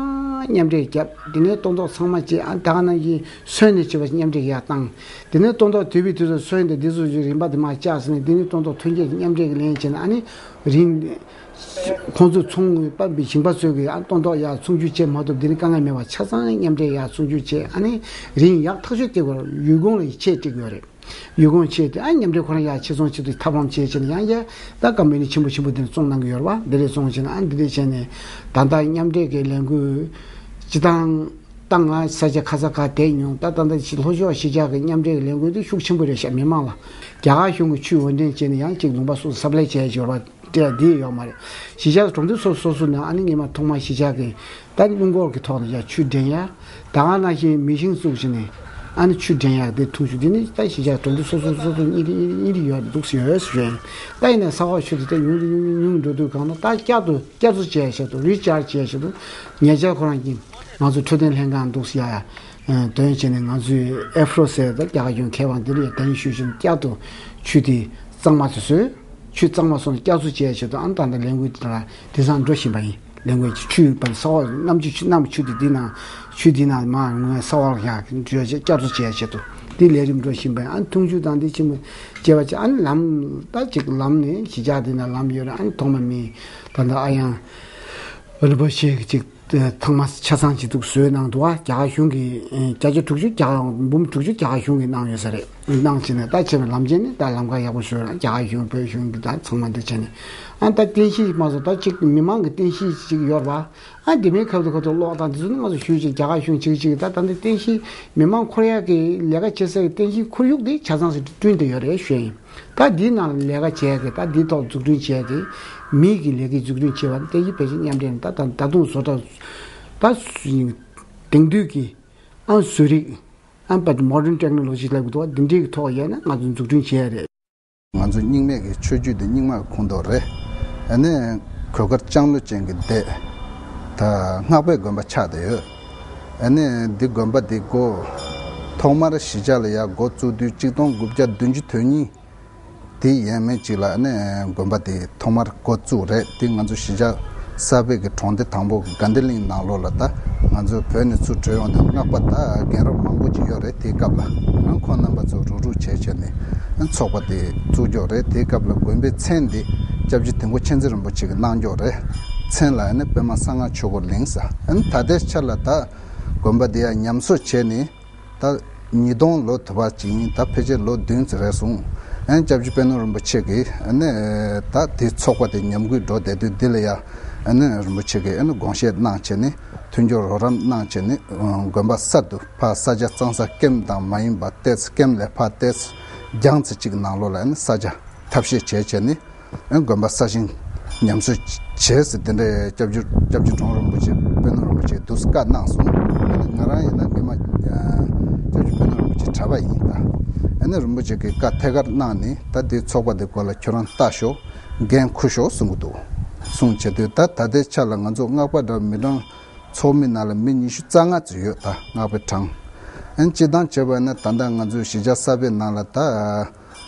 མཉམ་འབྲེལ་བརྒྱབ། དེ་ནས་སྟོན་ཐོག་ཚང་མ་བྱས། ཨ་ད་ག་ནང་བཞིན་སོན་ནས་བྱས་པ་ཅིག་མཉམ་འབྲེལ་ཡར་བཏང་། དེ་ནས་སྟོན་ཐོག་དུས་བའི་དུས་སུ་སོན་ཏེ་འདི་ཚོ་ཅིག་རིམ་པ་དེ་མར་བཅག་ཟིན་ནས་དེ་ནས་སྟོན་ཐོག་ཐོན་སྐྱེད་ཀྱི་མཉམ་འབྲེལ་གྱི་ལེན་བྱས་ནས་ཨ་ནི་རིང་ཁོང་ཚོས་ཚོང་པ་ཞིང་པ་ཚོས་ཀྱི་ཨ་སྟོན་ཐོག་ཡར་ཚོང་སྒྱུར་བྱེད་མ་ཐུབ། འདི་ནི་དཀའ་ངལ་མེད་པ་ཆ་ཚང་མཉམ་འབྲེལ་ཡར་ཚོང་སྒྱུར་བྱས། ཨ་ནི་རིན་ཡག་ཐག་ཆོད་སྟེར་དགོས་རེད། ཡུལ་ཁོངས་ལ་ཡི་ཆད་སྤྲད་དགོས་རེད། ཡུལ་ཁོངས་ཆད་དེ་ཨ་མཉམ་འབྲེལ་ཁོ་རང་ཡར་ཕྱིར་ཚོང་བྱེད་དུས་ཐབས་ལམ་བྱས་བྱས་ནས་ཡང་ཡ་ད་ཀམ་པ་ནི་ཆེན་པོ་ཆེན་པོ་འདི་ནས་བཙོང་གནང་གི་ཡོད་རེད་པ། འདི་ནས་བཙོང་བྱས་ནས་ཨ་འདི་འདྲས་བྱས་ནས་ད་ལྟ་མཉམ་འབྲེལ་གྱི་ལས་འགུལ་སྤྱི་བཏང་ད་ང་ས་ཆ་ཁ་ས་ཁ་བསྡད་མྱོང་། ད་ད་ལྟ་ཕྱི་ལྷོ་ཕྱོགས་གཞིས་ཆགས་ཀྱི་མཉམ་འབྲེལ་གྱི་ལས་འགུལ་འདི་ཤུགས་ཆེན་པོ་རེད་ཤག་མི་མང་ལ་རྒྱ་གར་གཞུང་གིས་ཆུ་འོར་འདྲེན་བྱས་ནས་ཡང་ཅིག་ལུང་པ་སོ་སོ་སབ་ལའི་བྱས་ཡོད་རེད་པ། སྤྲད་འདི་ཡོད་མ་རེད། གཞིས་ཆགས་གྲོང་སྡེ་སོ་སོ་སོ་ནས་ཨ་ནི་སྔས་མ་ཐོག་མར་གཞིས་ཆགས་ཀྱི་ད་སྣུམ་འཁོར་གྱི་ཐོག་ནས་ཡར་ཆུ་འདྲེན་ཡ། ད་ག་ནང་བཞིན་མེ་ཤིང་བཙུགས་བྱས་ནས་ཨ་ནི་ཆུ་འདྲེན་ཡ་དེ་འཐུང་ཆུ་འདི་ནི་ད་གཞིས་ཆགས་གྲོང་སྡེ་སོ་སོ་སོ་སོ་གཉིས་རེ་གཉིས་རེ་ཡོད་འདུག་ཟེར་ཡོད་ཟེར་ཡིན། ད་ཡིན་ནའི་ས་འོག་ཆུ་དེ་ད་ཉུང་རུ་ཉུང་རུ་ཉུང་རུ་འགྲོ་དུས་གང་ལ་ད་བསྐྱར་དུ་བསྐྱར་གསོ་བྱས་ཆེད་དུ་རི་ཅར་བྱས་ཆེད་དུ་ཉེ་ཆར་ཁོ་རང་གིས་ང་ཚོ་འཕྲོད་བསྟེན་ལྷན་ཁང་འདུག་ཟེར་ཡ་ཡ་དོན་བྱས་ནས་ང་ཚོའི་ཨེ་ཧྥོ་རོ་ཟེར་ད་རྒྱ་གར་གཞུང་མཁས་དབང་དེ་ལ་ཡ་གདན་ཞུས་བྱས་བསྐྱར་དུ་ཆུ་དེ་གཙང་མ་དུ་བཟོས། ཆུ་གཙང་མ་སོང་བསྐྱར་གསོ་བྱས་ཆེད་དུ་ཨ་ནི་ད་ལྟ་ལས་འགུལ་དེ་ལ་དེང་སང་འགྲོ་བཞིན་པ་ཡིན། ལས་འགུལ་གྱི་ཆུ་བར་ས་འོག་གནམ་ཆུ་ཆུ་གནམ་ཆུ་དེ་འདི་ནང་ཆུ་འདི་ནང་མར་ངོས་ས་འོག་ཡར་འགྲོ་བྱས་བསྐྱར་གསོ་བྱས་ཆེད་དུ་འདི་ལས་རིམ་འགྲོ་བཞིན་པ་ཡིན། ཨ་ནི་འཐུང་ཆུ་དང་འདི་ཆེན་པོ་བྱས་པ་ཅིག་ཨ་ནི་ལམ་ད་ཅིག་ལམ་ནས་གཞིས་ཆགས་འདི་ན་ལམ་ཡོད་རེད། ཨ་ནི་ཐོག་མ་མི་ད་ལྟ་ཨ་ཡང་རིན་པོ་ཆེ་གི་ཅིག་ཐང་མ་ཆ་ཚང་ཅིག་འདུག་བཟོས་གནང་འདུག་ཨ་རྒྱ་གར་གཞུང་གིས་བརྒྱ་ཆ་དྲུག་ཅུ་རྒྱ་གར་འབུམ་དྲུག་ཅུ་རྒྱ་གར་གཞུང་གིས་གནང་ཡོད་ས་རེད། གནང་བྱས་ནས་ད་བྱས་པའི་ལམ་ཆེན་ནི་ད་ལམ་ཁ་ཡག་པོ་བཟོས་ར་རྒྱ་གར་གཞུང་བོད་གཞུང་གི་ད་ཚང་མ་འདི་བྱས་ནས་ཨ་ད་རྟེན་གཞི་མ་སོང་ད་ཅིག་མི་མང་གི་རྟེན་གཞི་ཅིག་ཡོད་ར་བ། ཨ་འདི་མའི་ཁབ་ཏུ་ཁབ་ཏུ་གློག་དང་འདི་ཚོ་ནི་ང་ཚོ་ཞུས་ཅིག་རྒྱ་གར་གཞུང་ཅིག་ཅིག་ད་ད་འདི་རྟེན་གཞི་མི་མང་འཁོར་ཡག་གི་ལས་ཀ་བྱེད་སའི་རྟེན་གཞི་ཁོར་ཡུག་འདི་ཆ་ཚང་ཞིག་བསྐྲུན་བསྡད་ཡོད་རེད་ཞུས་ཡིན། ད་འདིའི་ནང་ལ་ལས་ཀ་བྱས་ཀྱི་ད་འདིའི་ཐོག་འཛུགས་སྐྲུན་བྱས་ཀྱི་མིའི་གི་ལས་ཀའི་འཛུགས་སྐྲུན་བྱས་པ་ནི་རྟེན་གཞི་ཕལ་ཆེར་མཉམ་འབྲེལ་ནི་ད་ད་ད་དུང་བཟོ་གྲྭ་ད་དེང་དུས་ཀྱི་ཨང་བཟོ་རིག་ཨང་པ་modern technology ལབ་ཀྱི་འདུག་བ། འདི་འདྲའི་གི་ཐོག་ཡས་ན་ང་ཚོ་འཛུགས་སྐྲུན་བྱས་རེད། ང་ཚོ་རྙིང་མའི་གི་ཆོས་བརྒྱུད་དེ་རྙིང་མ་གི་ཁོངས་གཏོགས་རེད། ཨ་ནི་གོས་དཀར་ལྕང་ལོ་ཅན་གྱི་སྡེ་ད་སྔགས་པའི་དགོན་པ་ཆགས་བསྡད་ཡོད། ཨ་ནི་འདི་དགོན་པ་འདི་འགོ་ཐོག་མར་གཞིས་ཆགས་ལ་ཡར་འགོ་བཙུགས་དུས་གཅིག་སྟོང་དགུ་བརྒྱ་བདུན་ཅུ་དོན་གཉིས། དེ་ཡས་མས་གཅིག་ལ་ནས་དགོན་པ་དེ་ཐོག་མར་འགོ་བཙུགས་རེད། དེ་ང་ཚོ་གཞིས་ཆགས་གསར་པའི་གི་གྲོང་སྡེ་དང་པོ་གི་དགའ་ལྡན་གླིང་ནང་ལོགས་ལ་ད་ང་ཚོ་བོད་ནས་ཚུར་བྲོས་ཡོང་དུས་སྔགས་པ་ད་རྒན་རབས་མང་པོ་ཅིག་ཡོད་རེད། དེའི་སྐབས་ལ་ཨ་ཁོང་རྣམ་པ་ཚོ་རུག་རུག་བྱས་བྱས་ནས་ཨ་ཚོགས་པ་དེ་བཙུགས་ཀྱོག་རེད། དེའི་སྐབས་ལ་དགོན་པའི་མཚན་དེ་སྐྱབས་རྗེ་དིལ་མགོ་མཁྱེན་བརྩེ་རིན་པོ་ཆེ་གིས་གནང་ཀྱོག་རེད། མཚན་ལ་ཨ་ནི་པདྨ་གསང་སྔགས་ཆོས་འཁོར་གླིང་ཟེར། ཨ་ནི་ད་ལྟའི་ཆར་ལ་ད་དགོན་པ་དེ་ཡང་ཉམས་གསོ་བྱས་ནས། ད་ཉིས་སྟོང་ལོ་དུ་བ་ཅིག་ཡིན། ད་ཕལ་ཆེར་ལོ་བདུན་ཙམ་རེད་སོང་། ཨ་ནི་སྐྱབས་རྗེ་པད་ནོར་རིན་པོ་ཆེ་གིས་ཨ་ནི་ད་དེ་ཚོགས་པ་དེ་ཉམས་རྒུད་འགྲོ་བསྡད་དུས་འདི་ལ་ཡ་ཨ་ནི་རིན་པོ་ཆེ་གིས་ཨ་ནི་དགོངས་བཞེས་གནང་བྱས་ནས་མཐུན་འགྱུར་རོགས་རམ་གནང་བྱས་ནས་དགོན་པ་གསར་དུ་ཕར་ས་ཆ་གཙང་ས་ཀེམ་དང་མ་ཡིན་པ་ཏོག་ཙམ་ཀེམ་ལས་ཕར་ཏོག་ཙམ་རྒྱང་ཙམ་ཅིག་ནང་ལོགས་ལ་ཨ་ནི་ས་ཆ་ཐབས་ཤེས་བྱས་བྱས་ནས། ཨ་དགོན་པ་གསར་བཞེངས་ ཉམས་གསོ་བྱས་ཟེར་དེ་འདྲའི་སྐྱབས་རྗེ་སྐྱབས་རྗེ་གྲོང་རིན་པོ་ཆེ་དཔོན་སློབ་རིན་པོ་ཆེས་འདུག་སེ་བཀའ་གནང་སོང་། ང་རང་ཡིན་ན་སྔོན་མ་སྐྱབས་རྗེ་དཔོན་སློབ་རིན་པོ་ཆེའི་གྲྭ་པ་ཡིན་ད། ཨ་ནི་རིན་པོ་ཆེ་གིས་བཀའ་ཐད་ཀར་གནང་ནས་ད་འདིའི་ཚོགས་པ་འདི་སྐོར་ལ་ཁྱོད་རང་ལྟ་ཤོག་འགན་འཁུར་ཤོག་གསུང་གི་འདུག་གསུང་བྱེད་དུས་ད་ད་ལྟའི་ཆ་ལ་ང་ཚོ་སྔགས་པ་དྲ་བ་མི་གྲངས་ཚོགས་མི་ནང་ལ་མི་ཉི་ཤུ་རྩ་ལྔ་ཙམ་ཡོད་ད་སྔགས་པའི་གྲངས། ཨ་ནི་སྤྱིར་བཏང་བྱས་པ་ཡིན་ན་ད་ལྟ་ང་ཚོའི་གཞིས་ཆགས་གསར་པའི་ནང་ལ་ད་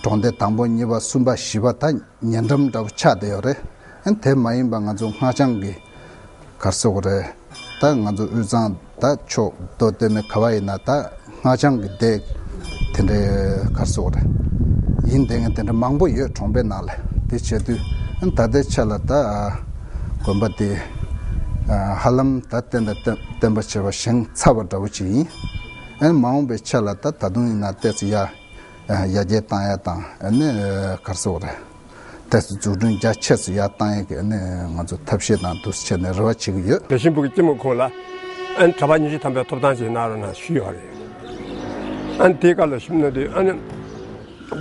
གྲོང་སྡེ་དང་པོ་གཉིས་པ་གསུམ་པ་བཞི་པ་ད་ཉེ་འགྲམ་འདྲ་པོ་ཆགས་བསྡད་ཡོད་རེད། ཨ་ནི་དེ་མ་ཡིན་པ་ང་ཚོ་སྔགས་འཆང་གི་གར་སོགས་རེད། ད་ང་ཚོ་དབུས་གཙང་ད་ཕྱོགས་མདོ་སྟོད་སྨད་ག་བ་ཡིན་ན་ད་སྔགས་འཆང་གི་སྡེ་དེ་འདྲའི་གར་སོགས་རེད། ཡིན་བསྡད་མཁན་དེ་འདྲ་མང་པོ་ཡོད་གྲོང་པའི་ནང་ལ། དེ་བྱས་དུས་ཨ་ནི་ད་ལྟའི་ཆ་ལ་ད་དགོན་པ་དེ་ཧ་ལམ་ད་བསྟན་དང་བསྟན་བསྟན་པ་བྱས་པ་བཞེངས་ཚར་བ་འདྲ་པོ་ཅིག་ཡིན། ཨ་ནི་མ་འོངས་པའི་ཆ་ལ་ད་ད་དུང་ཡིན་ན་ཏོག་ཙམ་ཡར་ཡར་རྒྱས་བཏང་ཡ་དང་ཨ་ནི་གར་སོགས་རེད། ཏོག་ཙམ་འཛུགས་སྐྲུན་རྒྱ་ཆེ་ཙམ་ཡར་བཏང་ཡས་ཀྱི་ཨ་ནི་ང་ཚོ་ཐབས་ཤེས་དང་འདུག་སེ་བྱས་ནས་རེ་བ་བྱེད་ཀྱི་ཡོད། བདེ་ཆེན་ཕུག་གི་སྐྱིད་མོ་ཁོང་ལ་ཨ་ནི་གྲྭ་པ་ཉི་ཤུ་ཐམ་པའི་ཐོབ་ཐང་ཅིག་གནང་རོགས་གནང་ཞུས་ཡོད་རེད། ཨ་ནི་དེའི་སྐབས་ལ་ཞུས་ན་དུས་ཨ་ནི་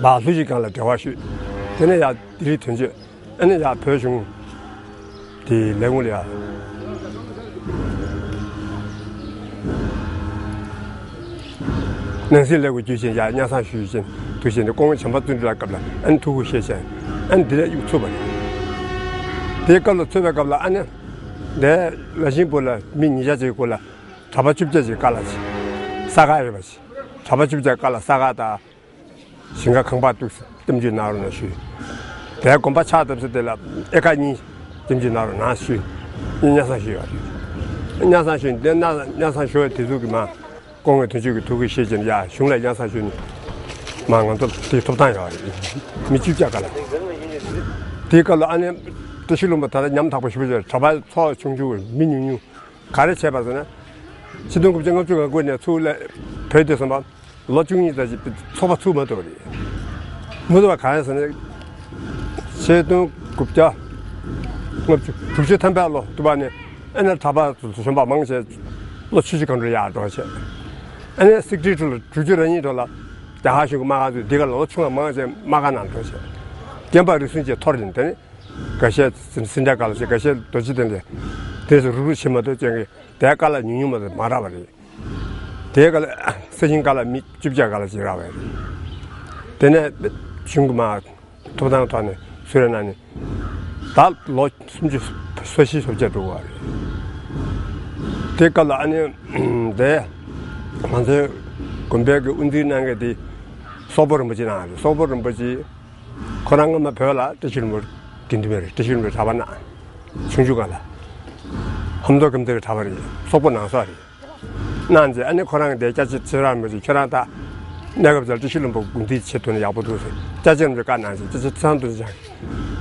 བག་ལྷུ་ཞིག་སྒང་ལ་འབྲེལ་བ་ཞུས། དེ་ནས་ཡར་ལྡི་ལི་དོན་གཅོད། ཨ་ནི་ཡར་བོད་གཞུང་དེ་ལས་ཁུངས་ལ་ཡར་ནང་སྲིད་ལས་ཁུངས་བརྒྱུད་བཞིན་ཡར་སྙན་སེང་ཞུས་བཞིན་དུ་བཞིན་དེ་སྐུ་ངོ་བྱམས་པ་བརྩོན་འགྲུས་ལགས་སྐབས་ལ་ཨ་ནི་ཐུགས་ཁུར་བཞེས་བྱས་ཨ་ནི་འདི་ལ་གཡུག་ཚུགས་པ་རེད། དེའི་སྐབས་ལ་ཚུད་པའི་སྐབས་ལ་ཨ་ནི་དེ་ལ་ཤིང་ཕུ་ལ་མི་ཉིས་བརྒྱ་ཅིག་སྐོར་ལ་གྲྭ་པ་བཅུ་བརྒྱ་ཅིག་དཀའ་ལས་ཆེ་ས་ཁ་ཡོད་པ་ཆེ་གྲྭ་པ་བཅུ་བརྒྱ་དཀའ་ལས་ས་ཁ་དང་། ཞིང་ཁ་ཁང་པ་གཏུགས་སྟེ་གཏམ་རྒྱུད་གནང་རོགས་གནང་ཞུས། དེ་དགོན་པ་ཕྱག་བཏབ་ས་དེ་ལ་ཨེ་ཀ་གཉིས་གཏམ་རྒྱུད་གནང་རོགས་གནང་ཞུས། སྙན་སེང་ཞུས་ཡོད་རེད། སྙན་སེང་ཞུས་དེ་སྙན་སེང་ཞུ་བའི་དུས་ཚོད་ཀྱི་མ་སྐུ་ངོ་དོན་གཅོད་ཀྱི་ཐུགས་ཁུར་བཞེས་བྱས་ཡ་གཞུང་ལ་སྙན་སེང་ཞུས་ནས་མ་ང་ཚོ་དེ་ཐོབ་ཐང་ཡོད་རེད། མི་བཅུ་བརྒྱ་ག་ལ་དེའི་སྐབས་ལ་ཨ་ནེ་བཀྲ་ཤིས་ལྷུན་པོ་ད་ལྟ་ཉམ་ཐག་པ་ཞེ་པོ་ཅིག་རེད། གྲྭ་པ་ཚོགས་ཆུང་ཆུང་མི་ཉུང་ཉུང་ག་རེ་བྱས་པ་ཟེར་ན། ཆིག་སྟོང་དགུ་བརྒྱ་ལྔ་བཅུ་ང་དགུ་ནས་ཚུར་སླེབས་བོད་དེ་སོང་བ། ལོ་བཅུ་གཉིས་ཙམ་ཞིག་ཚོགས་པ་ཚུགས་མ་ཐུབ་པ་རེད། མ་ཐུབ་པ་གང་ཡིན་ཟེར་ན། ཆིག་སྟོང་དགུ་བརྒྱ་ལྔ་བཅུ་དྲུག་ཅུ་ཐམ་པའི་ལོ་དུ་བ་ནས་ཨེ་ནས་གྲྭ་པ་གཞོན་པ་མང་ཆེ་ལོ་ཆུ་བཞི་སྒང་དྲུག་ཡར་འགྲོ་བྱས། ཨེ་ནས་སིག་ཏྲི་ཁྲོད་ལ་དྲུག་ཅུ་རེ་གཉིས་ཐོག་ལ་རྒྱ་གར་གཞུང་གི་དམག་སྒར་ཚུད། འདི་ག་ལོ་ཆུང་བ་མང་ཆེ་དམག་སྒར་ནང་འགྲོ་བྱས། རྒན་པ་རེ་ཟུང་ཅིག་འཐོར་ཡིན། དེ་ནས་འགའ་ཤས་སེ་འབྲས་དཀར་ལ་ཞིག་འགའ་ཤས་རྡོ་རྗེ་གདན་ལས་དེ་ཚོ་རུག་རུག་བྱེད་མ་ཐུབ་ཅན་གྱི་དེ་དཀའ་ལས་ཉུང་ཉུང་མ་ཚད་མ་རག་པ་རེད། དེའི་སྐབས་ལ་ས་ཞིང་ཁ་ལ་མི་བཅུ་བརྒྱ་སྒང་ལ་ཅིག་རག་པ་རེད། དེ་ནས་གཞུང་གི་མ་ཐོབ་ཐང་ཐོག་ནས་སུ་རེ་ན་ནི་ད་ལོ་སུམ་ཅུ་སོ་བཞི་སོ་བརྒྱད་འགྲོ་བ་རེད། དེ་སྐབས་ལ་ཨ་ནི་དེ་ང་ཚོའི་དགོན་པའི་གི་དབུ་འཛིན་གནང་མཁན་དེ་སོག་པོ་རིན་པོ་ཆེ་གནང་བ་རེད། སོག་པོ་རིན་པོ་ཆེ་ཁོ་རང་སྔོན་མ་བོད་ལ་བཀྲ་ཤིས་ལྷུན་པོ་དགེ་འདུན་པ་རེད། བཀྲ་ཤིས་ལྷུན་པོའི་གྲྭ་པ་གནང་། ཆུང་ཆུང་སྒང་ལ་ཧམ་མདོ་ཀེམ་དེ་གི་གྲྭ་པ་རེད། སོག་པོ་ནང་སོག་རེད། གནང་རྗེས་ཨ་ནི་ཁོ་རང་གི་དེ་སྐྱབས་རྗེ་ཚེ་རིང་རིན་པོ་ཆེ་ཁྱོད་རང་ད་གནས་སྐབས་ཚར་བཀྲ་ཤིས་ལྷུན་པོ་དགོངས་འདུས་ཆེད་དུ་ནས་ཡག་པོ་འདུག་ཟེར་སྐྱབས་རྗེ་རིན་པོ་ཆེས་བཀའ་གནང་རྗེས་སྐྱབས་རྗེ་ཚེ་རིང་རྡོ་རྗེ་འཆང་གིས་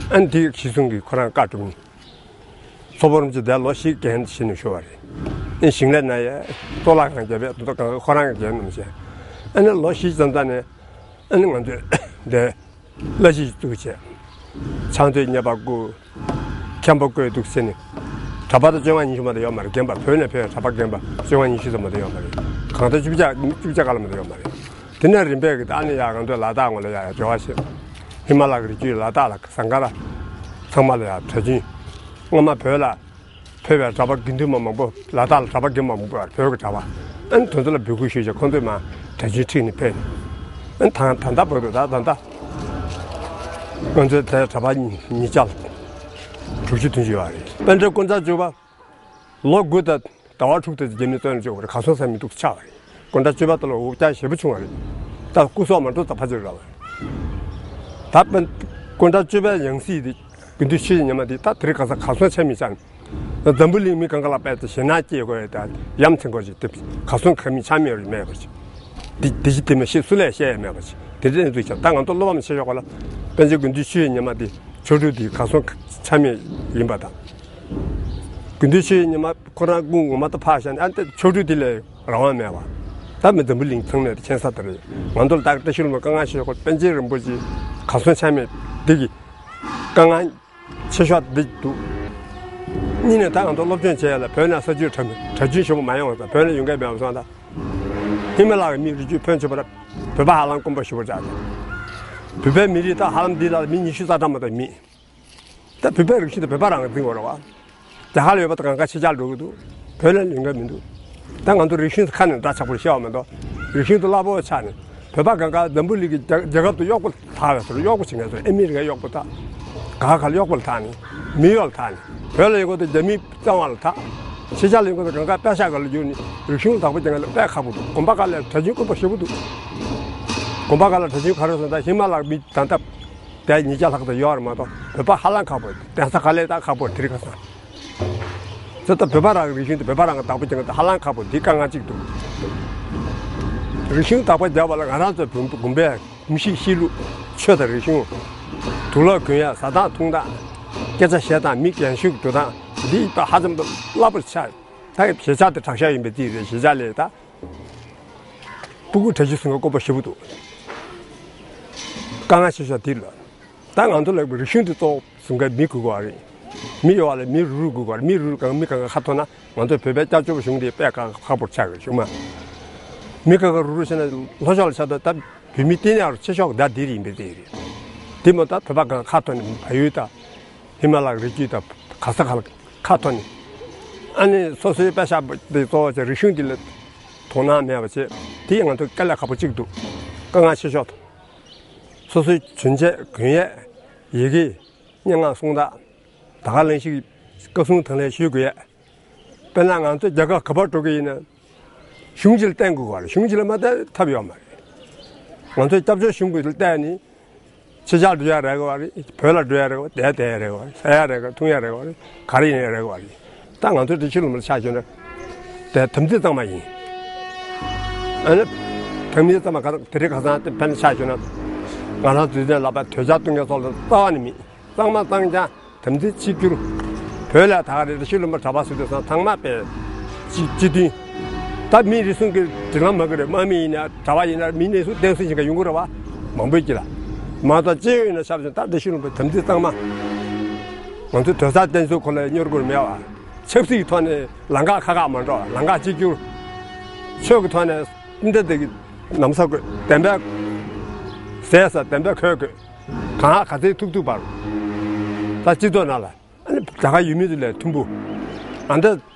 ཨ་ནི་དེ་གཞི་བཟུང་གིས་ཁོ་རང་བཀའ་བསྒྲུབས་ནས་སོག་པོ་རིན་པོ་ཆེ་དེ་ལོ་བཞི་རྒན་བྱས་ནས་བཞུགས་པ་རེད། ཨ་ནི་ཞིང་ལས་གནང་ཡས་གཙུག་ལག་ཁང་བརྒྱབ་པས་དེ་ཚོ་གང་ག་ཁོ་རང་གི་རྒན་རྣམས་བྱས། ཨ་ནི་ལོ་བཞི་ཙམ་ཙམ་ནས་ཨ་ནི་ང་ཚོས་དེ་བླ་གཞིས་བཙུགས་བྱས། ཕྱག་མཛོད་གཉེར་པ་བསྐོས། མཁན་པོ་བསྐོས་འདུག་ཟེར་ནས། གྲྭ་པ་ད་བཅོ་ལྔ་ཉི་ཤུ་མ་གཏོགས་ཡོད་མ་རེད། རྒན་པ་བོད་ནས་ཕེབས་གྲྭ་པ་རྒན་པ་བཅོ་ལྔ་ཉི་ཤུ་ཙམ་མ་གཏོགས་ཡོད་མ་རེད། གང་ལྟར་བཅུ་བརྒྱ་བཅུ་བརྒྱ་སྒང་ལ་མ་གཏོགས་ཡོད་མ་རེད། དེ་ནས་རིམ་པས་ཀྱི་ད་ནི་ཡ་ང་ཚོས་ལ་དྭགས་ངོས་ལ་ཡ་འབྲེལ་བ་བྱས། ཧི་མ་ལ་གི་རི་རྒྱུད་ལ་དྭགས་ལ་ཟངས་དཀར་ཚང་མ་ལ་ཡ་གྲྭ་རྒྱུན། སྔོན་མ་བོད་ལ་ཕེབས་པའི་གྲྭ་པ་དགེ་འདུན་པ་མང་པོ་ལ་དྭགས་ལ་གྲྭ་པ་རྒན་པ་མང་པོ་ཡོད་རེད། བོད་ཀྱི་གྲྭ་པ། ཨ་ནི་དེ་ཚོ་ལ་འབོད་སྐུལ་ཞུས་བྱས་ཁོང་ཚོས་མར་གྲྭ་རྒྱུན་ཁྲིད་ནས་ཕེབས། ཨ་ནི་ད་ད་ལྟ་བར་དུ་ད་ད་ལྟ་ང་ཚོའི་དེ་གྲྭ་པ་ཉིས་བརྒྱ་དྲུག་ཅུ་བདུན་ཅུ་ཡོད་རེད། པཎ་ཌི་ཏ་སྐུ་ཕྲེང་བཅུ་པ་ལོ་དགུ་དང་ཟླ་བ་དྲུག་དང་བརྒྱད་མའི་བཙོན་ལ་བཅུག་པ་རེད། གར་སོང་ས་མི་འདུག་ཆགས་པ་རེད། སྐུ་ཕྲེང་བཅུ་པ་དེ་ལ་འུ་ཅག་ཞེ་པོ་བྱུང་བ་རེད། ད་སྐུ་སྲོག་མ་འགྲོ་ཙམ་ཕལ་ཆེར་རག་པ་རེད། ད་པཎ་སྐུ་ཕྲེང་བཅུ་པའི་ཡང་སྲིད་དེ་དགེ་འདུན་ཆོས་ཀྱི་ཉི་མ་དེ་ད་དེ་རིང་ཁ་སང་གར་སོང་ཆ་མེད་ཆགས་ནས། འཛམ་བུ་གླིང་མི་གང་ག་ལ་དཔེ་དེ་ཞེད་སྣང་སྐྱེ་དགོས་ཡ་ད་ཡ་མཚན་དགོས་ཅིག་དེ་གར་སོང་ཁ་མི་ཆ་མེད་རེད་མེད་པ་ཅིག་དེ་དེ་ཅི་དེ་མ་ཤེས་སུ་ལས་བཤད་ཡ་མེད་པ་ཅིག་དེ་འདྲ་ཡིན་དུས་ཀྱང་ད་ང་ཚོ་བློ་ཕམ་ཆེ་ཤོས་ག་ལ་པཎ་ཆེན་དགེ་འདུན་ཆོས་ཀྱི་ཉི་མ་དེ་ཆོ་འཕྲུལ་དེ་གར་སོང་ཆ་མེད་ཡིན་པ་དང་། དགེ་འདུན་ཆོས་ཀྱི་ཉི་མ་ཁོ་རང་སྐུ་ངོ་མ་ད་ཕར་བཞག་ནས་ཨ་ནི་ད་ཆོ་འཕྲུལ་དེ་ལས་རང་དབང་མེད་པ། ད་མི་འཛམ་བུ་གླིང་ཚང་མས་མཁྱེན་གསལ་ལྟར་རེད། ང་ཚོ་ལ་ད་བཀྲ་ཤིས་ལྷུན་པོ་དཀའ་ངལ་ཆེ་ཤོས་པཎ་ཆེན་རིན་པོ་ཆེ་གར་སོང་ཆ་མེད་འདི་གི་དཀའ་ངལ་ཆེ་ཤོས་འདི་འདུག་གཉིས་ནས་ད་ང་ཚོ་སློབ་སྦྱོང་བྱེད་ཡ་ལ་བོད་ནང་ས་རྒྱུས་གྲྭ་གྲྭ་རྒྱུན་ཞེ་པོ་མ་ཡོང་བ་དང་བོད་ནང་ཡོང་མཁན་མེད་པ་སོང་ད། ཧི་མ་ལ་ཡའི་མི་རིགས་རྒྱུད་ཕོན་ཆེ་བ་ར་བོད་པ་ཧ་ལམ་དཀོན་པོ་ཞེ་པོ་ཆགས་ཏེ། བོད་པའི་མི་རིགས་ད་ཧ་ལམ་འདི་ལ་མི་ཉི་ཤུ་རྩ་གྲངས་མ་གཏོགས་མེད། ད་བོད་པའི་རིག་གཞུང་དེ་བོད་པ་རང་གིས་འཛིན་དགོས་རེད་བ། རྒྱ་གར་ལ་ཡོད་པ་དང་གང་ག་ཕྱི་རྒྱལ་འགྲོ་གི་འདུག་བོད་ལ་ཡོང་གི་མི་འདུག་ད་ང་ཚོ་རིག་གཞུང་དེ་ཁ་ནས་འདྲ་ཆགས་པོ་བཤད་བ་མ་གཏོགས། རིག་གཞུང་དེ་རླབས་པོ་ཆགས་ནས། བོད་པ་གང་ག་འཛམ་བུ་གླིང་གི་རྒྱལ་རྒྱལ་ཁབ་ཏུ་གཡོག་པོ་ལྷག་བའི་ཚུལ། གཡོག་པོ་བྱེད་མཁན་ཚོ། ཨ་མི་རི་ཀའི་གཡོག་པོ་དང་། ག་ག་ལ་གཡོག་པོ་ལ་ཐག་ནས། མི་གཡོག་ལ་ཐག་ནས། བོད་ལ་ཡོང་གི་འདུག་རྒྱ་མི་གཙང་བ་ལ་ཐག་ཕྱི་རྒྱལ་ལ་ཡོང་གི་འདུག་གང་ག་དཔེ་ཆ་སྒང་ལ་བསྒྱུར་ནས་རིག་གཞུང་བདག་པོ་རྒྱག་མཁན་ལ་དཔེ་ཁག་པོ་འདུག་དགོན་པ་ཁག་ལ་གྲྭ་བཙུན་དཀོན་པོ་ཞེ་པོ་འདུག་དགོན་པ་ཁག་ལ་གྲྭ་བཙུན་ག་རེ་སོང་། ད་ཧི་མ་ལ་མི་ད་ལྟ་དེ་ཉིས་བརྒྱ་ལྷག་ཙམ་ཡོད་རེད་མ་གཏོགས། བོད་པ་ཧ་ལམ་ཁག་པོ། གདན་ས་ག་ལས་ད་ཁག་པོ། དེ་རིང་ཁ་སང་། ཚོ་ད་བོད་པ་རང་གི་རིག་གཞུང་དེ་བོད་པ་རང་གིས་བདག་པོ་རྒྱག་མཁན་དེ་ཧ་ལམ་ཁག་པོ། འདི་དཀའ་ངལ་གཅིག་འདུག་རིག་གཞུང་བདག་པོ་རྒྱག་པ་ལ་ང་རང་ཚོའི་བོད་དགོན་པའི་གོམས་གཤིས་གཤིས་ལུགས། ཆོས་དང་རིག་གཞུང་། དུག་ལོག་གྱོན་ཡ། ཟ་སྟངས་འཐུང་སྟངས། སྐད་ཆ་བཤད་སྟངས། མི་རྒན་ཤོས་ཀྱི་འགྲོ་སྟངས། འདི་ད་ཧ་ཅང་ད་རླབས་པོ་ཆེ། ད་གཞིས་ཆགས་དེ་དྲག་ཤོས་ཡིན་པའི་རྩིས་རེད། གཞིས་ཆགས་ལ་ད་སྤུ་གུ་གྲྭ་བཙུན་ཟིན་མཁན་དཀོན་པོ་ཞེ་པོ་འདུག་དཀའ་ངལ་ཆེ་ཤོས་འདི་རེད། ད་ང་ཚོ་ལ་རིག་གཞུང་འདི་གཙོ་བོ་བཟུང་མཁན་མི་དགོས་པ་རེད། མི་ཡོད་པ་ལ་མི་རུག་རུག་དགོས་པ་རེད། མི་རུག་རུག་གང་། མི་གང་ག་ཁ་ཐོན་ན་ང་ཚོ་བོད་པའི་སྐྱབས་བཅོལ་བ་གཞུང་འདི་དཔེ་ཁག་ཁག་པོ་ཆགས་ཀྱི་རེད། གཞུག་མ་མི་གང་ག་རུག་རུག་བྱས་ན་ལྷོ་ཕྱོགས་ལ་ཆགས་འདུག་ད་བོད་མི་བསྟི་གནས་ཆེ་ཤོས་ད་འདི་རེད། ཡིན་པའི་རྩིས་རེད། འདི་མ་གཏོགས་བོད་པ་གང་ག་ཁ་ཐོན་ནས་བལ་ཡུལ་དང་ཧི་མ་ལ་རི་རྒྱུད་དང་ག་ས་ག་ལ་ཁ་ཐོན་ནས། ཨ་ནི་སོ་སོའི་པེ་ཤ་འདི་གཙོ་བོ་བྱས། རིག་གཞུང་འདི་ལ་དོ་སྣང་མེད་པ་བྱས། དེ་ང་ཚོ་དཀའ་ལས་ཁག་པོ་གཅིག་འདུག་དཀའ་ངལ་ཆེ་ཤོས་དང་། སོ་སོའི་གྱོན་ཆས་གོན་ཡས། ཡི་གེ། སྙན་ངག་སུམ་རྟགས། ད་ག་ལེན་ཞིག་བཀའ་གསུང་དང་ལེན་ཞུ་དགོས་ཡས། དཔེར་ན་ང་ཚོ་རྒྱ་གར་ག་པར་འགྲོ་གི་ཡིན་ན། གཞུང་ཅིག་ལ་བརྟེན་དགོས་པ་རེད། གཞུང་ཅིག་ལ་མ་བརྟེན་ཐབས་ཡོད་མ་རེད། ང་ཚོ་སྐྱབས་བཅོལ་གཞུང་གི་ལ་བརྟེན་ནས། ཕྱི་རྒྱལ་འགྲོ་ཡ་རེད་ག་བ་རེད། བོད་ལ་འགྲོ་ཡ་རེད་ག་བ། བསྡད་བསྡད་ཡ་རེད་ག་བ་རེད། ཟ་ཡ་རེད་ག་འཐུང་ཡ་རེད་ག་བ་རེད། ག་རེ་ཡིན་ཡ་རེད་ག་བ་རེད། ད་ང་ཚོ་བདེ་ཆེན་ལུང་པ་ལ་ཆ་བཞག་ན། དེ་དམ་ཚིག་གཙང་མ་ཡིན། ཨ་ནི། དམ་ཚིག་གཙང་མ་ག་དེ་རིང་ཁ་སང་དེ་ཕན་ཆ་བཞག་ན། ང་རང་དུས་ཚོད་ལ་བ་དོལ་རྒྱལ་གཏོང་མཁན་ཚོ་ལ་རྩ་བ་ནས་མེད། གཙང་མ་གཙང་རྐྱང་། དམ་ཚིག་གཅིག་གྱུར། བོད་ལ་ད་ག་རེ་བདེ་ཆེན་ལུང་པ་གྲྭ་པ་ཟེར་དུས་ཙང་ཚང་མ་དཔེ་གཅིག་གཅིག་མཐུན། ད་མི་རེ་ཟུང་གི་སྒྲིག་ལམ་མ་གི་རེད། དམག་མི་ཡིན་ན། གྲྭ་པ་ཡིན་ན། མི་སྣ་ཚོགས་བསྟེན་གསུམ་ཞིག་ག་ཡོང་གི་རེད་བ། མང་པོའི་གྱི་ལ། མ་གཏོགས་སྤྱི་ཡོངས་ཡིན་ན་ཆ་བཞག་ན་ད་བདེ་ཆེན་ལུང་པའི་དམ་ཚིག་གཙང་མ། ང་ཚོའི་དོལ་རྒྱལ་བསྟེན་གསོལ་ཁོ་ལ་གཉོར་དགོས་མེད་བ། ཆབ་སྲིད་ཀྱི་ཐོག་ནས་ལམ་ཁ་ཁག་ཁག་མ་འགྲོ། ལམ་ཁ་གཅིག་གྱུར། ཆོས་ཀྱི་ཐོག་ནས་འདི་འདི་གི་ལམ་སང་དགོས། བདེན་པ་ཟེར་ས་བདེན་པ་འཁོད་དགོས། གང་ལ་ག་ཚོད་ཐུབ་ཐུབ་བར། ད་སྤྱི་ཚོགས་ནང་ལ། ཨ་ནི་རྒྱ་གར་ཡུལ་མི་ཚོ་ལས་མཐུན་པོ། ཨ་འདི་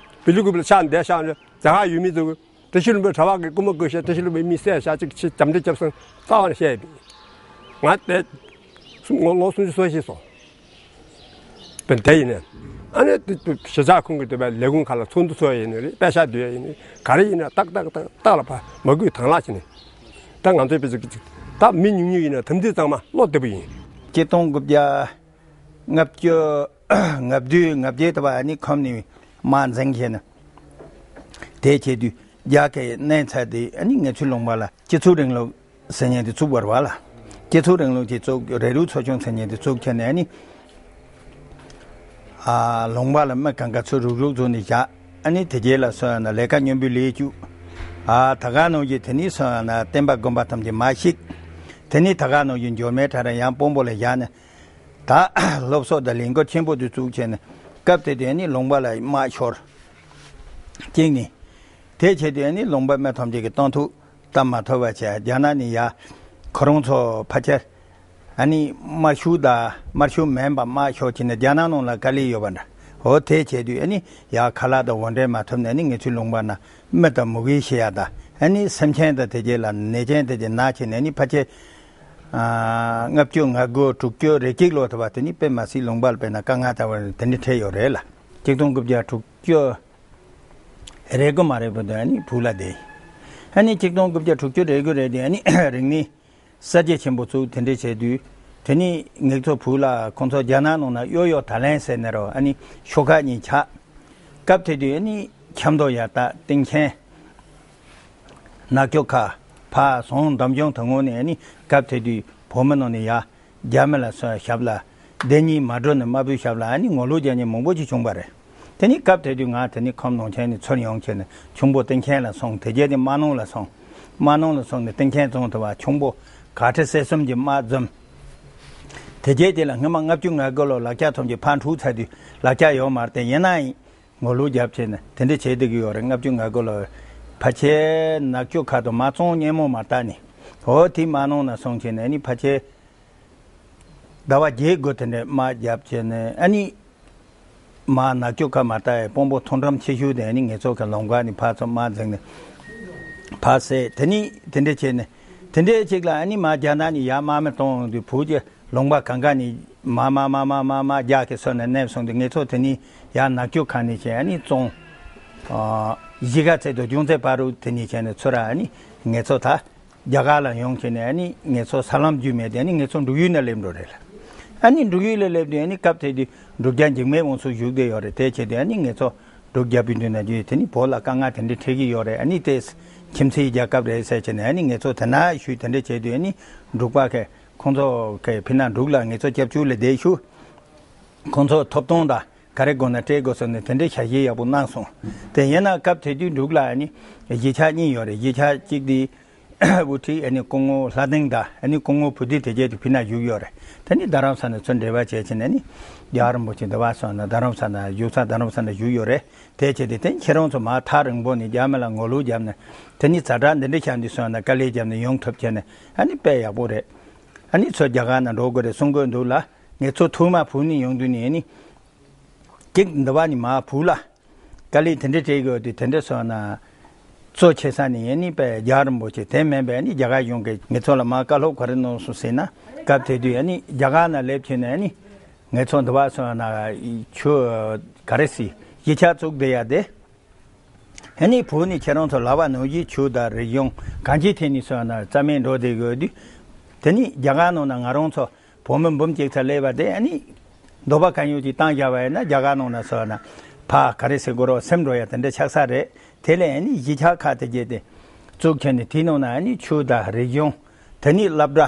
བི་ལི་ཀུ་པི་ལ་ཆགས་འདས་ཤག་ནས་རྒྱ་གར་ཡུལ་མི་ཚོ་བདེ་ཆེན་ལུང་པའི་གྲྭ་པ་གི་རྐུན་མ་རྐུ་བྱས། བདེ་ཆེན་ལུང་པའི་མི་བསད་བཞག་ཅིག་ཆེ་འཇམ་འདི་རྒྱབ་སོང་། རྩ་བ་ནས་བཤད་ཡོད་པས། ང་དེ་སུམ་ངོ་ལོ་སུམ་ཅུ་སོ་བཞི་སོང་། བན་དེ་ཡིན་ནས། ཨ་ནི་དེ་དེ་གཞིས་ཆགས་ཁོངས་ཀྱི་དེ་བའི་ལས་ཁུངས་ཁག་ལ་ཚོགས་འདུ་ཚོགས་ཡིན་ནི་རེད། པད་ཤག་བསྡུས་ཡ་ཡིན་ནི། ག་རེ་ཡིན་ན་ཏག་ཏག་ཏག་ཏག་ལ་ཕ་མ་དགོས་དང་བླངས་བྱས་ནས། ད་ང་ཚོའི་དཔེ་ཅིག་ཅིག་ད་མི་ཉུང་ཉུང་ཡིན་ན་དམ་ཚིག་གཙང་མ་བློ་བདེ་པོ་ཡིན། ཆིག་སྟོང་དགུ་བརྒྱ་ལྔ་བཅུ་ང་བདུན་ང་བརྒྱད་དེ་བ་ཨ་ནི་ཁོམ་ནས་དམག་འཛིང་བྱས་ནས། དེ་བྱེད་དུས་རྒྱ་སྐད་གནས་ཚད་དེ་ཨ་ནི་ངེད་ཚོའི་ལུང་པ་ལ་སྤྱི་ཚོགས་རིང་ལུགས་ཟེར་མཁན་དེ་བཙུགས་པ་རེད་བ་ལ། སྤྱི་ཚོགས་རིང་ལུགས་དེ་བཙུགས། རེ་ལུགས་ཚོགས་ཆུང་ཟེར་མཁན་དེ་བཙུགས་བྱས་ནས་ཨ་ནི། ཨ་ལུང་པ་ལ་མི་གང་ག་ཚུར་རུག་རུག་བཙུགས་ནས་བཞག་ཨ་ནི་དེ་རྗེས་ལ་སོང་ཡང་ན་ལས་ཀ་སྙོམས་པོའི་ལས་བཅུག་ཨ་ད་ག་ནང་བཞིན་དེ་ནས་སོང་ཡང་ན་བསྟན་པ་དགོན་པ་ཐམས་ཅད་མར་བཤིག་དེ་ནས་ད་ག་ནང་བཞིན་འབྱོར་མེད་ཁྲ་ར་ཡང་དཔོན་པོ་ལ་བཞག་ནས། ད་སློབ་གསོ་དང་ལས་འགུལ་ཆེན་པོ་དེ་བཙུགས་བྱས་ནས། སྐབས་དེ་དུས་ཨ་ནི་ལུང་པ་ལ་དམག་ཤོར། གཅིག་ནི། དེ་བྱེད་དུས་ཨ་ནི་ལུང་པ་མི་ཐམས་ཅད་ཀྱིས་གཏོང་ཐུབ་སྟབས་མ་ཐུབ་པ་བྱས། རྒྱ་ནག་ནས་ཡར་ཁོ་རང་ཚོ་ཕལ་ཆེར་ཨ་ནི་དམར་ཤོག་དང་དམར་ཤོག་མིན་པ་དམག་ཤོར་བྱས་ནས་རྒྱ་ནག་ནང་ལ་དཀའ་ལས་ཡོད་པ་འདྲ། འོ་དེ་བྱེད་དུས་ཨ་ནི་ཡར་ཁ་ལག་དང་འོར་འདྲེན་མ་ཐུབ་ནས་ཨ་ནི་ངེད་ཚོའི་ལུང་པ་ན་མི་དང་མུ་གེ་ཤི་ཡ་དང་། ཨ་ནི་སེམས་ཅན་དང་དེ་རྗེས་ལ་ནད་ཅན་དེ་རྗེས་ན་བྱས་ནས་ཨ་ནི་ཕལ་ཆེར། ཨ་ལྔ་བཅུ་ང་དགུ་དྲུག་ཅུ་རེ་གཅིག་ལོ་དེ་བ་དེ་ནི་དཔེ་མ་སྲིད་ལུང་པ་ལ་དཔེར་ན་དཀའ་ངལ་ལྟ་བུ་དེ་འདྲ་འཕྲད་ཡོད་རེད་ལ། ཆིག་སྟོང་དགུ་བརྒྱ་དྲུག་ཅུ་རེ་དགུ་མ་རེད་པ་དེ་ཨ་ནི་བུ་ལ་དེ། ཨ་ནི་ཆིག་སྟོང་དགུ་བརྒྱ་དྲུག་ཅུ་རེ་དགུ་རེད་དེ་ཨ་ནི་རིག་གནས་གསར་བརྗེ་ཆེན་པོ་བཙུགས། དེ་འདྲ་བྱས་དུས་དེ་ནི་ངེད་ཚོ་བུ་ལ་ཁོང་ཚོ་རྒྱ་ནག་ནང་ན་ཡོ་ཡོ་ད་ལན་ཟེར་ནས་རོ་ཨ་ནི་ཤོག་ཁག་གཉིས་ཆགས། སྐབས་དེ་དུས་ཨ་ནི་ཆབ་མདོ་ཡར་ལྟ་སྟེང་ཆེན། ནག་ཆུ་ཁ་ཕར་ཟུང་འདམ་ལྗོངས་དང་ངོ་ནས་ནི་སྐབས་དེ་དུས་བོད་མི་ནང་ནས་ཡ་རྒྱ་མི་ལ་སོགས་ཞབས་ལ་བདེན་གཉིས་མ་འགྲོ་ནས་དམར་པོའི་ཞབས་ལ་ནི་ངོ་ལོག་རྒྱག་མཁན་མང་པོ་ཅིག་བྱུང་བ་རེད། དེ་ནི་སྐབས་དེ་དུས་ང་དེ་ནི་ཁམས་ནང་ཆེན་ནས་ཚུར་ཡོང་བྱས་ནས་ཆུང་པོ་སྟེང་ཆེན་ལ་སོང་། དེ་རྗེས་དེ་རྨ་ནང་ལ་སོང་། རྨ་ནང་ལ་སོང་ནས་སྟེང་ཆེན་རྫོང་དུ་བ་ཆུང་པོ་ག་ཁྲི་སེ་གསུམ་གྱི་དམག་འཛོམས། དེ་རྗེས་དེ་ལ་སྔོན་མ་ལྔ་བཅུ་ང་དགུ་ལོ་ལག་ཆ་ཐོབ་ཀྱི་ཕར་འཁྲུག་ཚར་དུས་ལག་ཆ་ཡོད་མ་རེད་དེ་ཡིན་ན་ཡིན། ངོ་ལོག་རྒྱབ་བྱས་ནས་དེ་འདྲ་བྱེད་བསྡད་ཀྱི་ཡོད་རེད། ལྔ་བཅུ་ང་དགུ་ལོ་ཕལ་ཆེར་ནག་ཆུ་ཁ་དང་མ་བཙོང་སྙེ་མོ་མ་བཏགས་ནས། འོ་དེ་མ་ནང་ན་སོང་བྱས་ནས་ནི་ཕལ་ཆེར་ ཟླ་བ་བརྒྱད་དགུ་དེ་འདྲའི་དམག་བརྒྱབ་བྱས་ནས་ཨ་ནི། མར་ནག་ཆུ་ཁ་མ་ལྟ་ཡི་དཔོན་པོ་མཐོ་འབྲིང་ཆེ་ཤོས་དེ་ཨ་ནི་ངེད་ཚོ་གི་ལམ་ཁ་ནས་ཕར་ཚུར་དམག་འཛིང་ནས་ཕར་བསད། དེ་ནས་དེ་འདྲ་བྱས་ནས་དེ་འདྲའི་ཅིག་ལ་ཨ་ནི་མར་རྒྱ་ནག་ནས་ཡར་དམག་མི་གཏོང་ཡོང་དུས་བོད་ཀྱི་ལུང་པ་གང་ག་ནས་མར་མར་མར་མར་མར་མར་རྒྱག་གི་སོང་ནས་མནན་སོང་དུས་ངེད་ཚོ་དེ་ནས་ཡར་ནག་ཆུ་ཁ་ནས་བྱས་ཨ་ནི་བཙོང་། གཞིས་ཀ་རྩེ་དང་ལྗོངས་རྩེ་བར་དུ་དེ་ནས་བྱས་ནས་ཚུར་ཨ་ནི་ངེད་ཚོ་ད། རྒྱ་གར་ལ་ཡོང་བྱས་ནས་ཨ་ནི་ངེད་ཚོ་ས་ལམ་བརྒྱུད་མེད་དེ་ཨ་ནི་ངེད་ཚོ་འབྲུག་ཡུལ་ནང་སླེབས་འགྲོ་རེད་ལ། ཨ་ནི་འབྲུག་ཡུལ་ལ་སླེབས་དུས་ཨ་ནི་སྐབས་དེ་དུས་འབྲུག་རྒྱལ་འཇིགས་མེད་དབང་ཕྱུག་བཞུགས་བསྡད་ཡོད་རེད། དེ་བྱས་དུས་ཨ་ནི་ངེད་ཚོ་འབྲུག་རྒྱལ་པོའི་མདུན་ན་བརྒྱུད་དེ་ནི་བོད་ལ་དཀའ་ངལ་དེ་འདྲ་འཕྲད་ཀྱི་ཡོད་རེད། ཨ་ནི་དེ་ཁྱིམ་མཚེས་རྒྱལ་ཁབ་རེད་ཟེར་བྱས་ནས་ཨ་ནི་ངེད་ཚོ་དེ་ན་བཞུགས། དེ་འདྲ་བྱས་དུས་ཨ་ནི་འབྲུག་པ་གིས་ཁོང་ཚོ་གིས་ཕི་ན་འབྲུག་ལ་ངེད་ཚོ་སྐྱབས་བཅོལ་ལ་བསྡད་བཞུགས། ཁོང་ཚོ་ཐོབ་ཐང་དང་ག་རེ་དགོས་ན་སྤྲད་དགོས་ཟེར་ནས་དེ་འདྲའི་ཞལ་བཞེས་ཡག་པོ་གནང་སོང་། དེ་ཡིན་ན་སྐབས་དེ་དུས་འབྲུག་ལ་ཨ་ནི་གཞིས་ཆགས་གཉིས་ཡོད་རེད། གཞིས་ཆགས་གཅིག་དེ་དབུ་ཁྲིད་ཨ་ནི་སྐུ་ངོ་ལྷ་ལྡན་དང་ཨ་ནི་སྐུ་ངོ་བུ་སྡེ་དེ་བརྒྱད་དེ་ཕི་ན་བཞུགས་ཡོད་རེད། དེ་ནི་རྡ་རམ་ས་ནས་ཚུར་འབྲེལ་བ་བྱས་བྱས་ནས་ནི་རྒྱལ་བ་རིན་པོ་ཆེ་འདི་བར་སོང་ན་རྡ་རམ་ས་ན་བཞུགས་ས་རྡ་རམ་ས་ན་བཞུགས་ཡོད་རེད། དེ་བྱས་ཏེ་དེ་ཁྱེད་རང་ཚོ་མར་ཐག་རིང་པོ་ནས་རྒྱ་མི་ལ་ངོ་ལོག་བརྒྱབ་ནས་དེ་ནི་ཛ་དྲག་འདི་འདྲ་ཆགས་འདི་སོང་ན་དཀའ་ལས་བརྒྱབ་ནས་ཡོང་ཐུབ་བྱས་ནས་ཨ་ནི་དཔེ་ཡག་པོ་རེད། ཨ་ནི་ཚུར་རྒྱ་གར་ནང་འགྲོ་དགོས་རེད་གསུང་གི་འདུག་ལ། ངེད་ཚོ་ཐུར་མ་བུད་ནས་ཡོང་དུས་ནས་ཨ་ནི། གཅིག་འདི་བ་ནི་མ་བུ་ལ། དཀའ་ལས་དེ་འདྲ་སྤྲད་དགོས་དུས་དེ་འདྲ་སོང་ན། གཙོ་ཆེ་ས་ནི་ཡིན་ནི་པའི་རྒྱལ་བ་རིན་པོ་ཆེ་དེ་མིན་པའི་ནི་རྒྱ་གར་གཞུང་གིས་ངེད་ཚོ་ལ་མ་བཀའ་སློབ་ག་རེ་གནང་སོང་ཟེར་ན། སྐབས་དེ་དུས་ཨ་ནི་རྒྱ་གར་ན་སླེབས་ཕྱིན་ནས་ཨ་ནི། ངེད་ཚོ་འདི་བ་སོང་ན་ཆུ་ག་རེ་སི་གཞིས་ཆགས་བཙུགས་བསྡད་ཡ་དེ། ཨ་ནི་བོད་ནི་ཁྱེད་རང་ཚོ་ལབ་པ་ནང་བཞིན་ཆུ་དང་རི་གཞུང་གང་ཅིའི་ཐད་ནས་སོང་ན་རྩ་མེད་འགྲོ་བསྡད་དགོས་དུས། དེ་ནི་རྒྱ་གར་ནང་ན་ང་རང་ཚོ། བོད་མི་འབུམ་གཅིག་ཙམ་སླེབས་པ་དེ་ཨ་ནི། འདོད་པ་གང་ཡོད་ཅིག་བཏང་བཞག་པ་ཡིན་ན་རྒྱ་གར་ནང་ན་སོང་ན། ཕ་ག་རེ་ཟེར་དགོས་རོགས་སེམས་འགྲོ་ཡ་དེ་འདྲ་ཆགས་ས་རེད། དེ་ལས་ཨ་ནི་གཞིས་ཆགས་ཁག་དེ་བརྒྱད་དེ། བཙུགས་ཁྱེར་ནས་དེའི་ནང་ན་ཨ་ནི་ཆོས་དང་རིག་གཞུང་། དེ་ནི་སློབ་གྲྭ།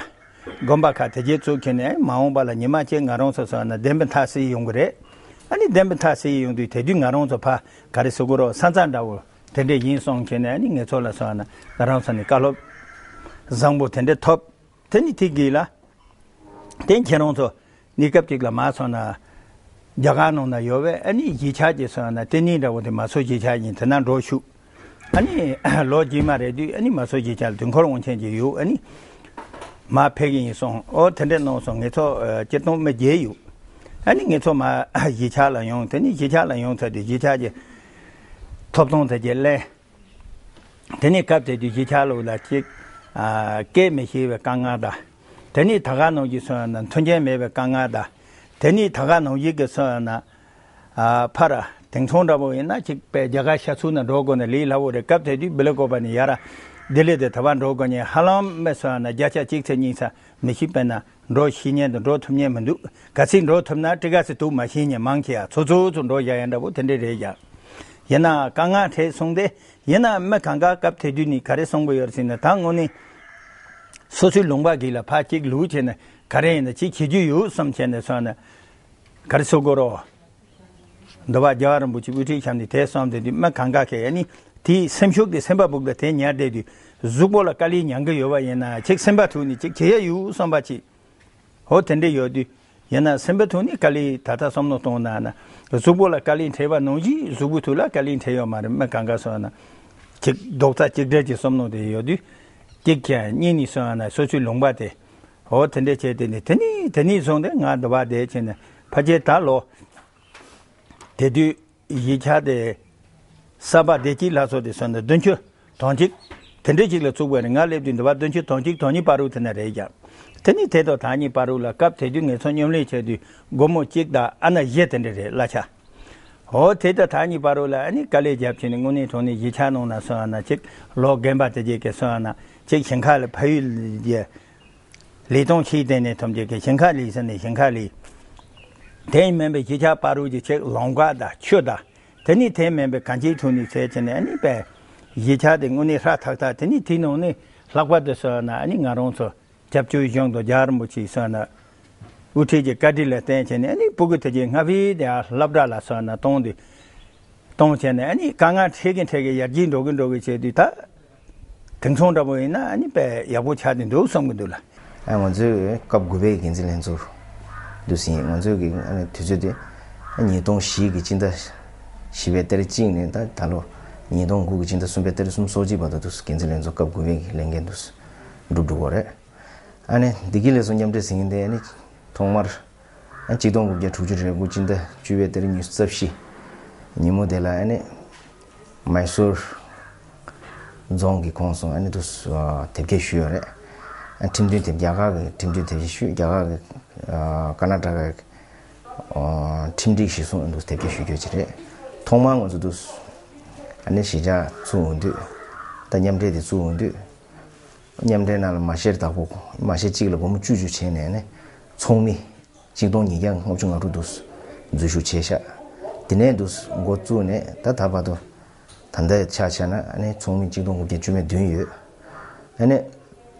དགོན་པ་ཁག་དེ་བརྒྱད་བཙུགས་ཁྱེར་ནས་ཨ་ནི་མ་འོངས་པ་ལ་ཉི་མ་གཅིག་ང་རང་ཚོ་སོང་ན་བདེན་པའི་མཐའ་གསལ་ཡོང་གི་རེད། ཨ་ནི་བདེན་པའི་མཐའ་གསལ་ཡོང་དུས་དེ་དུས་ང་རང་ཚོ་ཕ་ག་རེ་ཟེར་དགོས་རོགས་ས་མཚམས་འདྲ་བོ་དེ་འདྲ་ཡིན་སོང་ཁྱེར་ནས་ཨ་ནི་ངེད་ཚོ་ལ་སོང་ན་ང་རང་ཚོ་ནི་བཀའ་སློབ། བཟང་པོ་དེ་འདྲ་ཐོབ། དེ་ནི་ཐིག་གི་ལ། དེ་ཁྱེད་རང་ཚོ་གནས་སྐབས་ཅིག་ལ་མ་སོང་ན། རྒྱ་གར་ནང་ན་ཡོད་པའི་ཨ་ནི་གཞིས་ཆགས་ཀྱི་སོང་ན་དེ་ནི་འདྲ་བོ་དེ་མ་སོ་གཞིས་ཆགས་ཡིན་དེ་ན་འགྲོ་ཤུགས། ཨ་ནི་ལོ་རྗེས་མ་རེད་དུས་ཨ་ནི་མ་སོ་གཞིས་ཆགས་ལ་དུས་འཁོར་དབང་ཆེན་གྱི་ཡོད་ཨ་ནི། མ་ཕེབས་ཀྱི་ཡིན་སོང་ཨོ་དེ་འདྲ་གནང་སོང་ངེད་ཚོ་སྤྱིར་བཏང་མི་བརྒྱད་ཡོད། ཨ་ནི་ངེད་ཚོ་མ་གཞིས་ཆགས་ལ་ཡོང་དེ་ནི་གཞིས་ཆགས་ལ་ཡོང་ཚར་དུས་གཞིས་ཆགས་ཀྱི་ཐོབ་ཐང་དེ་གྱི་ལེན། དེ་ནས་སྐབས་དེ་དུས་གཞིས་ཆགས་ལུགས་ལ་གཅིག་ཨ། སྐད་མི་ཤེས་པའི་དཀའ་ངལ་དང་། དེ་ནས་ད་ག་ནང་བཞིན་སོང་ན་མཐུན་རྐྱེན་མེད་པའི་དཀའ་ངལ་དང་། དེ་ནས་ད་ག་ནང་བཞིན་གྱི་སོང་ན། ཨ། ཕར་དེང་སང་འདྲ་པོ་ཡིན་ན་གཅིག་པའི་རྒྱ་གར་ཤར་ཕྱོགས་ན་འགྲོ་དགོས་ན་ལས་སླ་པོ་རེད། སྐབས་དེ་དུས་སྦེལ་ཀོབ་ནས་ཡར་ལྡི་ལི་དེ་ད་བར་འགྲོ་དགོས་ཉེན་ཧ་ལམ་མི་སོང་ན་བརྒྱ་ཆ་གཅིག་ཚེ་གཉིས་ཚེ་མི་ཤི་པས་ན། འགྲོ་ཤེས་ཉེན་དང་འགྲོ་ཐུབ་ཉེན་མི་འདུག་གལ་སྲིད་འགྲོ་ཐུབ་ན་ཏི་ག་སི་དུག་མ་ཤེས་ཉེན་མང་ཆེ་ཡ་ཚོ་ཚོ་ཚོ་འགྲོ་བཞག་ཡ་འདྲ་པོ་དེ་འདྲ་རེད་ཡ། ཡིན་ན་དཀའ་ངལ་འཕྲད་སོང་སྟེ་ཡིན་ན་མི་གང་ག་སྐབས་དེ་དུས་ནས་ག་རེ་གསུང་གི་ཡོད་ཟེར་ན་ད་དངོས་གནས་སོ་སོའི་ལུང་པ་གི་ལ་ཕར་གཅིག་ལུག་བྱས་ན་ག་རེ་ཡིན་ན་གཅིག་བྱེད་རྒྱུ་ཡོད་བསམ་བྱས་ནས་སོང་ན་ག་རེ་ཟེར་དགོས་རོགས། འདི་བ་རྒྱལ་བ་རིན་པོ་ཆེ་དབུ་ཁྲིད་བྱས་ནས་དེ་བསམ་དེ་དུས་མི་གང་ག་གས་ནི་དེའི་སེམས་ཤུགས་དེ་སེམས་པ་སྦུག་ལ་དེ་ཉར་བསྡད་དུས་གཟུགས་པོ་ལ་དཀའ་ལས་མྱངས་གི་ཡོད་པ་ཡིན་ན་གཅིག་སེམས་པ་ཐུག་ནས་གཅིག་བྱེད་ཡ་ཡོད་བསམ་པ་གཅིག་ཧོ་དེ་འདྲ་ཡོད་དུས། ཡིན་ན་སེམས་པ་ཐུག་ནས་དཀའ་ལས་ད་ལྟ་བསམ་བློ་གཏོང་ན་ན། གཟུགས་པོ་ལ་དཀའ་ལས་འཕྲད་པ་ནང་བཞིན་གཟུགས་པོའི་ཐོག་ལ་དཀའ་ལས་འཕྲད་ཡོད་མ་རེད་མི་གང་ག་སོང་ན། གཅིག་རྡོག་རྩ་གཅིག་སྒྲིལ་གྱི་བསམ་བློ་དེ་ཡོད་དུས། གཅིག་ཀྱང་གཉིས་ནས་སོང་ན་སོ་སོའི་ལུང་པ་དེ། འོ་དེ་འདྲ་བྱས་དེ་ནས་དེ་ནས་དེ་ནས་བཟུང་སྟེ་ང་འདི་བ་བསྡད་ཕྱིན་ནས་ཕལ་ཆེར་ད་ལོ། དེ་དུས་གཞིས་ཆགས་དེ། གསར་པ་བདེ་སྐྱིད་ལྷ་ཚོགས་དེ་སོང་ན་བདུན་ཅུ་དོན་གཅིག་དེ་འདྲའི་ཅིག་ལ་བཙུགས་པ་རེད། ང་སླེབས་དུས་འདི་བ་བདུན་ཅུ་དོན་གཅིག་དོན་གཉིས་བར་དུ་དེ་ན་རེད་ཀྱང་། དེ་ནི་དེ་དང་ད་གཉིས་བར་དུ་ལ་སྐབས་དེ་དུས་ངེད་ཚོ་མཉམ་ལས་བྱས་དུས་སྒོར་མོ་གཅིག་དང་ཨ་ན་བཞི་དེ་འདྲ་རེད་གླ་ཆ། འོ་དེ་དང་ད་གཉིས་བར་དུ་ལ་ཨ་ནི་དཀའ་ལས་བརྒྱབ་བྱས་ནས་དངོས་གནས་དྲང་གནས་གཞིས་ཆགས་ནང་ན་སོང་ན་ཅིག་ལོ་རྒན་པ་དེ་རྗེས་ཀྱི་སོང་ན་ཅིག་ཞིང་ཁ་ལ་ཕ་ཡུལ་གྱི། ལས་དོན་ཆེའི་སྟེང་ནས་ཐམས་ཅད་ཀྱི་ཞིང་ཁ་ལས་ཟེར་ནས་ཞིང་ཁ་ལས། དེ་མིན་པའི་གཞིས་ཆགས་བར་དུ་གི་ཆེད་ལམ་ཁ་དང་ཆུ་དང་། དེ་ནི་དེ་མིན་པའི་གང་ཅིའི་ཐོག་ནས་བྱས་བྱས་ནས་ཨ་ནི་པས། གཞིས་ཆགས་དེ་དངོས་གནས་ཧྲ་ཐག་ཐག་དེ་ནི་དེའི་ནང་ནས་ལྷག་པར་དུ་སོང་ན་ཨ་ནི་ང་རང་ཚོ་སྐྱབས་བཅོལ་གཞུང་དང་རྒྱལ་བ་རིན་པོ་ཆེ་སོང་ན། དབུ་ཁྲིད་ཀྱི་བཀའ་དྲིན་ལ་བརྟེན་བྱས་ནས་ཨ་ནི་སྤུ་གུ་དེ་གའི་སྔ་ཕྱི་དེ་ཨ་སློབ་གྲྭ་ལ་སོང་ན་གཏོང་དུས། གཏོང་བྱས་ནས་ཨ་ནི་དཀའ་ངལ་འཕྲད་ཀྱིན་འཕྲད་ཀྱིན་ཡར་རྒྱས་འགྲོ་གིན་འགྲོ་གིན་བྱས་དུས་ད། དེང་སང་འདྲ་པོ་ཡིན་ན་ཨ་ནི་དཔེ་ཡག་པོ་ཆགས་ཏེ་འདུག་བསམ་གྱི་འདུག་ལ། ཨ་ང་ཚོའི་སྐབས་དགུ་པའི་འགན་འཛིན་ལྷན་ཚོགས་འདུག་ཟིན་ང་ཚོའི་གི་ཨ་ནི་དུས་ཚོད་དེ་ཨ་ཉིས་སྟོང་བཞི་གི་སྤྱི་ཟླ་བཞི་པའི་ཏ་རིག་གཅིག་ནས་ད་ད་ལོ་ཉིས་སྟོང་དགུ་གི་སྤྱི་ཟླ་གསུམ་པའི་ཏ་རིག་སུམ་ཅུ་སོ་གཅིག་བར་དུ་འདུག་འགན་འཛིན་ལྷན་ཚོགས་སྐབས་དགུ་པའི་གི་ལས་འགན་འདུག་འགྲུབ་འགྲོ་གི་རེད། ཨ་ནི་འདི་གི་ལས་སུ་མཉམ་འབྲེལ་ཟིན་དེ་ཨ་ནི་ ཐོག་མར་ཨ་གཅིག་སྟོང་དགུ་བརྒྱ་དྲུག་ཅུ་རེ་དགུ་སྤྱི་ཟླ་བཅུ་པའི་ཏ་རིག་ཉི་ཤུ་རྩ་བཞི་ཉིན་མོ་དེ་ལ་ཨ་ནི་མའི་སོར་རྫོང་གི་ཁོངས་སུ་ཨ་ནི་དུ་ཨ་དེབ་སྐྱེལ་ཞུས་ཡོད་རེད། ཨ་ཁྲིམས་མཐུན་དེབ་རྒྱ་གར་གྱི་ཁྲིམས་མཐུན་དེབ་སྐྱེལ་ཞུས། རྒྱ་གར་གྱི་ཨ་ཀར་ནཱ་ཊ་ཀའི་ཨ་ཁྲིམས་སྒྲིག་གཞིར་བཟུང་དུ་དེབ་སྐྱེལ་ཞུ་རྒྱུ་ཅིག་རེད། ཐོག་མར་ང་ཚོ་དུ་ཨ་ནི་གཞིས་ཆགས་བཙུགས་འོང་དུས། ད་མཉམ་འབྲེལ་དེ་བཙུགས་འོང་དུས། མཉམ་འབྲེལ་ནང་ལ་མ་བཤེར་བདག་པོ། མ་བཤེར་གཅིག་ལ་སྒོར་མོ་བཅུ་བཅུ་བྱས་ནས་ནི་ཚོགས་མི་གཅིག་སྟོང་ཉིས་བརྒྱ་ལྔ་བཅུ་ང་དྲུག་དུ་འཛུལ་ཞུགས་བྱས་ཤག་དེ་ནས་དུ་འགོ་བཙུགས་ནས་ད་ད་བར་དུ་ད་ལྟ་ཆ་བཞག་ན་ནི་ཚོགས་མི་གཅིག་སྟོང་དགུ་བརྒྱ་བཅུ་མེད་བདུན་ཡོད། ཨ་ནི་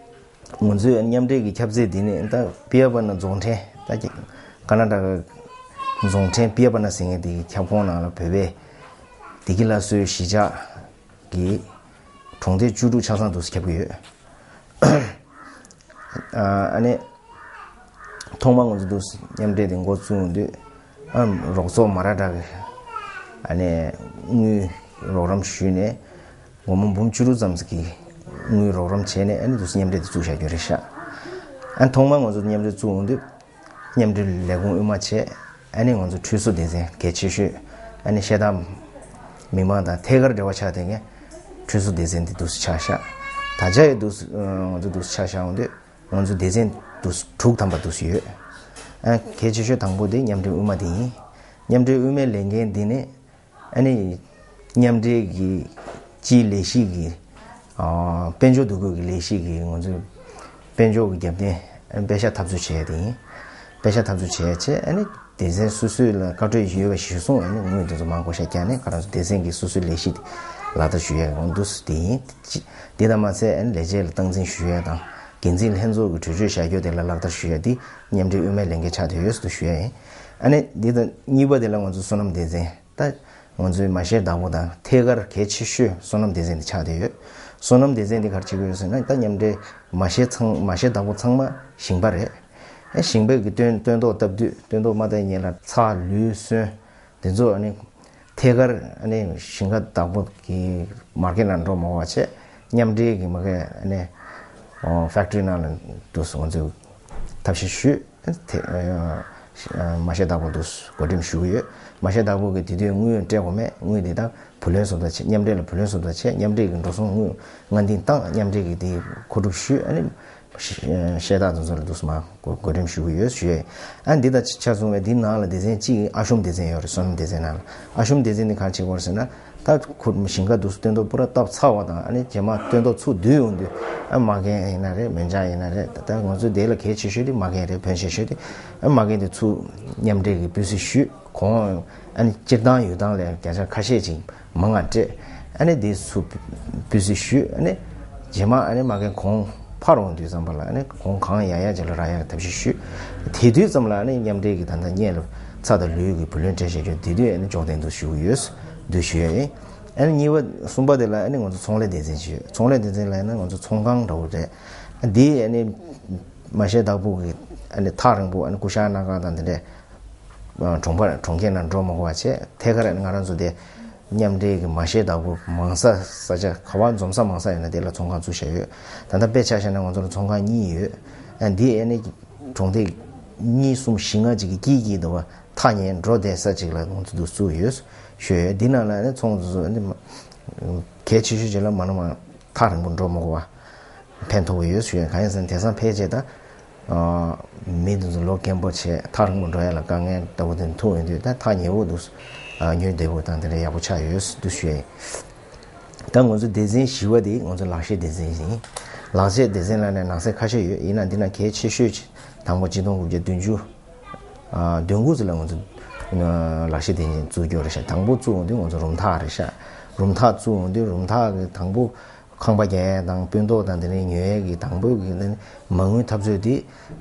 ང་ཚོའི་མཉམ་འབྲེལ་གྱི་ཁྱབ་ཚད་འདི་ནི་ད་པི་ཡ་པ་ན་རྫོང་ཕྲན། ད་ཀར་ནཱ་ཊ་ཀ་རྫོང་ཕྲན་པི་ཡ་པ་ན་ཟེར་མཁན་དེ་གི་ཁྱབ་ཁོངས་ནང་ལ་བོད་པའི་བདེ་སྐྱིད་སླར་གསོའི་གཞིས་ཆགས་ཀྱི་གྲོང་སྡེ་བཅུ་དྲུག་ཆ་ཚང་དུ་ཁྱབ་ཀྱི་ཡོད། ཨ་ནི་ཐོག་མར་ང་ཚོ་དུ་མཉམ་འབྲེལ་དེ་འགོ་བཙུགས་དུས། ཨ་རོགས་ཚོགས་མ་ར་ཊ་གི་ཨ་ནི་དངུལ་རོགས་རམ་ཞུས་ནས་སྒོར་མོ་འབུམ་བཅུ་དྲུག་ཙམ་ཞིག་གི་དངུལ་རོགས་རམ་བྱས་ནས་ཨ་ནི་དུ་མཉམ་འབྲེལ་དེ་བཙུགས་བཞག་རྒྱུ་རེད་ཤག་ཨ་ཐོག་མར་ང་ཚོ་མཉམ་འབྲེལ་བཙུགས་འོང་དུས། མཉམ་འབྲེལ་ལས་ཁུངས་དབུས་མ་བྱས། ཨ་ནི་ང་ཚོ་ཁྲུས་གསོལ་སྡེ་ཚན་གལ་ཆེ་ཤོས། ཨ་ནི་ཤེས་ལྡན་མི་མང་དང་ཐད་ཀར་འབྲེལ་བ་ཆགས་བསྡད་མཁན་ཁྲུས་གསོལ་སྡེ་ཚན་དེ་དུ་ཆགས་ཤག་ད་ཆ་ཡི་དུ་ང་ཚོ་དུ་ཆ་བཞག་འོང་དུས། ང་ཚོ་སྡེ་ཚན་དུ་དྲུག་ཐམ་པ་དུ་ཡོད། ཨ་གལ་ཆེ་ཤོས་དང་པོ་དེ་མཉམ་འབྲེལ་དབུས་མ་དེ་ཡིན། མཉམ་འབྲེལ་དབུས་མའི་ལས་འགན་འདི་ནི་ཨ་ནི་མཉམ་འབྲེལ་གྱི་སྤྱིའི་ལས་གཞི་གི་ཨ་དཔལ་འབྱོར་འདུ་འགོད་ཀྱི་ལས་གཞི་གི་ང་ཚོའི་དཔལ་འབྱོར་གྱི་རྒྱབ་རྟེན་ཨ་ནི་པེ་ཤག་འཐབ་རྩོད་བྱས་ཏེ་ཡིན། པེ་ཤག་འཐབ་རྩོད་བྱས་བྱས་ཨ་ནི་སྡེ་ཚན་སོ་སོའི་ལ་བཀའ་འཁྲོལ་ཡོད་པ་གཞིར་བཟུང་ཨ་ནི་དངུལ་འདི་ཚོ་མང་པོ་ཤ་རྒྱག་ནས་ཁ་རང་ཚོ་སྡེ་ཚན་གྱི་སོ་སོའི་ལས་གཞི་དེ་ལག་བསྟར་ཞུ་ཡས་འོང་དུས་དེ་ཡིན། དེ་དང་མ་ཚད་ཨ་ནི་ལས་བྱེད་ལ་སྟངས་འཛིན་ཞུ་ཡས་དང་འགན་འཛིན་ལྷན་ཚོགས་ཀྱི་གྲོས་ཆོད་བཞག་རྒྱུ་དེ་ལ་ལག་བསྟར་ཞུ་ཡས་དེ་མཉམ་འབྲེལ་དབུས་མའི་ལས་འགན་ཆགས་བསྡད་ཡོད་ཟེར་དུ་ཞུ་ཡས་ཡིན། ཨ་ནི་འདི་དང་གཉིས་པ་དེ་ལ་ང་ཚོ་སོ་ནམ་སྡེ་ཚན། ད་ང་ཚོའི་མ་བཤེར་བདག་པོ་དང་ཐད་ཀར་གལ་ཆེ་ཤོས་སོ་ནམ་སྡེ་ཚན་དེ་ཆགས་བསྡད་ཡོད། སོ་ནམ་སྡེ་ཚན་དེ་ག་རེ་བྱེད་ཀྱི་ཡོད་ཟེར་ན། ད་མཉམ་འབྲེལ་མ་བཤེར་ཚང་མ་བཤེར་བདག་པོ་ཚང་མ་ཞིང་པ་རེད། ཨ་ཞིང་པའི་གི་སྟོན་སྟོན་ཐོག་བཏབ་དུས་སྟོན་ཐོག་མ་བཏབ་སྔོན་ལ་ཚྭ། ལུད། སོན། དེ་ཚོ་ཨ་ནི་ཐད་ཀར་ཨ་ནི་ཞིང་ཁ་བདག་པོ་གི་མར་ཀེཊ་ནང་འགྲོ་མ་དགོས་པ་བྱས། མཉམ་འབྲེལ་གྱི་མ་གི་ཨ་ནི་ཨོ་ཕེག་ཊི་རི་ནང་ལ་དུ་ང་ཚོས་ཐབས་ཤེས་ཞུས། ཨ་ཐེ་ཨ་མ་བཤེར་བདག་པོ་དུ་བགོ་འགྲེམས་ཞུ་གི་ཡོད། མ་བཤེར་བདག་པོ་གི་དེ་དུས་དངུལ་སྤྲད་དགོས་མེད། དངུལ་དེ་དག་བུ་ལོན་བཟོ་ལྟ་བྱས། མཉམ་འབྲེལ་ལ་བུ་ལོན་བཟོ་ལྟ་བྱས། མཉམ་འབྲེལ་གྱི་འགྲོ་སོང་དངུལ་སྔ་འདིང་བཏང་། མཉམ་འབྲེལ་གྱི་དེ་མཁོ་སྒྲུབ་ཞུས། ཨ་ནི་ཤེས་བདག་དེ་ཚོ་ལ་དུ་མ་བགོ་བགོ་འགྲེམས་ཞུ་གི་ཡོད་ཞུ་ཡས། ཨ་འདི་དང་ཆ་མཚུངས་པའི་འདི་ནང་ལ་སྡེ་ཚན་གཅིག་ཨ་ཤོམ་སྡེ་ཚན་ཡོད་རེད། སོ་ནམ་སྡེ་ཚན་ནང་ལ། ཨ་ཤོམ་སྡེ་ཚན་འདི་ག་རེ་བྱེད་ཀྱི་ཡོད་རེད་ཟེར་ན། ད་ཁུར་ཞིང་ཁ་དུ་སྟོན་ཐོག་པུ་ར་བཏབ་ཚར་བ་དང་། ཨ་ནི་རྗེས་མ་སྟོན་ཐོག་ཚུར་བསྡུ་ཡོང་དུས། ཨ་མ་རྒན་ཡིན་ན་རེད། མོན་ཆ་ཡིན་ན་རེད། ད་ལྟ་ང་ཚོ་དེ་ལ་གལ་ཆེ་ཤོས་དེ་མ་རྒན་རེད། ཕོན་ཆེ་ཤོས་དེ། ཨ་མ་རྒན་དེ་ཚུར་མཉམ་འབྲེལ་གྱི་སྤུས་ཚད་ཞུས། གོང་ཨ་ནི་སྤྱིར་བཏང་ཡོད་སྟངས་ལས་བརྒྱ་ཆ་ཁ་ཤས་ཅིག་མང་བ་སྤྲད། ཨ་ནི་དེ་ཚུར་སྤུས་ཚད་ཞུས། ཨ་ནི་རྗེས་མ་ཨ་ནི་མ་རྒན་གོང་འཕར་འོང་དུས་ཙམ་པ་ལ། ཨ་ནི་གོང་གང་ཡག་ཡག་ཅིག་ལ་རག་ཡག་ཐབས་ཤེས་ཞུས། དེ་དུས་ཙམ་ལ་ཨ་ནི་མཉམ་འབྲེལ་གྱི་ད་ལྟ་སྔོན་ལ་ཚྭ་དང་ལུད་ཀྱི་བུ་ལོན་སྤྲད་བཞག་རྒྱུ་དེ་དུས་ཨ་ནི་འཇོག་གཏན་དུ་ཞུ་གི་ཡོད་འདུག་ཞུ་ཡ་ཡིན། ཨ་ནི་གཉིས་པ་གསུམ་པ་དེ་ལ་ཨ་ནི་ང་ཚོ་ཚོང་ལས་སྡེ་ཚན་ཞུས། ཚོང་ལས་སྡེ་ཚན་ལ་ཡིན་ན་ང་ཚོ་ཚོང་ཁང་འདྲ་བོ་རེད། འདི་ཨ་ནི་མ་བཤེར་བདག་པོ་གི་ཨ་ནི་ཐག་རིང་པོ་ཨ་ནི་ཀུ་ཤ་ན་ག་དང་དེ་འདྲས་གྲོང་པ་གྲོང་ཁྱེར་ནང་འགྲོ་མ་དགོས་པ་བྱས། ཐད་ཀར་ཨ་ནི་ང་རང་ཚོ་དེ་མཉམ་འབྲེལ་གྱི་མ་བཤེར་བདག་པོ་མང་ས་ས་ཆ་ག་བ་འཛོམས་ས་མང་ས་ཡོད་ན་དེ་ལ་ཚོང་ཁང་བཙུགས་བཞག་ཡོད། ད་ལྟ་དཔེ་ཆ་བཞག་ན་ང་ཚོ་ལ་ཚོང་ཁང་གཉིས་ཡོད། ཨ་འདི་ཨ་ནི་གྲོང་སྡེ་གཉིས་གསུམ་བཞི་ལྔ་ཅིག་གི་དཀྱིལ་དཀྱིལ་དུ་བ་ཐག་ཉེ་འགྲོ་བསྡད་ས་ཅིག་ལ་ང་ཚོ་འདུག་བཙུགས་ཡོད་ཞུ་ཡོད། འདི་ནང་ལ་ཨ་ནི་ཚོང་འདི་ཚོ་ཨ་ནི་གལ་ཆེ་ཤོས་ཅིག་ལ་མ་ན་མ་ཐག་རིང་པོ་འགྲོ་མ་དགོས་པ་ཕན་ཐོགས་ཀྱི་ཡོད་ཞུ་ཡོད། གང་ཡིན་ཟེར་ན་དེང་སང་ཕལ་ཆེར་ད་ཨ་མི་འདི་ཚོ་ལོ་རྒན་པོ་བྱས་ཐག་རིང་པོ་འགྲོ་ཡ་ལ་དཀའ་ངལ་ལྟ་བུ་དེ་ཐུག་ཡོང་དུས། ད་ཐག་ཉེ་བོ་འདུག་ཨ་ཉོས་བདེ་བོ་དང་དེ་འདྲ་ཡག་པོ་ཆགས་ཡོད་འདུག་ཞུ་ཡ་ཡིན། ད་ང་ཚོ་སྡེ་ཚན་བཞི་པ་དེ་ང་ཚོ་ལག་ཤེས་སྡེ་ཚན་ཡིན། ལག་ཤེས་སྡེ་ཚན་ལ་ནས་ནང་གསེས་ཁ་ཤས་ཡོད། ཡིན་ན་འདི་ན་གལ་ཆེ་ཤོས་ཅིག་དང་པོ་གཅིག་སྟོང་དགུ་བརྒྱ་བདུན་ཅུ་ཨ་བདུན་དགུ་ཙམ་ལ་ང་ཚོ་ལག་ཤེས་སྡེ་ཚན་བཙུགས་རྒྱུ་རེད་ཤག་དང་པོ་བཙུགས་འོང་དུས་ང་ཚོ་རུམ་ཐག་རེད་ཤག་རུམ་ཐག་བཙུགས་འོང་དུས་རུམ་ཐག་གི་དང་པོ་ཁང་པ་རྒྱག་ཡས་དང་སྤུན་ཐོག་དང་དེ་ནས་ཉོ་ཡས་ཀྱི་དང་པོ་གི་མ་དངུལ་འཐབ་རྩོད་དེ་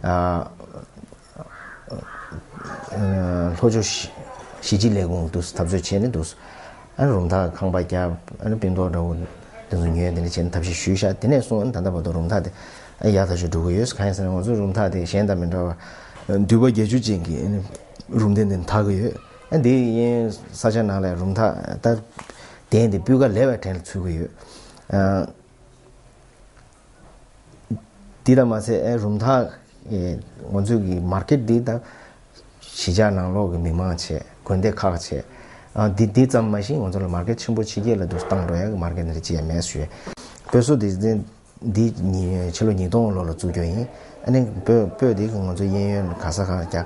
ཨ། ལྷོ་ཕྱོགས་གཞིས་བྱེས་ལས་ཁུངས་འདུག་འཐབ་རྩོད་བྱས་ནས་འདུག་ཨ་ནི་རུམ་ཐག་ཁང་པ་རྒྱབ། ཨ་ནི་སྤུན་ཐོག་འདྲ་བོ་དེ་ཚོ་ཉོས། དེ་འདྲ་བྱས་ནས་ཐབས་ཤེས་ཞུས་ཤག་དེ་ནས་བཟུང་ད་ལྟ་བར་དུ་རུམ་ཐག་དེ་ཡག་ཐག་ཆོད་འགྲོ་གི་ཡོད། གང་ཡིན་ཟེར་ན་ང་ཚོའི་རུམ་ཐག་དེ་གཞན་དང་མི་འདྲ་བ་མདུད་པ་བརྒྱད་ཅུ་ཅན་གྱི་རུམ་གདན་དེ་འཐག་གི་ཡོད། ཨ་འདི་ཡིན་ས་ཆ་ནང་ལ་རུམ་ཐག་ད་གདན་དེ་སྤུས་ཀ་ལེགས་པའི་གྲས་ལ་ཚུད་ཀྱི་ཡོད། ཨ། འདི་ལ་མ་ཟད་ཨེ་རུམ་ཐག་ ཨེ་ང་ཚོའི་གི་མར་ཀེཊ་འདི་ད་གཞིས་ཆགས་ནང་ལོགས་ཀྱི་མི་མང་བྱས། དགོན་སྡེ་ཁག་བྱས། ཨ་འདི་འདི་ཙམ་མ་ཞིག་ང་ཚོ་ལ་མར་ཀེཊ་ཆེན་པོ་ཕྱི་རྒྱལ་ལ་འདུག་བཏང་འགྲོ་ཡ་གི་མར་ཀེཊ་འདི་ཅི་ཡང་མེད་ཞུས། སྤོས་བཟོ་སྡེ་ཚན་འདི་ཉི་ཕྱི་ལོ་ཉིས་སྟོང་ལོ་ལ་བཙུགས་རྒྱུ་ཡིན། ཨ་ནི་སྤོས་སྤོས་འདི་ང་ཚོ་གཡས་གཡོན་ག་ས་ག་རྒྱ་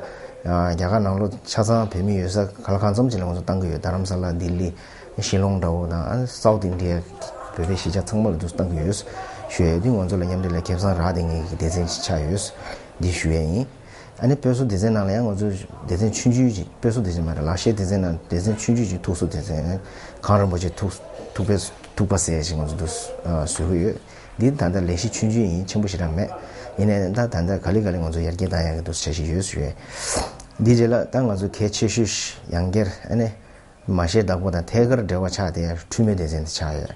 རྒྱ་གར་ནང་ལོགས་ཆ་ཚང་བོད་མི་ཡོད་ས་ག་ལ་གང་འཚམ་ཅིག་ལ་ང་ཚོ་བཏང་གི་ཡོད། རྡ་རམ་ས་ལ། ལྡི་ལི། ཤི་ལོང་འདྲ་བོ་དང་ཨ་སའུ་ཐི་ཨིན་ཌི་ཡ་བོད་པའི་གཞིས་ཆགས་ཚང་མ་ལ་འདུག་བཏང་གི་ཡོད་ཞུ་ཡས། འདི་ང་ཚོ་ལ་མཉམ་འབྲེལ་ལ་ཁེ་བཟང་རག་བསྡད་མཁན་གྱི་སྡེ་ཚན་ཞིག་ཆགས་ཡོད། འདི་ཞུ་ཡས་ཡིན། ཨ་ནི་སྤོས་བཟོ་སྡེ་ཚན་ནང་ལ་ཡང་ང་ཚོ་སྡེ་ཚན་ཆུང་ཆུང་ཅིག་སྤོས་བཟོ་སྡེ་ཚན་མ་རེད། ལག་ཤེས་སྡེ་ཚན་ནང་སྡེ་ཚན་ཆུང་ཆུང་ཅིག་ཐུགས་གསོ་སྡེ་ཚན། གངས་རིན་པོ་ཆེ་ཐུགས་ཐུགས་པའི་ཐུག་པ་ཟེར་ཞིག་ང་ཚོ་འདུག་བཟོ་གི་ཡོད། འདི་ད་ལྟ་ལས་གཞི་ཆུང་ཆུང་ཡིན། ཆེན་པོ་ཞེ་དྲག་མེད། ཡིན་ནའི་ད་ད་ལྟ་ག་ལེ་ག་ལེ་ང་ཚོ་ཡར་རྒྱས་བཏང་ཡག་གི་འདུག་བྱ་གཞི་ཡོད་ཞུ་ཡས། འདི་རྗེས་ལ་ད་ང་ཚོ་གལ་ཆེ་ཤོས་ཡང་བསྐྱར་ཨ་ནི། མ་བཤེར་བདག་པོ་དང་ཐད་ཀར་འབྲེལ་བ་ཆགས་ཏེ་འཕྲུལ་མའི་སྡེ་ཚན་དེ་ཆགས་ཡོད།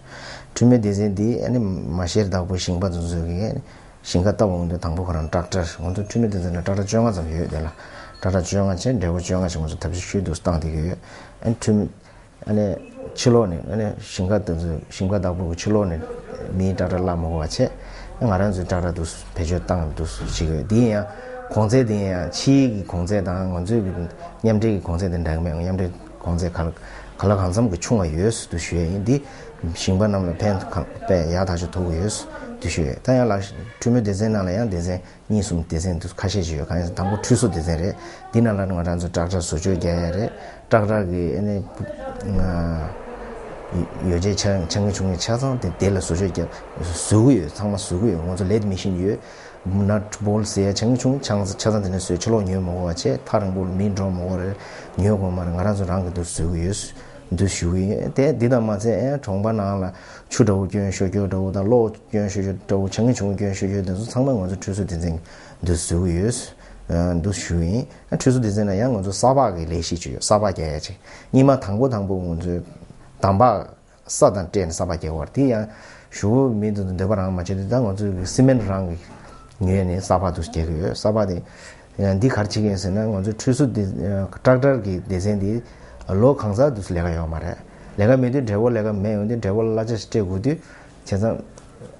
འཕྲུལ་མའི་སྡེ་ཚན་འདི་ཨ་ནི་མ་བཤེར་བདག་པོ་ཞིང་པ་ཚོ་ཚོས་ཀྱི་ཞིང་ཁ་བཏབ་འོང་དུས་དང་པོ་ཁོ་རང་ཊེག་ཊར། ང་ཚོ་འཕྲུལ་མའི་སྡེ་ཚན་ལ་ཊེག་ཊར་བཅོ་ལྔ་ཙམ་ཡོད། དེ་ལ་ཊེག་ཊར་བཅོ་ལྔ་བྱས། འབྲས་བུ་བཅོ་ལྔ་བྱས། ང་ཚོ་ཐབས་ཤེས་ཤུལ་དུ་བཏང་བསྡད་ཀྱི་ཡོད། ཨ་ནི་འཕྲུལ་ཨ་ནི་ཕྱི་ལོགས་ནས་ཨ་ནི་ཞིང་ཁ་དེ་ཚོ་ཞིང་ཁ་བདག་པོ་གི་ཕྱི་ལོགས་ནས་མིའི་ཊེག་ཊར་གླ་མ་དགོས་པ་བྱས། ང་རང་ཚོའི་ཊེག་ཊར་དུ་བེད་སྤྱོད་བཏང་དུ་བྱེད་ཀྱི་ཡོད། དེ་ཡང་གོང་ཚད་དེ་ཡང་ཕྱིའི་གི་གོང་ཚད་དང་ང་ཚོའི་གི་མཉམ་འབྲེལ་གྱི་གོང་ཚད་དེ་འདྲ་གི་མེད། མཉམ་འབྲེལ་གོང་ཚད་ག་ལ་ག་ལ་གང་འཚམ་གྱི་ཆུང་བ་ཡོད་དུ་ཞུ་ཡས་ཡིན། འདི་ཞིང་པ་རྣམས་ལ་ཕན་གང་དཔེ་ཡག་ཐག་ཆོད་ཐོགས་ཀྱི་ཡོད་དུ་ཞུ་ཡས། ད་ཡང་ལ་འཕྲུལ་མའི་སྡེ་ཚན་ནང་ལ་ཡང་སྡེ་ཚན་གཉིས་གསུམ་སྡེ་ཚན་དུ་ཁ་ཤས་ཤིག་ཡོད། གང་ཡིན་ཟེར་དང་པོ་འཕྲུལ་བཟོ་སྡེ་ཚན་རེད། འདི་ནང་ལ་ང་རང་ཚོ་ཊེག་ཊར་བཟོ་བཅོས་རྒྱག་ཡས་རེད། ཊེག་ཊར་གི་ཨ་ནི་ཡོ་བྱད་ཆ་ཆ་ངེས་ཆུང་ངེས་ཆ་ཚང་དེ་དེ་ལ་བཟོ་བཅོས་རྒྱབ་བཟོ་གི་ཡོད། ཚང་མ་བཟོ་གི་ཡོད། ང་ཚོ་ལེད་མེ་ཤིན་ཡོད། ནཊ་བོལ་ཟེར་ཡ་ཆ་ངེས་ཆུང་ཆང་ཆ་ཚང་དེ་ནས་བཟོས། ཕྱི་ལོགས་ཉོས་མ་དགོས་པ་བྱས། ཐག་རིང་པོ་ལ་མི་འགྲོ་མ་དགོས་རེད། ཉོས་དགོས་མ་རེད། ང་རང་ཚོ་རང་གི་འདུ་བཟོ་གི་ཡོད། འདུ་ཞུ་གི་ཡོད། དེ་འདི་དང་མ་ཚད་ཨེ་གྲོང་པ་ནང་ལ་ཆུ་འདྲ་བོ་སྐྱོན་ཤོར་རྒྱུ་འདྲ་བོ་དང་གློག་སྐྱོན་ཤོར་རྒྱུ་འདྲ་བོ་ཆ་ངེས་ཆུང་ངེས་སྐྱོན་ཤོར་རྒྱུ་དེ་ཚོ་ཚང་མ་ང་ཚོ་འཕྲུལ་བཟོ་སྡེ་ཚན་འདུ་བཟོ་གི་ཡོད། འདུ་ཞུ་གི་ཡིན། འཕྲུལ་བཟོ་སྡེ་ཚན་ལ་ཡང་ང་ཚོ་ས་ཕག་གི་ལས་གཞི་ཅིག་ཡོད། ས་ཕག་རྒྱག་ཡ་ཅིག་སྔོན་མ་དང་པོ་དང་པོ་ང་ཚོའི་འདམ་བག་ས་དང་སྤྲད་ནས་ས་ཕག་རྒྱག་པ་རེད། དེ་ཡང་ཞུ་བོ་མི་འདུག་འདོད་པ་རང་མ་བྱེད་དུས་ད་ང་ཚོའི་སི་མེན་རང་གི་ཉོས་ནས་ས་ཕག་དུ་རྒྱག་གི་ཡོད། ས་ཕག་དེ་འདི་ག་རེ་བྱེད་ཀྱི་ཡིན་ཟེར་ན། ང་ཚོའི་འཕྲུལ་བཟོ་འདི་ཊེག་ཊར་གི་སྡེ་ཚན་འདི་ལོ་གང་ཚ་དུས་ལས་ཀ་ཡོད་མ་རེད། ལས་ཀ་མེད་དུས་འབྲས་བུ་ལས་ཀ་མེད་ཡོང་དུས་འབྲས་བུ་གླ་ཆ་ཞིག་སྤྲད་དགོས་དུས་བྱས་ཙང་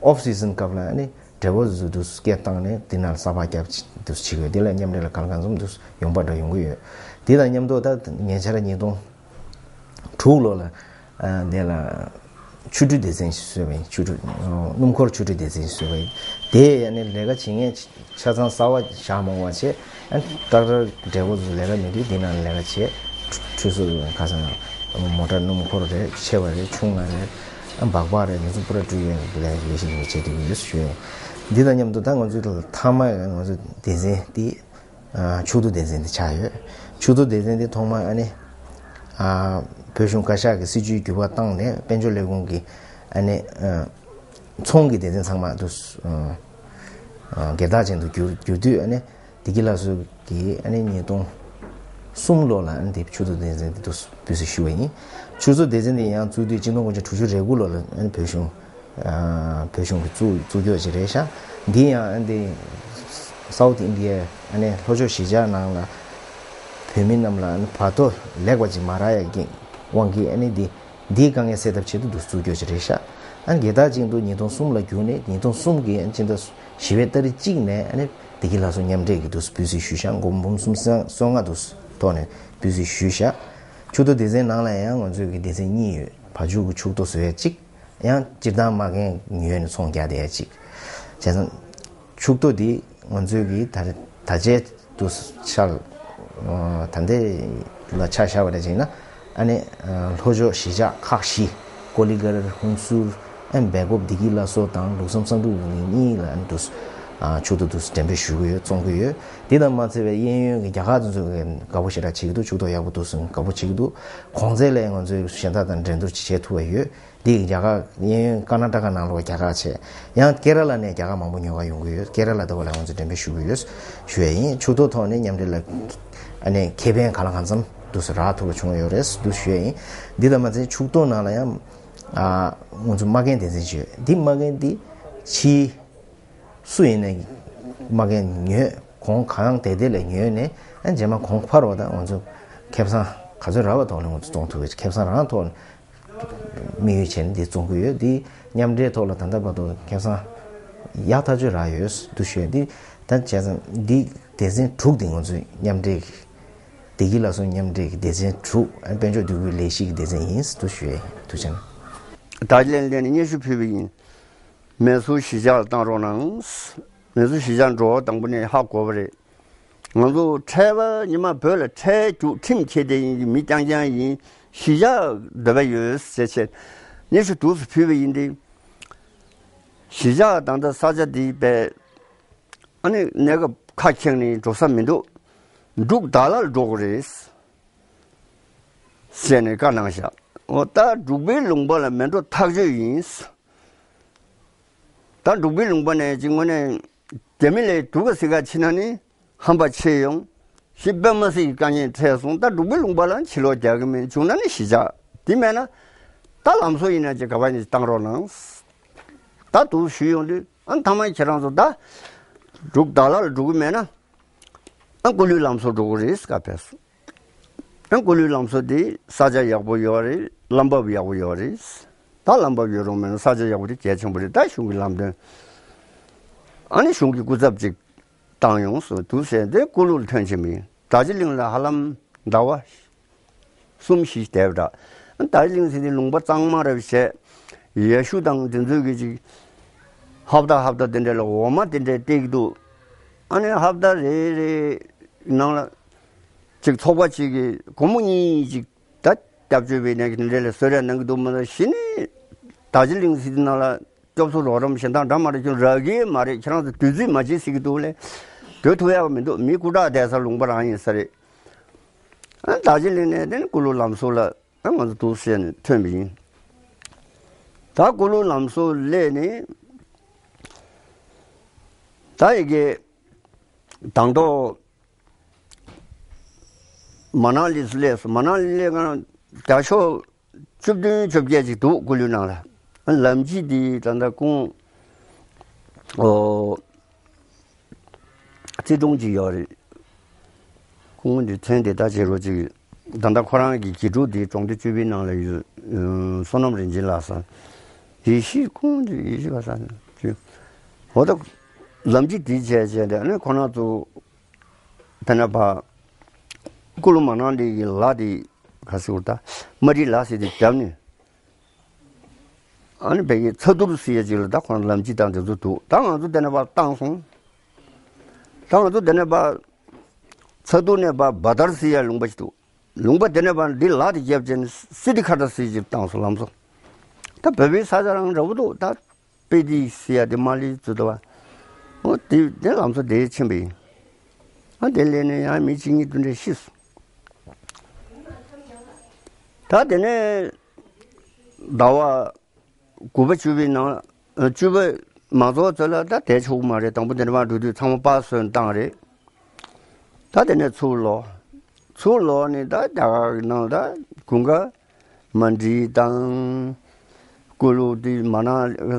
ཨོཕ་སི་ཛན་སྐབས་ལ་ནི་འབྲས་བུ་བཟོ་དུས་སྐད་བཏང་ནས་འདི་ནང་ས་ཕག་རྒྱབ་དུས་བྱེད་དགོས། འདི་ལ་མཉམ་འབྲེལ་ལ་གང་ལ་གང་འཚམ་དུས་ཡོང་པ་འདྲ་ཡོང་གི་ཡོད། འདི་དང་མཉམ་དུ་ད་ཉེ་ཆར་ཉིས་སྟོང་དྲུག་ལོ་ལ་ཨ་འདི་ལ་ཆུ་འཕྲུལ་སྡེ་ཚན་ཞིག་བཟོས་པ་ཡིན། ཆུ་འཕྲུལ་སྣུམ་འཁོར་ཆུ་འཕྲུལ་སྡེ་ཚན་ཞིག་བཟོས་པ་ཡིན། དེ་ཡང་ནི་ལས་ཀ་བྱེད་མཁན་ཆ་ཚང་གསར་པ་བཞག་མ་དགོས་པ་བྱས། ཨ་ཊེག་ཊར་འབྲས་བུ་ཚོ་ལས་ཀ་མེད་དུས་འདི་ནང་ལས་ཀ་བྱས། འཕྲུལ་ཚོ་ཁ་སང་མོ་ཊ་སྣུམ་འཁོར་རེད། ཆེ་བ་རེད། ཆུང་བ་རེད། ཨ་སྦག་སྦག་རེད། འདི་ཚོ་པུ་ར་འཕྲུལ་ཡོད་ལས་ལས་གཞི་འདི་བྱེད་དུ་ཡོད་ཞུ་ཡིན། འདི་དང་མཉམ་དུ་ད་ང་ཚོའི་མཐའ་མ་ང་ཚོ་སྡེ་ཚན་འདི་ཕྱུགས་གཏོགས་སྡེ་ཚན་དེ་ཆགས་ཡོད། ཕྱུགས་གཏོགས་སྡེ་ཚན་དེ་ཐོག་མར་ཨ་ནི་ཨ་བོད་གཞུང་བཀའ་ཤག་གི་སྲིད་ཇུས་འགྱུར་བ་བཏང་ནས་དཔལ་འབྱོར་ལས་ཁུངས་ཀྱི་ཨ་ནི་ཨ་ཚོང་གི་སྡེ་ཚན་ཚང་མ་དུ་ཨ་ཨ་སྒེར་བདག་ཅན་དུ་བསྒྱུར་བསྒྱུར་དུས། ཨ་ནི་བདེ་སྐྱིད་ལྷ་གསོལ་གྱིས་ཨ་ནི་ཉིས་སྟོང་གསུམ་ལོ་ལ་ཨ་ནི་དེ་ཕྱུགས་གཏོགས་སྡེ་ཚན་དེ་དུ་སྤུས་སུ་ཞུ་བ་ཡིན། ཕྱུགས་གཏོགས་སྡེ་ཚན་དེ་ཡང་བཙུགས་དུས་གཅིག་སྟོང་དགུ་བརྒྱ་དྲུག་ཅུ་རེ་དགུ་ལོ་ལ་ཨ་ནི་བོད་གཞུང་ཨ་བོད་གཞུང་གིས་བཙུགས་བཙུགས་རྒྱུ་ཅིག་རེད་ཤག་འདི་ཡང་ཨ་འདི་སའུ་ཐི་ཨིན་ཌི་ཡ་ཨ་ནི་ལྷོ་ཕྱོགས་གཞིས་ཆགས་ནང་ལ་བོད་མི་རྣམས་ལ་ཨ་ནི་བར་དོ་ལེགས་པ་ཅིག་མ་རག་ཡ་གི་དབང་གིས་ཨ་ནི་འདི་འདིའི་དཀའ་ངལ་སེལ་ཐབས་ཆེད་དུ་འདུག་བཙུགས་རྒྱུ་ཅིག་རེད་ཤག་ཨ་ནི་སྒེར་བདག་ཅན་དུ་ཉིས་སྟོང་གསུམ་ལ་བསྒྱུར་ནས་ཉིས་སྟོང་གསུམ་གྱི་ཨ་ནི་སྤྱི་ཟླ་བཞི་པའི་ཏ་རིག་གཅིག་ནས་ཨ་ནི་བདེ་སྐྱིད་ལྷ་གསོལ་མཉམ་འབྲེལ་གྱི་འདུག་སྤུས་ཚད་ཞུས་ཤག་མགོ་འབུམ་གསུམ་སོ་ལྔ་འདུག་ཐོག་ནས་སྤུས་ཚད་ཞུས་ཤག་ཕྱུགས་གཏོགས་སྡེ་ཚན་ནང་ལ་ཡང་ང་ཚོའི་གི་སྡེ་ཚན་གཉིས་ཡོད། བ་ཕྱུགས་ཀྱི་ཕྱུགས་གཏོགས་བཟོ་ཡས་གཅིག་ཡང་སྤྱིར་བཏང་མ་རྒན་ཉོས་ནས་ཚོང་རྒྱག་བསྡད་ཡ་གཅིག་བྱས་ཙང་ཕྱུགས་གཏོགས་འདི་ང་ཚོའི་གི་ད་ད་ཆའི་དུ་ཆ་ད་ལྟའི་ལ་ཆ་བཞག་པ་རེད་ཅེ་ན། ཨ་ནི་ལྷོ་ཕྱོགས་གཞིས་ཆགས་ཁག་བཞི། ཀོ་ལི་གྷལ། ཧུན་སུར། ཨ་ནི་སྦེལ་ཀོབ་བདེ་སྐྱིད་ལྷ་གསོལ་དང་ལུགས་བསམ་བསམ་གྲུབ་གཉིས་ལ་ཨ་ནི་དུ་ཕྱུགས་གཏོགས་དུ་འགྲེམས་སྤེལ་ཞུ་གི་ཡོད། བཙོང་གི་ཡོད། འདི་དང་མ་ཚད་པའི་གཡས་གཡོན་གྱི་རྒྱ་གར་དུ་ཚོ་དགའ་པོ་ཞེ་དྲག་བྱེད་ཀྱི་འདུག་ཕྱུགས་གཏོགས་ཡག་པོ་འདུག་གསུངས་དགའ་པོ་བྱེད་ཀྱི་འདུག་གོང་ཚད་ལས་ང་ཚོའི་གཞན་དག་དང་འགྲན་བསྡུར་བྱེད་ཐུབ་པ་ཡོད། འདི་རྒྱ་གར་གཡས་གཡོན་ཀར་ན་ཊ་ཀ་ནང་ལོགས་རྒྱ་གར་བྱས། ཡང་ཀེ་ར་ལ་ནས་རྒྱ་གར་མང་པོ་ཉོ་ག་ཡོང་གི་ཡོད། ཀེ་ར་ལ་དེ་བ་ལ་ང་ཚོས་འགྲེམས་སྤེལ་ཞུ་གི་ཡོད་ཞུ་ཡ་ཡིན། ཕྱུགས་གཏོགས་ཐོག་ནས་མཉམ་འབྲེལ་ལ་ཨ་ནི་ཁེ་ཕན་ག་ལ་གང་འཚམ་འདུག་སེ་རག་ཐུབ་པ་བྱུང་ཡོད་རེད་འདུག་ཞུ་ཡ་ཡིན། འདི་ལྟ་མ་ཚད་ཕྱུགས་གཏོགས་ནང་ལ་ཡང་ཨ་ང་ཚོ་མ་རྒན་སྡེ་ཚན་ཞིག་ཡོད། འདི་མ་རྒན་འདི་ཕྱིའི་སུ་ཡིན་ནའི་མ་རྒན་ཉོས། གོང་གང་དེ་དེ་ལས་ཉོས་ནས་ཨ་རྗེས་མ་གོང་འཕར་བ་དང་ང་ཚོ་ཁེ་བཟང་ག་ཚོད་རག་པ་ཐོག་ནས་ང་ཚོ་བཙོང་ཐུབ་པའི་ཁེ་བཟང་རང་ཐོག་ནས་དམིགས་ཡུལ་བྱས་ནས་འདི་བཙོང་གི་ཡོད། འདི་མཉམ་འབྲེལ་ཐོག་ལ་ད་ལྟ་བར་དུ་ཁེ་བཟང་ ཡག་ཐག་ཆོད་རག་ཡོད་འདུག་ཞུ་ཡ། འདི་ད་བྱས་ཙང་འདི་སྡེ་ཚན་དྲུག་འདི་ང་ཚོའི་མཉམ་འབྲེལ་གྱི་བདེ་སྐྱིད་ལ་སོགས་མཉམ་འབྲེལ་གྱི་སྡེ་ཚན་དྲུག་ཨ་དཔལ་འབྱོར་འདུས་སྒོའི་ལས་གཞི་གི་སྡེ་ཚན་ཡིན་འདུག་ཞུ་ཡ་ཡིན། ཐུགས་རྗེ་གནང་། ད་ལན་ལན་ནས་སྙན་ཞུ་ཕུལ་བ་ཡིན། མེ་སོར་གཞིས་ཆགས་ལ་བཏང་རོགས་གནང་། མེ་སོར་གཞིས་ཆགས་འགྲོ་བ་དང་པོ་ནས་ཧ་གོ་བ་རེད། ང་ཚོ་འཕྲལ་བ་ཉི་མ་བོད་ལ་འཕྲལ་རྒྱུག་ཁྲིམས་འཁྱེར་བསྡད་ཡིན་གྱི་མི་རྐྱང་རྐྱང་ཡིན། གཞིས་ཆགས་འདོད་པ་ཡོད་ཟེར་བྱས་སྙན་ཞུ་དུས་སུ་ཕུལ་བ་ཡིན་ཏེ། གཞིས་ཆགས་ད་ལྟ་ས་ཆ་འདི་པས་ཨ་ནི་གནས་སྐབས་ཁ་ཁེངས་ནས་འགྲོ་ས་མི་འདུག་འབྲུག་དྭགས་ལ་འགྲོ་དགོས་རེད་ཟེར་ནས་བཀའ་གནང་བཞག་འོ་ད་འབྲུག་པའི་ལུང་པ་ལ་མེ་འགྲོ་ཐག་ཆོད་ཡིན། ད་འབྲུག་པའི་ལུང་པ་ནས་ཅིག་དངོས་གནས་རྒྱ་མི་ལས་སྡུག་ག་སྲིད་ག་ཕྱིན་ན་ནི་ཧམ་པ་ཆེ་ཡོང་། ཞིག་དཔེ་མ་སྲིད་ཀྱི་དཀའ་ངལ་འཕྲད་སོང་། ད་འབྲུག་པའི་ལུང་པ་ལ་ཕྱིར་ལོག་རྒྱག་གི་མིན། བྱུང་ན་ནི་གཞིས་ཆགས་འདི་མེད་ན། ད་ལམ་བཟོ་ཡིན་ན་ཅིག་ག་པ་ནས་བཏང་རོགས་གནང་། ད་དུ་ཞུས་ཡོང་དུས་ཨ་ཐ་མ་ཁྱེད་རང་ཚོ་ད་འབྲུག་དྭགས་ལ་འགྲོ་གི་མེད་ན། ཨ་སྐུ་ལུས་ལམ་བཟོ་འགྲོ་གི་རེད་ཟེར་བཀའ་ཕེབས་སོང་། ཨ་སྐུ་ལུས་ལམ་བཟོ་དེ་ས་ཆ་ཡག་པོ་ཡོད་རེད། ལམ་བབ་ཡག་པོ་ཡོད་རེད། ད་ལམ་བབ་ཡོད་རུང་མེད་རུང་ས་ཆ་ཡག་པོ་དེ་གལ་ཆེན་པོ་རེད། ད་གཞུང་གི་ལམ་སྟོན་ཨ་ནི་གཞུང་གི་སྐུ་ཚབ་ཅིག་བཏང་ཡོང་ཟེར་དུས་ཟེར་དེ་སྐུ་ལུས་ལ་ཐོན་ཕྱིན་པ་ཡིན། རྡོ་རྗེ་གླིང་ལ་ཧ་ལམ་ཟླ་བ་གསུམ་བཞི་བསྡད་པ་འདྲ། ད་རིང་ཟེར་དེ་ལུང་པ་གཙང་མ་རེད་བྱས། ཡ་ཤུ་དང་དེ་ཚོའི་གི་ཅིག་ཧབ་ཏ་ཧབ་ཏ་དེ་འདྲ་ལ་འོ་མ་དེ་འདྲ་སྟེར་གི་འདུག་ཨ་ནི་ཧབ་ཏ་རེ་རེ་ནང་ལ་ཅིག་ཚོགས་པ་གཅིག་གིས་སྒོར་མོ་གཉིས་ཅིག་ད་སྐྱབས་བཅོལ་བའི་ནས་དེ་འདྲ་ལ་གསོལ་རས་གནང་གི་འདུག་མ་གཏོགས་གཞི་ནས་རྡོ་རྗེ་གླིང་ཟེར་དེ་ནང་ལ་སྐྱོབ་གསོ་རོགས་རམ་གཞན་དག་འདྲ་མ་འདྲ་ཁྱོད་རག་གི་མ་རེད། ཁྱེད་རང་ཚོ་དུས་ཚོད་མ་བྱེད་ཟེར་གི་འདུག་ལས། སྡོད་ཐུབ་ཡག་མི་འདུག་མི་སྐུ་དྲག་བསྡད་ས་ལུང་པ་རང་ཡིན་ས་རེད། ཨ་རྡོ་རྗེ་གླིང་ནས་དེ་ནི་སྐུ་ལུས་ལམ་བཟོ་ལ་ཨ་ང་ཚོ་འདུག་བཤད་ནས་ཐོན་པ་ཡིན། ད་སྐུ་ལུས་ལམ་བཟོ་སླེབས་ནས་ད་ཡི་གེ་དང་ཐོག་མ་ན་ལི་སླེབས་སོང་། མ་ན་ལི་སླེབས་ག་རྒྱ་ཤོག་བཅུ་བདུན་བཅོ་བརྒྱད་ཅིག་འདུག་སྐུ་ལུས་ནང་ལ། ལམ་ཕྱི་དེ་ད་ལྟ་ཁོང་ཨོ་རྩེ་དྲུང་ཅིག་ཡོད་རེད། ཁོང་གི་མཚན་དེ་ད་བྱེད་རོགས་ཅིག་ད་ལྟ་ཁོ་རང་གི་དགེ་ཕྲུག་དེ་གྲོང་སྡེ་བཅུ་པའི་ནང་ལ་ཡོད། བསོད་ནམས་རིན་ཆེན་ལགས་ཟེར། ཡེ་ཤེས་ཁོང་དེ་ཡེ་ཤེས་ལགས་ཟེར། འོ་ད་ལམ་ཕྱི་དེ་བྱས་བྱས་ཏེ་ཨ་ནི་ཁོ་རང་ཚོ་དེ་ནས་ཕར་ཀུ་ལུ་མ་ན་ལི་གི་ལ་དེ་ག་ཟེར་ད་མ་རི་ལ་ཟེར་དེ་བརྒྱབ་ནས། ཨ་ནི་བལ་གྱི་ཚ་དུར་ཟེར་ཡ་ཅིག་ལ་ད་ཁོང་ལམ་ཕྱི་དང་དེ་ཚོ་འདུག་ད་ང་ཚོ་དེ་ནས་ཕར་བཏང་སོང་། ད་ང་ཚོ་དེ་ནས་ཕར་ཚ་དུར་ནས་ཕར་བ་དར་ཟེར་ཡ་ལུང་པ་ཞིག་འདུག་ལུང་པ་དེ་ནས་ཕར་འདི་ལ་དེ་བརྒྱབ་བྱས་ནས་སི་ཏི་ཁ་ཏ་ཟེར་ཅིག་བཏང་སོང་ལམ་བཟོ། ད་བོད་པའི་ས་ཆ་རང་འདྲ་བོ་འདུག་ད་པེ་ཏི་ཟེར་ཡ་དེ་མ་ལི་ཚུ་དུ་བ། འོ་དེ་དེ་ལམ་བཟོ་དེ་ཕྱིན་པ་ཡིན། ཨ་དེ་སླེབས་ནས་ཡང་མི་གཅིག་གཉིས་དེ་འདྲ་ཤི་སོང་། ད་དེ་ནས་ཟླ་བ་དགུ་པ་བཅུ་པའི་ནང་ཨ་བཅུ་པ་མ་རྫོགས་ཚོད་ལ་ད་བསྡད་ཆོག་གི་མ་རེད། དང་པོ་དེ་འདྲ་མར་འགྲོ་དུས་ཚང་མ་པར་སོན་བཏང་རེད། ད་དེ་ནས་ཚུར་ལོག་ཚུར་ལོག་ནས་ད་རྒྱ་གར་གྱི་ནང་ད་དགུན་ཁ་མན་ཌི་དང་ཀུ་ལུ་དེ་མ་ན་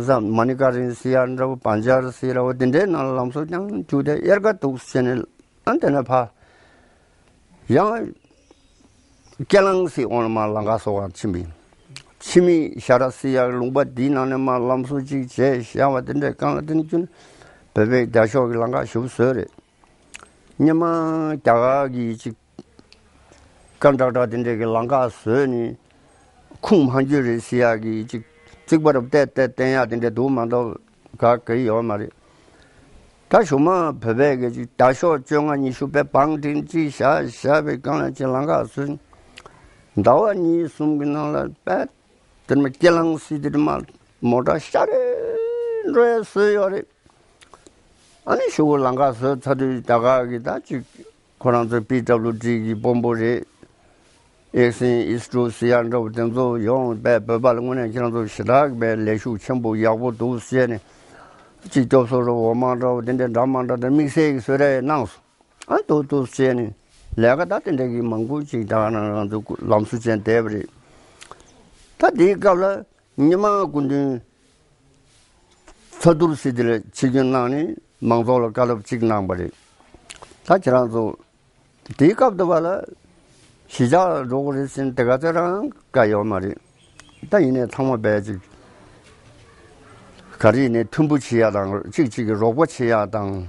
ས་མ་ནི་ཀ་རིན་ཟེར་ཡ་འདྲ་བོ་བན་ཇར་ཟེར་ཡ་འདྲ་བོ་དེ་འདྲའི་ནང་ལ་ལམ་བཟོ་རྐྱང་རྒྱུག་དེ་དབྱར་ཁ་འདུག་ཟེར་ནས་ཨ་དེ་ནས་ཕར། ཡང་། སྐྱེ་གླང་སྲིད་དབང་ལ་མར་ལམ་ཁ་བཟོ་གར་ཕྱིན་པ་ཡིན། འཆི་མེད་ཞྭ་ར་སྲིད་ཡག་ལུང་པ་འདིའི་ནང་ནས་མར་ལམ་བཟོ་གཅིག་བྱས་བཞག་པ་དེ་འདྲའི་སྒང་ལ་དེ་ནས་ཁྱོད་བོད་པའི་རྒྱ་ཤོག་གི་ལམ་ཁ་ཞིབ་བཟོས་རེད། སྔོན་མ་རྒྱ་གར་གྱི་ཅིག་ཀ་ན་ཊ་ཀ་དེ་འདྲའི་གི་ལམ་ཁ་བཟོས་ནས་ཁུངས་མ་འཁྱོལ་རེད་ཟེར་ཡག་གི་ཅིག་རྩིག་པ་རུ་བལྟས་བལྟས་བསྟན་ཡག་དེ་འདྲ་འདུག་མ་གཏོགས། ག་གི་ཡོད་མ་རེད། ད་གཞུག་མ་བོད་པའི་གི་ཅིག་རྒྱ་ཤོག་བཅོ་ལྔ་ཉི་ཤུ་པའི་བང་ཀྲིན་ཅིག་བཞག་བཞག་པའི་སྒང་ལ་ཅིག་ལམ་ཁ་བཟོས། ཟླ་བ་གཉིས་གསུམ་གི་ནང་ལ་དཔེ་དེར་མ་སྐྱེ་གླང་སྲིད་དེར་མ་མོ་ཊ་ཤ་རེ་འགྲོ་ཡ་བཟོས་ཡོད་རེད། ཨ་ནི་གཞུག་གུ་ལམ་ཁ་བཟོས་ཚར་དུས་རྒྱ་གར་གི་ད་ཅིག་ཁོ་རང་ཚོའི་པི་ཌབ་ལུ་ཌི་གི་དཔོན་པོ་རེད། ཨེག་སན་ཨིས་ཀྲུ་ཟེར་ཡག་འདྲ་བོ་དེ་ཚོ་ཡོང་བས་བོད་པ་ལ་དངོས་གནས་ཁྱེད་རང་ཚོ་ཞེ་དྲག་པའི་ལས་ཞུགས་ཆེན་པོ་ཡག་པོ་འདུག་ཟེར་ནས་ཅིག་སྐྱོབ་གསོ་རོགས་འོ་མ་འདྲ་བོ་དེ་འདྲའི་འདྲ་མ་འདྲ་དེ་དམིགས་བསལ་གྱི་གསོལ་རས་གནང་སོང་། ཨ་འདུག་འདུག་ཟེར་ནས་ལས་ཀ་ད་དེ་འདྲ་གི་མང་པོ་ཅིག་ད་ག་ནང་རང་ཚོ་ལམ་བཟོ་བྱས་བསྡད་པ་རེད། ད་དེའི་སྐབས་ལ་ཉི་མ་སྐུ་མདུན་ཚ་དུར་སྲིད་དེ་ལ་ཆིབས་བསྒྱུར་གནང་ནས་མང་ཚོགས་ལ་བཀའ་སློབ་ཅིག་གནང་པ་རེད། ད་ཁྱེད་རང་ཚོ་དེའི་སྐབས་དུ་བ་ལ་གཞིས་ཆགས་འགྲོ་དགོས་རེད་ཟེར་ནས་དེ་ག་ཚོད་རང་བཀའ་ཡོད་མ་རེད། ད་ཡིན་ནའི་ཚང་མ་བས་ཅིག་ ག་རེ་ནས་མཐུན་པོ་བྱེད་ཡ་དང་གཅིག་གཅིག་གི་རོགས་པ་བྱེད་ཡ་དང་།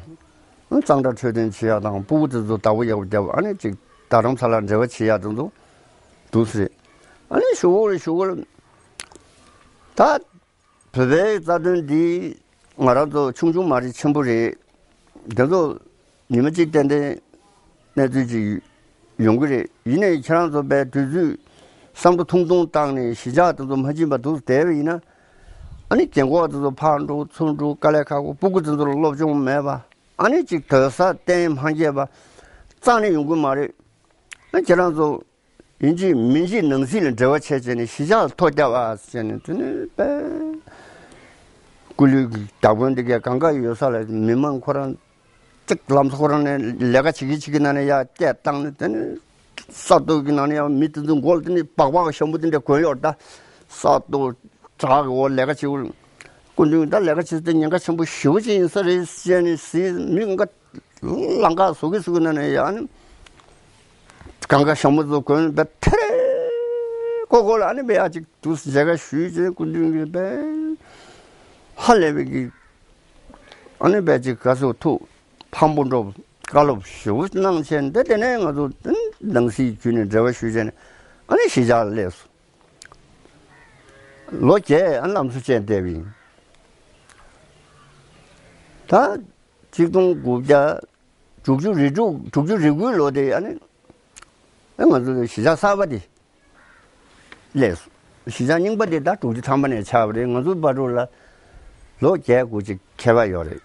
གཙང་སྦྲ་འཕྲོད་བསྟེན་བྱེད་ཡ་དང་། སྤུ་གུ་དེ་ཚོ་བདག་པོ་ཡག་པོ་བརྒྱབ། ཨ་ནི་གཅིག་རྡ་རམ་ས་ལ་འབྲེལ་བ་བྱེད་ཡ་དེ་ཚོ་འདུག་སེ་རེད། ཨ་ནི་ཞུ་གོ་རེད། ཞུ་གོ་རེད། ད་བོད་པའི་རྩ་དོན་འདི་ང་རང་ཚོ་ཆུང་ཆུང་མ་རེད། ཆེན་པོ་རེད། དེ་ཚོ་ཉི་མ་གཅིག་ཏན་ཏན་གནས་ཚུལ་ཅིག་ཡོང་གི་རེད། ཡིན་ནའི་ཁྱེད་རང་ཚོ་དཔེ་དུས་ཚོད་བསམ་བློ་ཐུང་ཐུང་བཏང་ནས་གཞིས་ཆགས་དེ་ཚོ་མ་ཕྱིན་པ་འདུག་བསྡད་པ་ཡིན་ན། ཨ་ནི་རྒན་གོག་དེ་ཚོ་ཕར་འགྲོ་ཚུར་འགྲོ་དཀའ་ལས་ཁག་པོ། སྤུ་གུ་དེ་ཚོ་ལ་སློབ་སྦྱོང་མེད་པ། ཨ་ནི་གཅིག་སྡོད་ས་གཏན་མ་འཁེལ་བ་རྩ་ནས་ཡོང་གི་མ་རེད། ཨ་ཁྱེད་རང་ཚོ་ཡིན་གཅིག་མིན་གཅིག་ནང་སྲིད་ལ་འབྲེལ་བ་བྱས་བྱས་ནས་གཞིས་ཆགས་ལ་ཐོ་བརྒྱབ་པ་བྱས་ནས། དེ་ནས་དཔེ་སྐུ་ལུས་ཀྱི་བདག་དབང་འདི་གས་གང་ག་ཡོད་ས་ལ། མི་མང་ཁོ་རང་གཅིག་ལམ་སང་ཁོ་རང་ནས་ལས་ཀ་བྱེད་ཀྱི་བྱེད་ཀྱི་ནང་ནས་ཡར་སྐད་བཏང་ནས། དེ་ནས་ས་སྟོད་ཀྱི་ནང་ནས་ཡང་མི་དེ་ཚོ་མགོ་ལ་དེ་ནས་སྦག་སྦག་ཞྭ་མོ་དེ་འདྲ་གོན་ཡོད་རེད། ད་ས་སྟོད་བྲག་གི་འོག་ལས་ཀ་བྱེད་འོ། སྐུ་མདུན་ད་ལས་ཀ་བྱེད་དེ་ཉེན་ཁ་ཆེན་པོ་ཞེ་པོ་ཅིག་ཡིན་ས་རེད་ཟེར་ནས་ཟེར། མི་འགའ་ལམ་ཁ་ཟུག་གི་ཟུག་གི་ནང་ནས་ཡར་ནས་གང་ག་ཞྭ་མོ་ཚོ་གོན་པའི་ཐེ་རེ་ཀོ་ཀོ་ལ། ཨ་ནི་དཔེ་ཡ་གཅིག་དུས་མཇལ་ཁ་ཞུས་བྱས། སྐུ་མདུན་གྱིས་དཔེ་ཧ་ལས་པའི་གི། ཨ་ནི་དཔེ་གཅིག་ག་ཚོད་ཐུགས་ཕམ་པོ་འགྲོ་བཀའ་སློབ་ཞེ་པོ་གནང་བྱས། འདི་དེ་ནས་ང་ཚོ་ནང་སྲིད་བརྒྱུད་ནས་འབྲེལ་བ་ཞུས་བྱས་ནས། ཨ་ནི་གཞིས་ཆགས་ལ་སླེབས་སོང་། ལོ་བརྒྱད་ཨ་ལམ་སང་བྱས་བསྡད་པ་ཡིན། ད་ཆིག་སྟོང་དགུ་བརྒྱ་དྲུག་ཅུ་རེ་དྲུག་དྲུག་ཅུ་རེ་དགུའི་ལོ་དེ། ཨ་ནི་ཨ་ང་ཚོ་གཞིས་ཆགས་གསར་པ་དེ་སླེབས་སོང་། གཞིས་ཆགས་རྙིང་པ་དེ་ད་དྲུག་ཅུ་ཐམ་པ་ནས་ཆགས་པ་རེད། ང་ཚོ་བར་དུ་ལ་ལོ་བརྒྱད་དགུ་ཅིག་ཁྱད་པར་ཡོད་རེད།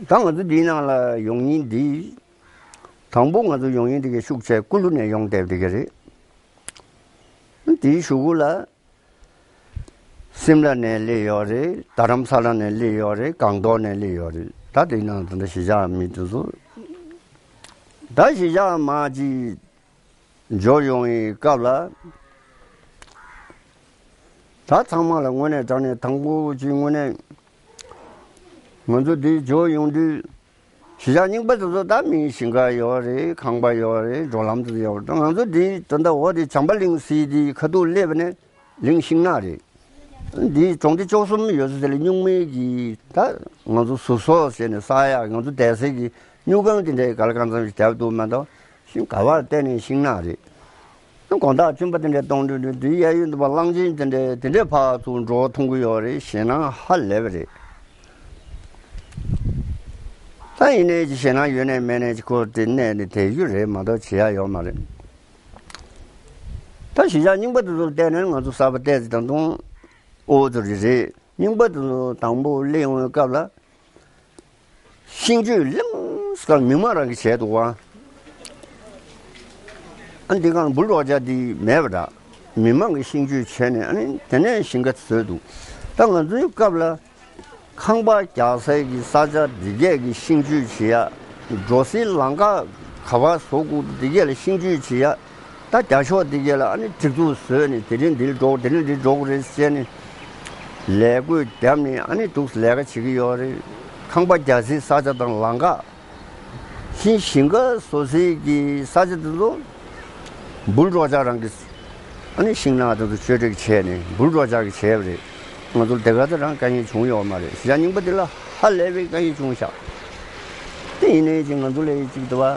ད་ང་ཚོ་འདིའི་ནང་ལ་ཡོང་མཁན་འདི། དང་པོ་ང་ཚོ་ཡོང་མཁན་དེ་གའི་ཤུགས་ཆེ་ཀུ་ལུ་ནས་ཡོང་བསྡད་པ་དེ་ག་རེད། དེའི་གཞུག་གུ་ལ་སིམ་ལ་ནས་སླེབས་ཡོད་རེད། རྡ་རམ་ས་ལ་ནས་སླེབས་ཡོད་རེད། སྒང་ཏོག་ནས་སླེབས་ཡོད་རེད། ད་དེའི་ནང་དུ་འདྲ་གཞིས་ཆགས་མི་དེ་ཚོ། ད་གཞིས་ཆགས་མ་གཅིག་འབྱོར་ཡོང་བའི་སྐབས་ལ། ད་ཚང་མ་ལ་དངོས་གནས་དྲང་གནས་དང་པོ་གཅིག་དངོས་གནས་ང་ཚོ་འདི་འབྱོར་ཡོང་དུས། གཞིས་ཆགས་རྙིང་པ་དེ་ཚོ་ད་མིའི་ཞིང་ཁ་ཡོད་རེད། ཁང་པ་ཡོད་རེད། འགྲོ་ལམ་དེ་ཚོ་ཡོད་རེད། ང་ཚོ་འདི་ད་ལྟ་འོག་དེ་བྱམས་པ་གླིང་ཟེར་དེའི་ཁ་ཐུག་སླེབས་པ་ནས་གླིང་ཤིང་ནགས་རེད། འདི་གྲོང་སྡེ་བཅུ་གསུམ་ཡོད་ས་དེ་ལ་སྨྱུག་མའི་གི་ད་ང་ཚོ་ཟུར་གསོ་ཟེར་ནས་ཟ་ཡག་ང་ཚོ་བསྡད་སའི་གི་སྨྱུག་ཁང་དེ་འདྲའི་ག་ལ་གང་འཚམ་ཞིག་བརྒྱབ་འདུག་མ་གཏོགས། ཤིང་ག་བར་བལྟས་ནས་ཤིང་ནགས་རེད། དགོང་དག་གཅུན་པ་དེ་འདྲས་གཏོང་དུས་དུས་གཡས་གཡོན་དུ་བ་གླང་ཆེན་དེ་འདྲས་དེ་འདྲས་ཕར་ཚུར་འགྲོ་མཐོང་གི་ཡོད་རེད། ཞེད་སྣང་ཧ་ལས་པ་རེད། ད་ཡིན་ནའི་ཅིག་ཞེད་སྣང་ཡོད་ནའི་མེད་ནའི་ཅིག་ཁོ་དེ་གནས་ནས་བསྡད་རྒྱུ་རེད་མ་གཏོགས་བྱེད་ཡག་ཡོད་མ་རེད། ད་གཞིས་ཆགས་རྙིང་པ་དེ་ཚོར་བལྟས་ནས་ང་ཚོ་གསར་པ་བལྟས་ཚེ་ད་དུང་ཨོ་ཙི་རེ་རེད། རྙིང་པ་དེ་ཚོ་དང་པོ་སླེབས་ཡོང་བའི་སྐབས་ལ། ཤིང་གཅོད་ལིང་སྐར་མི་མང་རང་གིས་བྱས་འདུག་བ། ཨ་འདི་གང་འབུལ་རོགས་བྱ་འདི་མེད་པ་འདྲ། མི་མང་གིས་ཤིང་གཅོད་བྱས་ནས། ཨ་ནི་དེ་ནས་ཞིང་ཁ་བཟོས་འདུག་ད་ང་ཚོའི་སྐབས་ལ་ཁང་པ་རྒྱག་སའི་གི་ས་ཆ་འདི་གས་ཀྱི་ཤིང་གཅོད་བྱེད་ཡ། འགྲོ་སའི་ལམ་ཁ་ག་བ་བཟོ་དགོས་འདི་གས་ལ་ཤིང་གཅོད་བྱེད་ཡ། ད་རྒྱ་ཤོག་འདི་གས་ལ་ཨ་ནི་སྒྲིག་འཛུགས་བཟོས་ནས། དེ་རིང་འདིར་འགྲོ། དེ་རིང་འདིར་འགྲོ་དགོས་རེད་ཟེར་ནས་ལས་བགོས་བརྒྱབ་ནས། ཨ་ནི་འདུག་ལས་ཀ་བྱེད་ཀྱི་ཡོད་རེད། ཁང་པ་རྒྱག་སའི་ས་ཆ་དང་ལམ་ཁ། ཤིང་ཞིང་ཁ་བཟོ་སའི་གི་ས་ཆ་དེ་ཚོ་འབུལ་རོགས་བྱ་རང་གིས་ཨ་ནི་ཤིང་ནགས་དེ་ཚོ་གཅོད་འབྲེག་བྱས་ནས་འབུལ་རོགས་བྱ་གིས་བྱས་པ་རེད། ང་ཚོར་དེ་ག་ཚོད་རང་དཀའ་ངལ་བྱུང་ཡོད་མ་རེད། གཞིས་ཆགས་རྙིང་པ་འདི་ལ་ཧ་ལས་པའི་དཀའ་ངལ་བྱུང་ཤག་དེ་ཡིན་ནའི་ཅིག་ང་ཚོ་ལ་ཅིག་འདུག་བ།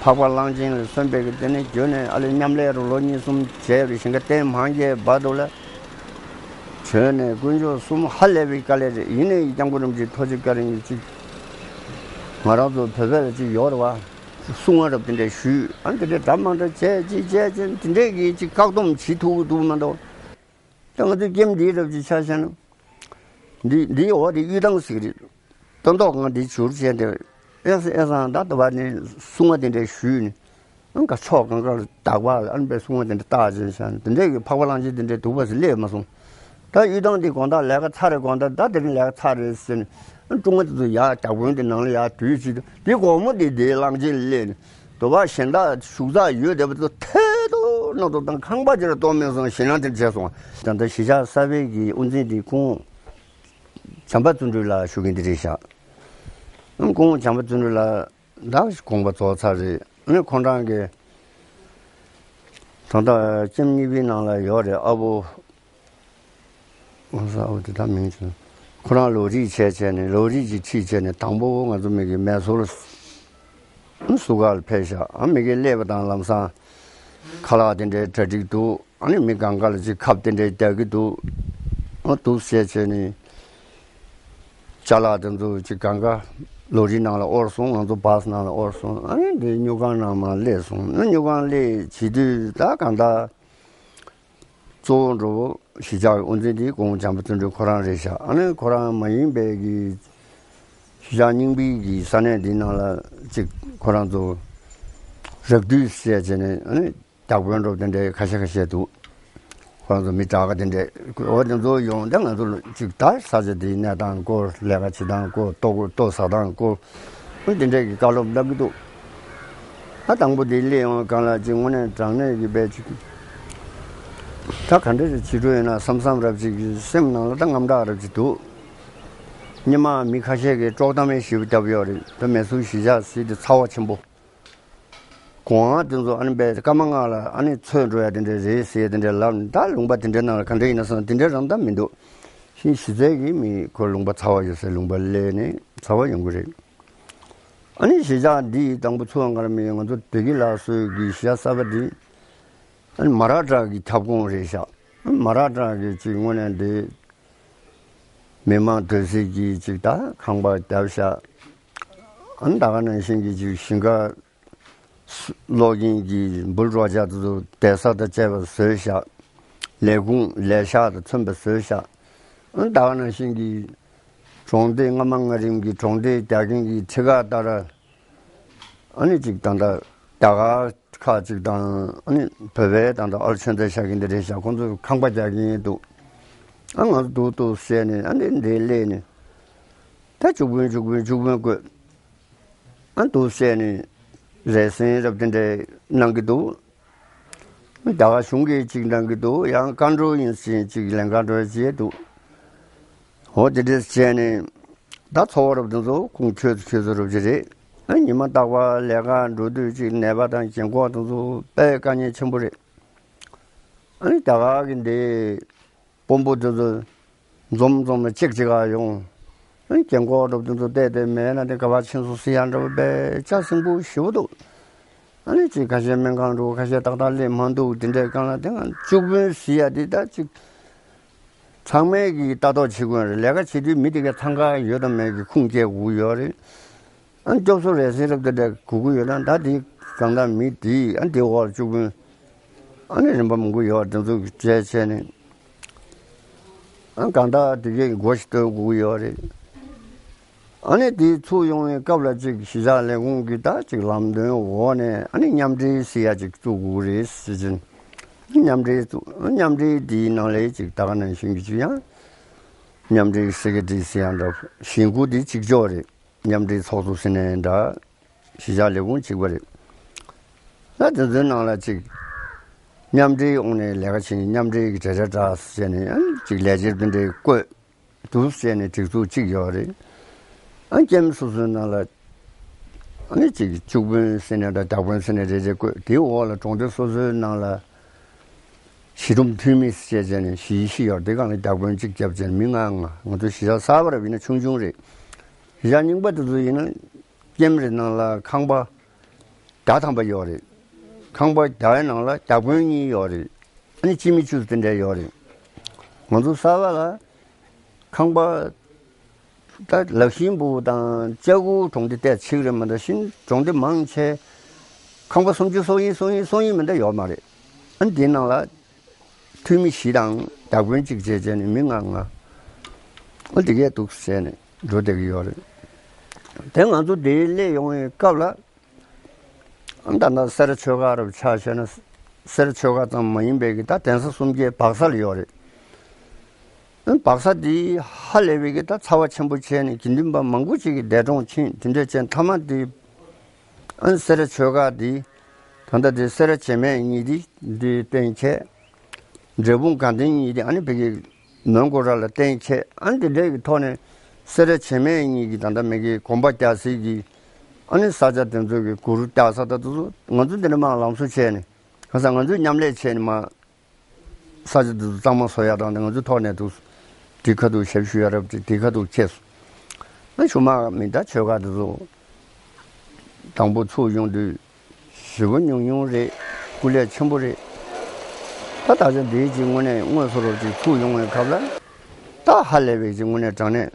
འཕགས་པ་གླང་ཆེན་ལ་སོན་པའི་གི་དེ་ནས་བརྒྱུད་ནས་ཨ་ལེ་མཉམ་ལས་རུ་ལོ་གཉིས་གསུམ་བྱས་པའི་ཞིང་ཁ་གཏན་མ་འཁེལ་བར་དུ་ལ། བྱོན་ནས་དཀོན་མཆོག་གསུམ་ཧ་ལས་པའི་དཀའ་ལས་རེད། ཡིན་ནའི་སྐྱབས་མགོན་རིན་པོ་ཆེ་ཐུགས་རྗེ་བཀའ་དྲིན་གྱིས་ཅིག་ང་རང་ཚོ་བོད་པ་ལ་ཅིག་ཡོད་རེད་བ། གསུང་བ་རབ་དེ་འདྲས་ཞུས། ཨ་དེ་འདྲས་འདྲ་མ་འདྲ་བྱས་ཅིག་བྱས་ཅིག་དེ་འདྲས་ཀྱི་ཅིག་བཀག་སྡོམ་བྱེད་ཐུབ་ཀྱི་འདུག་མ་གཏོགས། ད་ང་ཚོའི་ཀེམ་འདིའི་རབ་ཅིག་ཆ་བཞག་ན། འདི་འདིའི་འོག་དེ་གཡུ་ཐང་ཟེར་གྱི་རེད། སྟོན་ཐོག་ང་འདི་བྱུར་བྱས་ཏེ། ཨེ་ས་ཨེ་སང་ད་ལྟ་བ་ནས་གསུང་བ་དེ་འདྲས་ཞུས་ནས། ཨང་ག་ཕྱོགས་གང་ག་ལ་བདག་པ་ལ་ཨ་ནི་པའི་གསུང་བ་དེ་འདྲས་བཏགས་བྱས་བཞག་ནས། དེ་འདྲས་ཀྱི་འཕགས་པ་གླང་ཆེན་དེ་འདྲས་འདུག་པ་ཟེར་སླེབས་མ་སོང་། ད་གཡུ་ཐང་འདི་དགོང་དག་ལས་ཀ་ཚར་རེད། དགོང་དག་ད་དེ་རིང་ལས་ཀ་ཚར་རེད་ཟེར་ནས། ཨ་ཀྲུང་ཨ་དེ་ཚོ་ཡར་རྒྱ་དཔོན་དེ་ནང་ལ་ཡར་དུས་ཕྱིན་དུས། དེ་དགོང་མོ་དེ་དེའི་གླང་ཆེན་སླེབས་ནས། དུ་བ་གཞན་དག་བཞུགས་ས་ཡོད་བསྡད་པ་ཚོ་ཐལ་ཐོག་ནང་དུ་དང་ཁང་པ་ཅིག་ལ་གཏོར་མེད་སོང་། ཞེད་སྣང་དེ་བྱས་སོང་། ད་ལྟ་གཞིས་ཆགས་གསར་པའི་གི་དབུ་འཛིན་དེ་ཁོང་བྱམས་པ་བརྩོན་འགྲུས་ལགས་ཞུ་མཁན་དེ་རེད་ཤག་ཨང་ཁོང་བྱམས་པ་བརྩོན་འགྲུས་ལགས་ད་དགོངས་པ་རྫོགས་ཚར་རེད། ཨ་ནི་ཁོང་རང་གི་ད་ལྟ་ཀེམ་གཉིས་པའི་ནང་ལ་ཡོད་རེད། ཨ་བོ། ཨོ་ས་ཨོ་དེ་ད་མིང་ཆུ། ཁོ་རང་ལོ་རིས་བྱས་བྱས་ནས་ལོ་རིས་ཀྱི་ཁྲིད་བྱས་ནས་དང་པོ་ང་ཚོ་མི་གི་མེ་སོར་ཟུར་ཁ་ལ་ཕེབས་ཤག་ཨ་མི་གི་སླེབས་པ་དང་ལམ་སང་ཁ་ལག་དེ་འདྲའི་གྲ་སྒྲིག་འདུག་ཨ་ནི་མི་གང་ག་ལ་ཅིག་ཁབ་དེ་འདྲའི་རྒྱག་གི་འདུག་ཨ་འདུག་བྱས་བྱས་ནས་ཅ་ལག་དེ་ཚོ་ཅིག་གང་ག་ལོ་རིས་ནང་ལ་དབོར་སོང་། ང་ཚོ་བཱ་སི་ནང་ལ་དབོར་སོང་། ཨ་ནི་འདི་སྨྱུག་ཁང་ནང་མར་སླེབས་སོང་། སྨྱུག་ཁང་སླེབས་བྱེད་དུས་ད་གང་ལྟར། གཙོ་བོ་འགྲོ་བོ་གཞིས་ཆགས་ཀྱི་དབུ་འཛིན་དེ་ཁོང་བྱམས་པ་བརྩོན་འགྲུས་ཁོ་རང་རེད་ཤག་ཨ་ནི་ཁོ་རང་མ་ཡིན་པའི་གི་གཞིས་ཆགས་རྙིང་པའི་གི་ས་གནས་འདི་ནང་ལ་ཅིག་ཁོ་རང་ཚོ་རགས་བསྡུས་བཤད་བྱས་ནས། ཨ་ནི་བདག་དཔོན་འགྲོ་དེ་འདྲའི་ཁ་ཤས་ཁ་ཤས་འདུག་ཁོ་རང་ཚོ་མི་དྲག་ག་དེ་འདྲའི་འོ་དེ་ཚོ་ཡོང་དེ་ང་ཚོ་ཅིག་ད་ས་ཆ་དེའི་གནས་སྟངས་སྐོར། ལས་ཀ་བྱེད་སྟངས་སྐོར། ལྟོ་ལྟོ་ཟ་སྟངས་སྐོར། ཨ་དེ་འདྲའི་གི་བཀའ་སློབ་གནང་གི་འདུག་ཨ་དང་པོ་དེ་སླེབས་ཡོང་སྒང་ལ་ཅིག་དངོས་གནས་དྲང་གནས་ཀྱི་དཔེ་ཅིག་ད་ག་འདྲ་ཞིག་བྱེད་འགྲོ་ཡོད་ན་བསམ་བསམ་རབ་ཅིག་སེམས་ནང་ལ་ད་དངངས་སྐྲག་རབ་ཅིག་འདུག་ཉི་མ་མི་ཁ་ཤས་ཀྱིས་དཀྲོག་གཏམ་ཞིབ་བརྒྱབ་ཡོད་རེད། ད་མེ་སོར་གཞིས་ཆགས་ཟེར་དེ་ཚ་བ་ཆེན་པོ། གོང་འོག་དེ་ཚོ་ཨ་ནི་དཔེ་སྐར་མ་ལྔ་ལ་ཨ་ནི་ཚོས་འགྲོ་ཡ་དེ་འདྲ་རེད་ཟེར་དེ་འདྲ་ལབ་ནས། ད་ལུང་པ་དེ་འདྲའི་ནང་ལ་ག་འདྲ་ཡིན་ན་བསམ། དེ་འདྲའི་རང་ད་མི་འདུག་ཤིང་གཞིས་རྩེ་གི་མི་ཁོ་ལུང་པ་ཚ་བ་ཡོད་སའི་ལུང་པ་སླེབས་ནས་ཚ་བ་ཡོང་གི་རེད། ཨ་ནི་གཞིས་ཆགས་འདི་དང་པོ་ཚུར་ང་རང་མི་ང་ཚོ་བདེ་སྐྱིད་ལགས་སོ་གི་གཞིས་ཆགས་གསར་པ་འདི་ཨ་ནི་མ་ར་ཊ་གི་ཁྱབ་ཁོངས་རེད་ཤག་མ་ར་ཊ་གི་ཅིག་དངོས་གནས་འདི་མི་མང་སྡོད་སའི་གི་ཅིག་ད་ཁང་པ་བརྒྱབ་ཤག་ཨ་ནི་ད་ག་ནང་བཞིན་གི་ཅིག་ཞིང་ཁ་གློག་འཕྲིན་གྱི་འབུལ་རོགས་བྱ་དེ་ཚོ་བསྡད་ས་དང་བཅས་པ་བཟོས་ཤག་ལས་ཁུངས་ལས་ཤག་དང་མཚོན་པ་བཟོས་ཤག་ཨ་ནི་ད་ག་ནང་བཞིན་གྱི་གྲོང་སྡེ་སྔ་མ་སྔ་རིམ་གྱི་གྲོང་སྡེ་རྒྱག་མཁན་གྱི་ཁྲི་ཁག་ལྟར། ཨ་ནི་ཅིག་ད་ལྟ་རྒྱ་གར་ཁག་ཅིག་དང་། ཨ་ནི་བོད་པའི་ད་ལྟ་ཨར་ཆོས་ཚན་བཞག་མཁན་དེ་རེད་ཤག་ཁོང་ཚོས་ཁང་པ་རྒྱག་གིན་འདུག་ཨ་ང་ཚོ་འདུག་འདུག་བཤད་ནས་ཨ་ནི་འདིར་སླེབས་ནས་ད་བཅུ་དཔོན་བཅུ་དཔོན་བཅུ་དཔོན་བསྐོས། ཨ་འདུག་བཤད་ནས་རེས་གཟན་རབ་དེ་འདྲ་གནང་གི་འདུག་རྒྱ་གར་གཞུང་གིས་གཅིག་གནང་གི་འདུག་ཡང་བཀའ་འགྲོ་ཡིན་ཟེར་གཅིག་ལེན། བཀའ་འགྲོ་བྱས་འདུག་འོ་དེ་འདྲས་བྱས་ནས་ད་ཚོར་བ་རབ་དེ་ཚོ་ཁུངས་ཁྱོད་ཚོ་ཁྱོད་ཚོ་རབ་ཅིག་རེད། ཨ་ཉི་མ་རྟག་པར་ལས་ཀ་འགྲོ་དུས་ཅིག་ནད་པ་དང་རྒན་འཁོགས་དེ་ཚོ་དཔེ་དཀའ་ངལ་ཆེན་པོ་རེད། ཨ་ནི་རྒྱ་གར་གྱི་འདི་དཔོན་པོ་དེ་ཚོ་འཛོམས་འཛོམས་ལ་གཅིག་གཅིག་ག་ཡོང་། ཨ་ནི་རྒན་འཁོགས་འགྲོ་དེ་ཚོ་བལྟས་ཏེ་མེད་ན་དེ་ག་པར་ཕྱིན་སོང་ཟེར་ཡ་འདྲ་བོ་དཔེ་ལྕགས་སྲིན་པོ་ཞེ་པོ་འདུག་ཨ་ནི་ཅིག་ཁ་ཤས་སྨན་ཁང་འགྲོ། ཁ་ཤས་ཏག་ཏག་སླེབས་མ་འདུག་དེ་འདྲའི་སྒང་ལ་དེ་ང་བཅུ་དཔོན་ཟེར་ཡ་དེ་ད་ཅིག་ཚང་མས་ཀྱི་ལྟ་རྟོག་བྱེད་དགོས་རེད། ལས་ཀ་བྱེད་དུས་མི་དེ་གའི་འཚང་ཁ་ཡོད་དང་མེད་ཀྱི་ཁུངས་སྐྱེལ་དགོས་ཡོད་རེད། ཨ་ནི་སྐྱོབ་གསོ་རེས་གཟན་རབ་དེ་འདྲ་དགོས་ཀྱི་ཡོད་ན་ད་དེ་གང་ལྟར་མི་དེ་ཨ་ནི་དེ་འོག་ལ་བཅུ་དཔོན་ཨ་ནི་རིམ་པ་མང་པོ་ཡོད་དེ་ཚོ་གི་བྱས་བྱས་ནས། ཨ་གང་ལྟར་དེ་གའི་སྒོ་ཞིག་གཏོད་དགོས་ཀྱི་ཡོད་རེད། ཨ་ནི་དེ་ཚུར་ཡོང་བའི་སྐབས་ལ་ཅིག་གཞིས་ཆགས་ལས་ཁུངས་ཀྱི་ད་ཅིག་ལམ་སྟོན་འོག་ནས་ཨ་ནི་མཉམ་འབྲེལ་ཟེར་ཡ་ཅིག་བཙུགས་དགོས་རེད་ཟེར་གྱིན། མཉམ་འབྲེལ་བཙུགས། མཉམ་འབྲེལ་དེའི་ནང་ལ་ཅིག་ད་ག་ནང་བཞིན་གྱི་ཅིག་ཡང་མཉམ་འབྲེལ་སེ་ཀེ་ཊི་རི་ཟེར་ཡ་འདྲ། གཞིས་ཁུལ་དེ་གཅིག་ལྕོགས་རེད། མཉམ་འབྲེལ་ཚོགས་གཙོ་ཟེར་ནའི་འདྲ། གཞིས་ཆགས་ལས་ཁུངས་གཅིག་པ་རེད། ད་དེ་ཚོའི་ནང་ལ་ཅིག་མཉམ་འབྲེལ་དབང་ནས་ལས་ཀ་བྱེད་མཁན་མཉམ་འབྲེལ་གྱི་གྲལ་གྲལ་བསྒྲགས་ཟེར་ནས་ཨ་ནི་ཅིག་ལས་བྱེད་དེ་འདྲའི་བསྐོས། འདུག་བྱས་ནས་སྒྲིག་འཛུགས་གཅིག་ཡོད་རེད། ཨ་ནི་ཀེམ་སོ་སོའི་ནང་ལ་ཨ་ནི་ཅིག་བཅུ་དཔོན་ཟེར་ནས་དང་བདག་དཔོན་ཟེར་ནས་རེ་རེ་བསྐོས། དེའི་འོག་ལ་གྲོང་སྡེ་སོ་སོའི་ནང་ལ་གཞིས་ཁྲོམ་འཐུས་མི་ཟེར་བྱས་ནས་གཞིས་བཞི་ཡོད་རེད། དེ་སྒང་ལ་བདག་དཔོན་གཅིག་བརྒྱབ་བྱས་ནས་མི་ལྔ་ལྔ། ང་ཚོ་གཞིས་ཆགས་གསར་པ་རབ་ཡིན་ན་ཆུང་ཆུང་རེད། གཞིས་ཆགས་རྙིང་པ་དེ་ཚོ་ཡིན་ན་ཀེམ་རེ་ནང་ལ་ཁང་པ་བརྒྱ་ཐམ་པ་ཡོད་རེད། ཁང་པ་བརྒྱའི་ནང་ལ་བདག་དཔོན་གཉིས་ཡོད་རེད། ཨ་ནི་སྤྱི་མི་བཅུ་དེ་འདྲ་ཡོད་རེད། ང་ཚོ་གསར་པ་ལ་ཁང་པ་ད་ལག་ཤིང་བུ་དང་ལྕགས་སྒོ་གྲོང་སྡེ་བལྟས་ཕྱིག་རེད་མ་གཏོགས་གཞན་གྲོང་སྡེ་མང་ཆེ་ཁང་པ་སུམ་ཅུ་སོ་གཉིས་སོ་གཉིས་སོ་གཉིས་མ་གཏོགས་ཡོད་མ་རེད། ཨ་ནི་དེའི་ནང་ལ་འཐུས་མི་བཞི་དང་བདག་དཔོན་གཅིག་བྱས་བྱས་ནས་མི་ལྔ་ལྔ། ཨ་དེ་གས་འདུག་བྱས་ནས་འགྲོ་བསྡད་ཀྱི་ཡོད་རེད། དེ་ང་ཚོ་དེ་སླེབས་ཡོང་བའི་སྐབས་ལ། ཨ་ད་ལྟ་སེ་ར་ཆོས་སྒར་རུ་ཆ་བཞག་ན་སེ་ར་ཆོས་སྒར་ཙམ་མ་ཡིན་པའི་གི་ད་གདན་ས་སུམ་བརྒྱའི་བག་ས་ལ་ཡོད་རེད། ཨ་བག་ས་འདི་ཧ་ལས་པའི་གི་ད་ཚ་བ་ཆེན་པོ་བྱས་ནས་དགེ་འདུན་པ་མང་པོ་ཅིག་གི་འདས་གྲོངས་ཕྱིན། དེ་འདྲ་བྱས་མཐའ་མ་འདི་ཨ་སེ་ར་ཆོས་སྒར་འདི་ད་ལྟ་འདི་སེ་ར་བྱེ་སྨད་གཉིས་འདི་འདི་གཏན་འཁེལ། འབྲས་སྤུངས་དགའ་ལྡན་གཉིས་འདི་ཨ་ནི་བོད་ཀྱི་མོན་གྷོ་ར་ལ་གཏན་འཁེལ། ཨ་ནི་དེ་འདྲའི་གི་ཐོག་ནས་སེ་ར་བྱེ་སྨད་གཉིས་ཀྱི་ད་ལྟ་མི་གི་དགོན་པ་རྒྱག་སའི་གི་ཨ་ནི་ས་ཆ་དེ་ཚོ་གི་གུ་རུ་རྒྱག་ས་ད་དེ་ཚོ་ང་ཚོ་འདི་ནས་མར་ལམ་བཟོ་བྱས་ནས། གང་ཟག་ང་ཚོས་མཉམ་ལས་བྱས་ནས་མར་ས་ཆ་དེ་ཚོ་གཙང་མ་བཟོ་ཡག་དང་དེ་ང་ཚོའི་ཐོག་ནས་འདུག་དེ་ཁ་ཐུག་ཞབས་ཞུ་ཡ་རབས་ཅིག་དེ་ཁ་ཐུག་ཁྱེར་སོང་། ཨ་ཞུ་མ་མི་ད་ཆོས་ཁ་དེ་ཚོ་དང་པོ་ཚུགས་ཡོང་དུས་ཞེ་པོ་ཉུང་ཉུང་རེད། སྐུ་ལས་ཆེན་པོ་རེད། ད་ད་ཆ་འདིའི་ཅིག་དངོས་གནས་དངོས་སུ་རོབ་ཅིག་ཚུགས་ཡོང་བའི་སྐབས་ལ་ད་ཧ་ལས་པའི་ཅིག་དངོས་གནས་དྲང་གནས།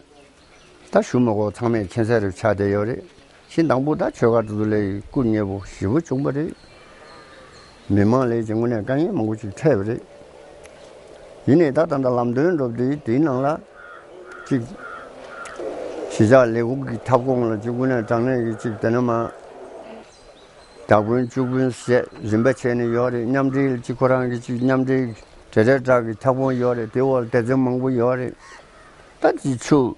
ད་ཞུ་མི་དགོས་ཚང་མས་མཁྱེན་གསལ་རེ་ཆགས་བསྡད་ཡོད་རེད། ཤིང་དང་པོ་ད་ཆོལ་ཁ་དེ་ཚོ་ལས་སྐུ་མཉེལ་པོ་ཞེ་པོ་བྱུང་བ་རེད། མི་མང་ལས་ཀྱི་དངོས་གནས་དཀའ་ངལ་མང་པོ་ཞིག་འཕྲད་པ་རེད། ཡིན་ནའི་ད་ད་ལྟ་ལམ་སྟོན་འགྲོ་དུས་དེའི་ནང་ལ་ཅིག་གཞིས་ཆགས་ལས་ཁུངས་ཀྱི་ཁྱབ་ཁོངས་ལ་ཅིག་དངོས་གནས་དྲང་གནས་ཀྱི་ཅིག་དེ་ནས་མ་བདག་དཔོན་བཅུ་དཔོན་ཞེས་རིམ་པ་བྱས་ནས་ཡོད་རེད། མཉམ་འབྲེལ་ཅིག་ཁོ་རང་གི་ཅིག་མཉམ་འབྲེལ་གྲལ་གྲལ་དྲག་གི་ཁྱབ་ཁོངས་ཡོད་རེད། དེ་འོག་སྡེ་ཚན་མང་པོ་ཡོད་རེད། ད་ཅིག་ཆུ་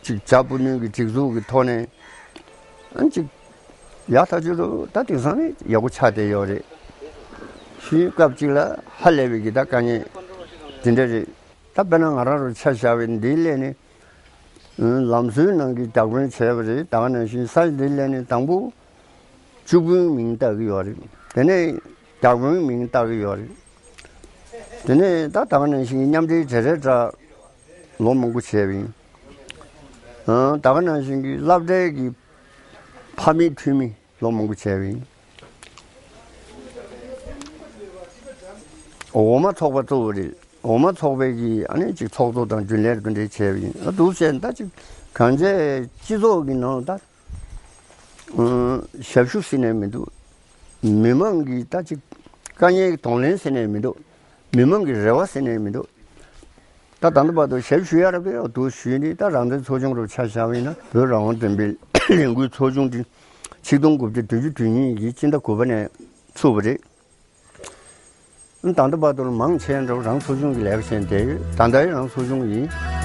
ཅིག་བྱ་སྤུ་ནུས་ཀྱི་སྒྲིག་འཛུགས་ཀྱི་ཐོག་ནས་ཨ་ཅིག་ཡག་ཐག་ཆོད་འགྲོ། ད་དེང་སང་ནི་ཡག་པོ་ཆགས་བསྡད་ཡོད་རེད། ཤིང་སྐབས་གཅིག་ལ་ཧ་ལས་པའི་གི་ད་དཀའ་ངལ་དེ་འདྲ་རེད། ད་དཔེར་ན་ང་རང་རུ་ཆ་བཞག་པའི་འདིའི་སླད་ནི་ལམ་བཟོའི་ནང་གི་བདག་དཔོན་བྱས་པ་རེད། ད་ག་ནང་བཞིན་ས་ཆ་འདིའི་སླད་ནི་དང་པོ་བཅུ་དཔོན་མིང་བཏགས་ཀྱི་ཡོད་རེད། དེ་ནས་བདག་དཔོན་མིང་བཏགས་ཀྱི་ཡོད་རེད། དེ་ནས་ད་ད་ག་ནང་བཞིན་གྱི་མཉམ་འབྲེལ་གྲལ་གྲལ་དྲག་ལོ་མང་པོ་བྱས་པ་ཡིན། ཨང་། ད་ག་ནང་བཞིན་གྱི་སློབ་གྲྭའི་གི་ཕ་མེས་འཁྲུལ་མེས་ལོ་མང་པོ་བྱས་པ་ཡིན། འོག་མ་ཚོགས་པ་གཙོ་བོ་རེད། འོག་མ་ཚོགས་པའི་གི་ཨ་ནི་ཅིག་ཚོགས་གཙོ་དང་རྒྱུན་ལས་དེ་འདྲ་བྱས་པ་ཡིན། ཨ་འདུག་བྱས་ད་ཅིག་གང་བྱས་སྤྱི་ཚོགས་ཀྱི་ནང་ད་ཨང་ཞབས་ཞུ་ཟེར་ནས་མི་འདུག་མི་མང་གི་ད་ཅིག་དཀའ་ངལ་གདོང་ལེན་ཟེར་ནས་མི་འདུག་མི་མང་གི་རེ་བ་ཟེར་ནས་མི་འདུག་ད་ད་ལྟ་བར་དུ་ཞབས་ཞུ་ཡ་ར་བས་འོ་འདུག་ཞུས་ནི་ད་རང་བཙན་ཚོགས་ཆུང་རུ་ཆ་བཞག་པ་ཡིན་ན་བོད་རང་དབང་བསྟན་པའི་ལས་འགུལ་ཚོགས་ཆུང་དེ་ཆིག་སྟོང་དགུ་བརྒྱ་བདུན་ཅུ་དོན་གཉིས་ཀྱི་སྤྱི་ཟླ་དགུ་པ་ནས་ཚུགས་པ་རེད། ད་ལྟ་བར་དུ་མང་ཆེ་འགྲོ་རང་ཚོགས་ཆུང་གི་ལས་ཀ་བྱས་བསྡད་ཡོད། ད་ལྟའི་རང་ཚོགས་ཆུང་ཡིན།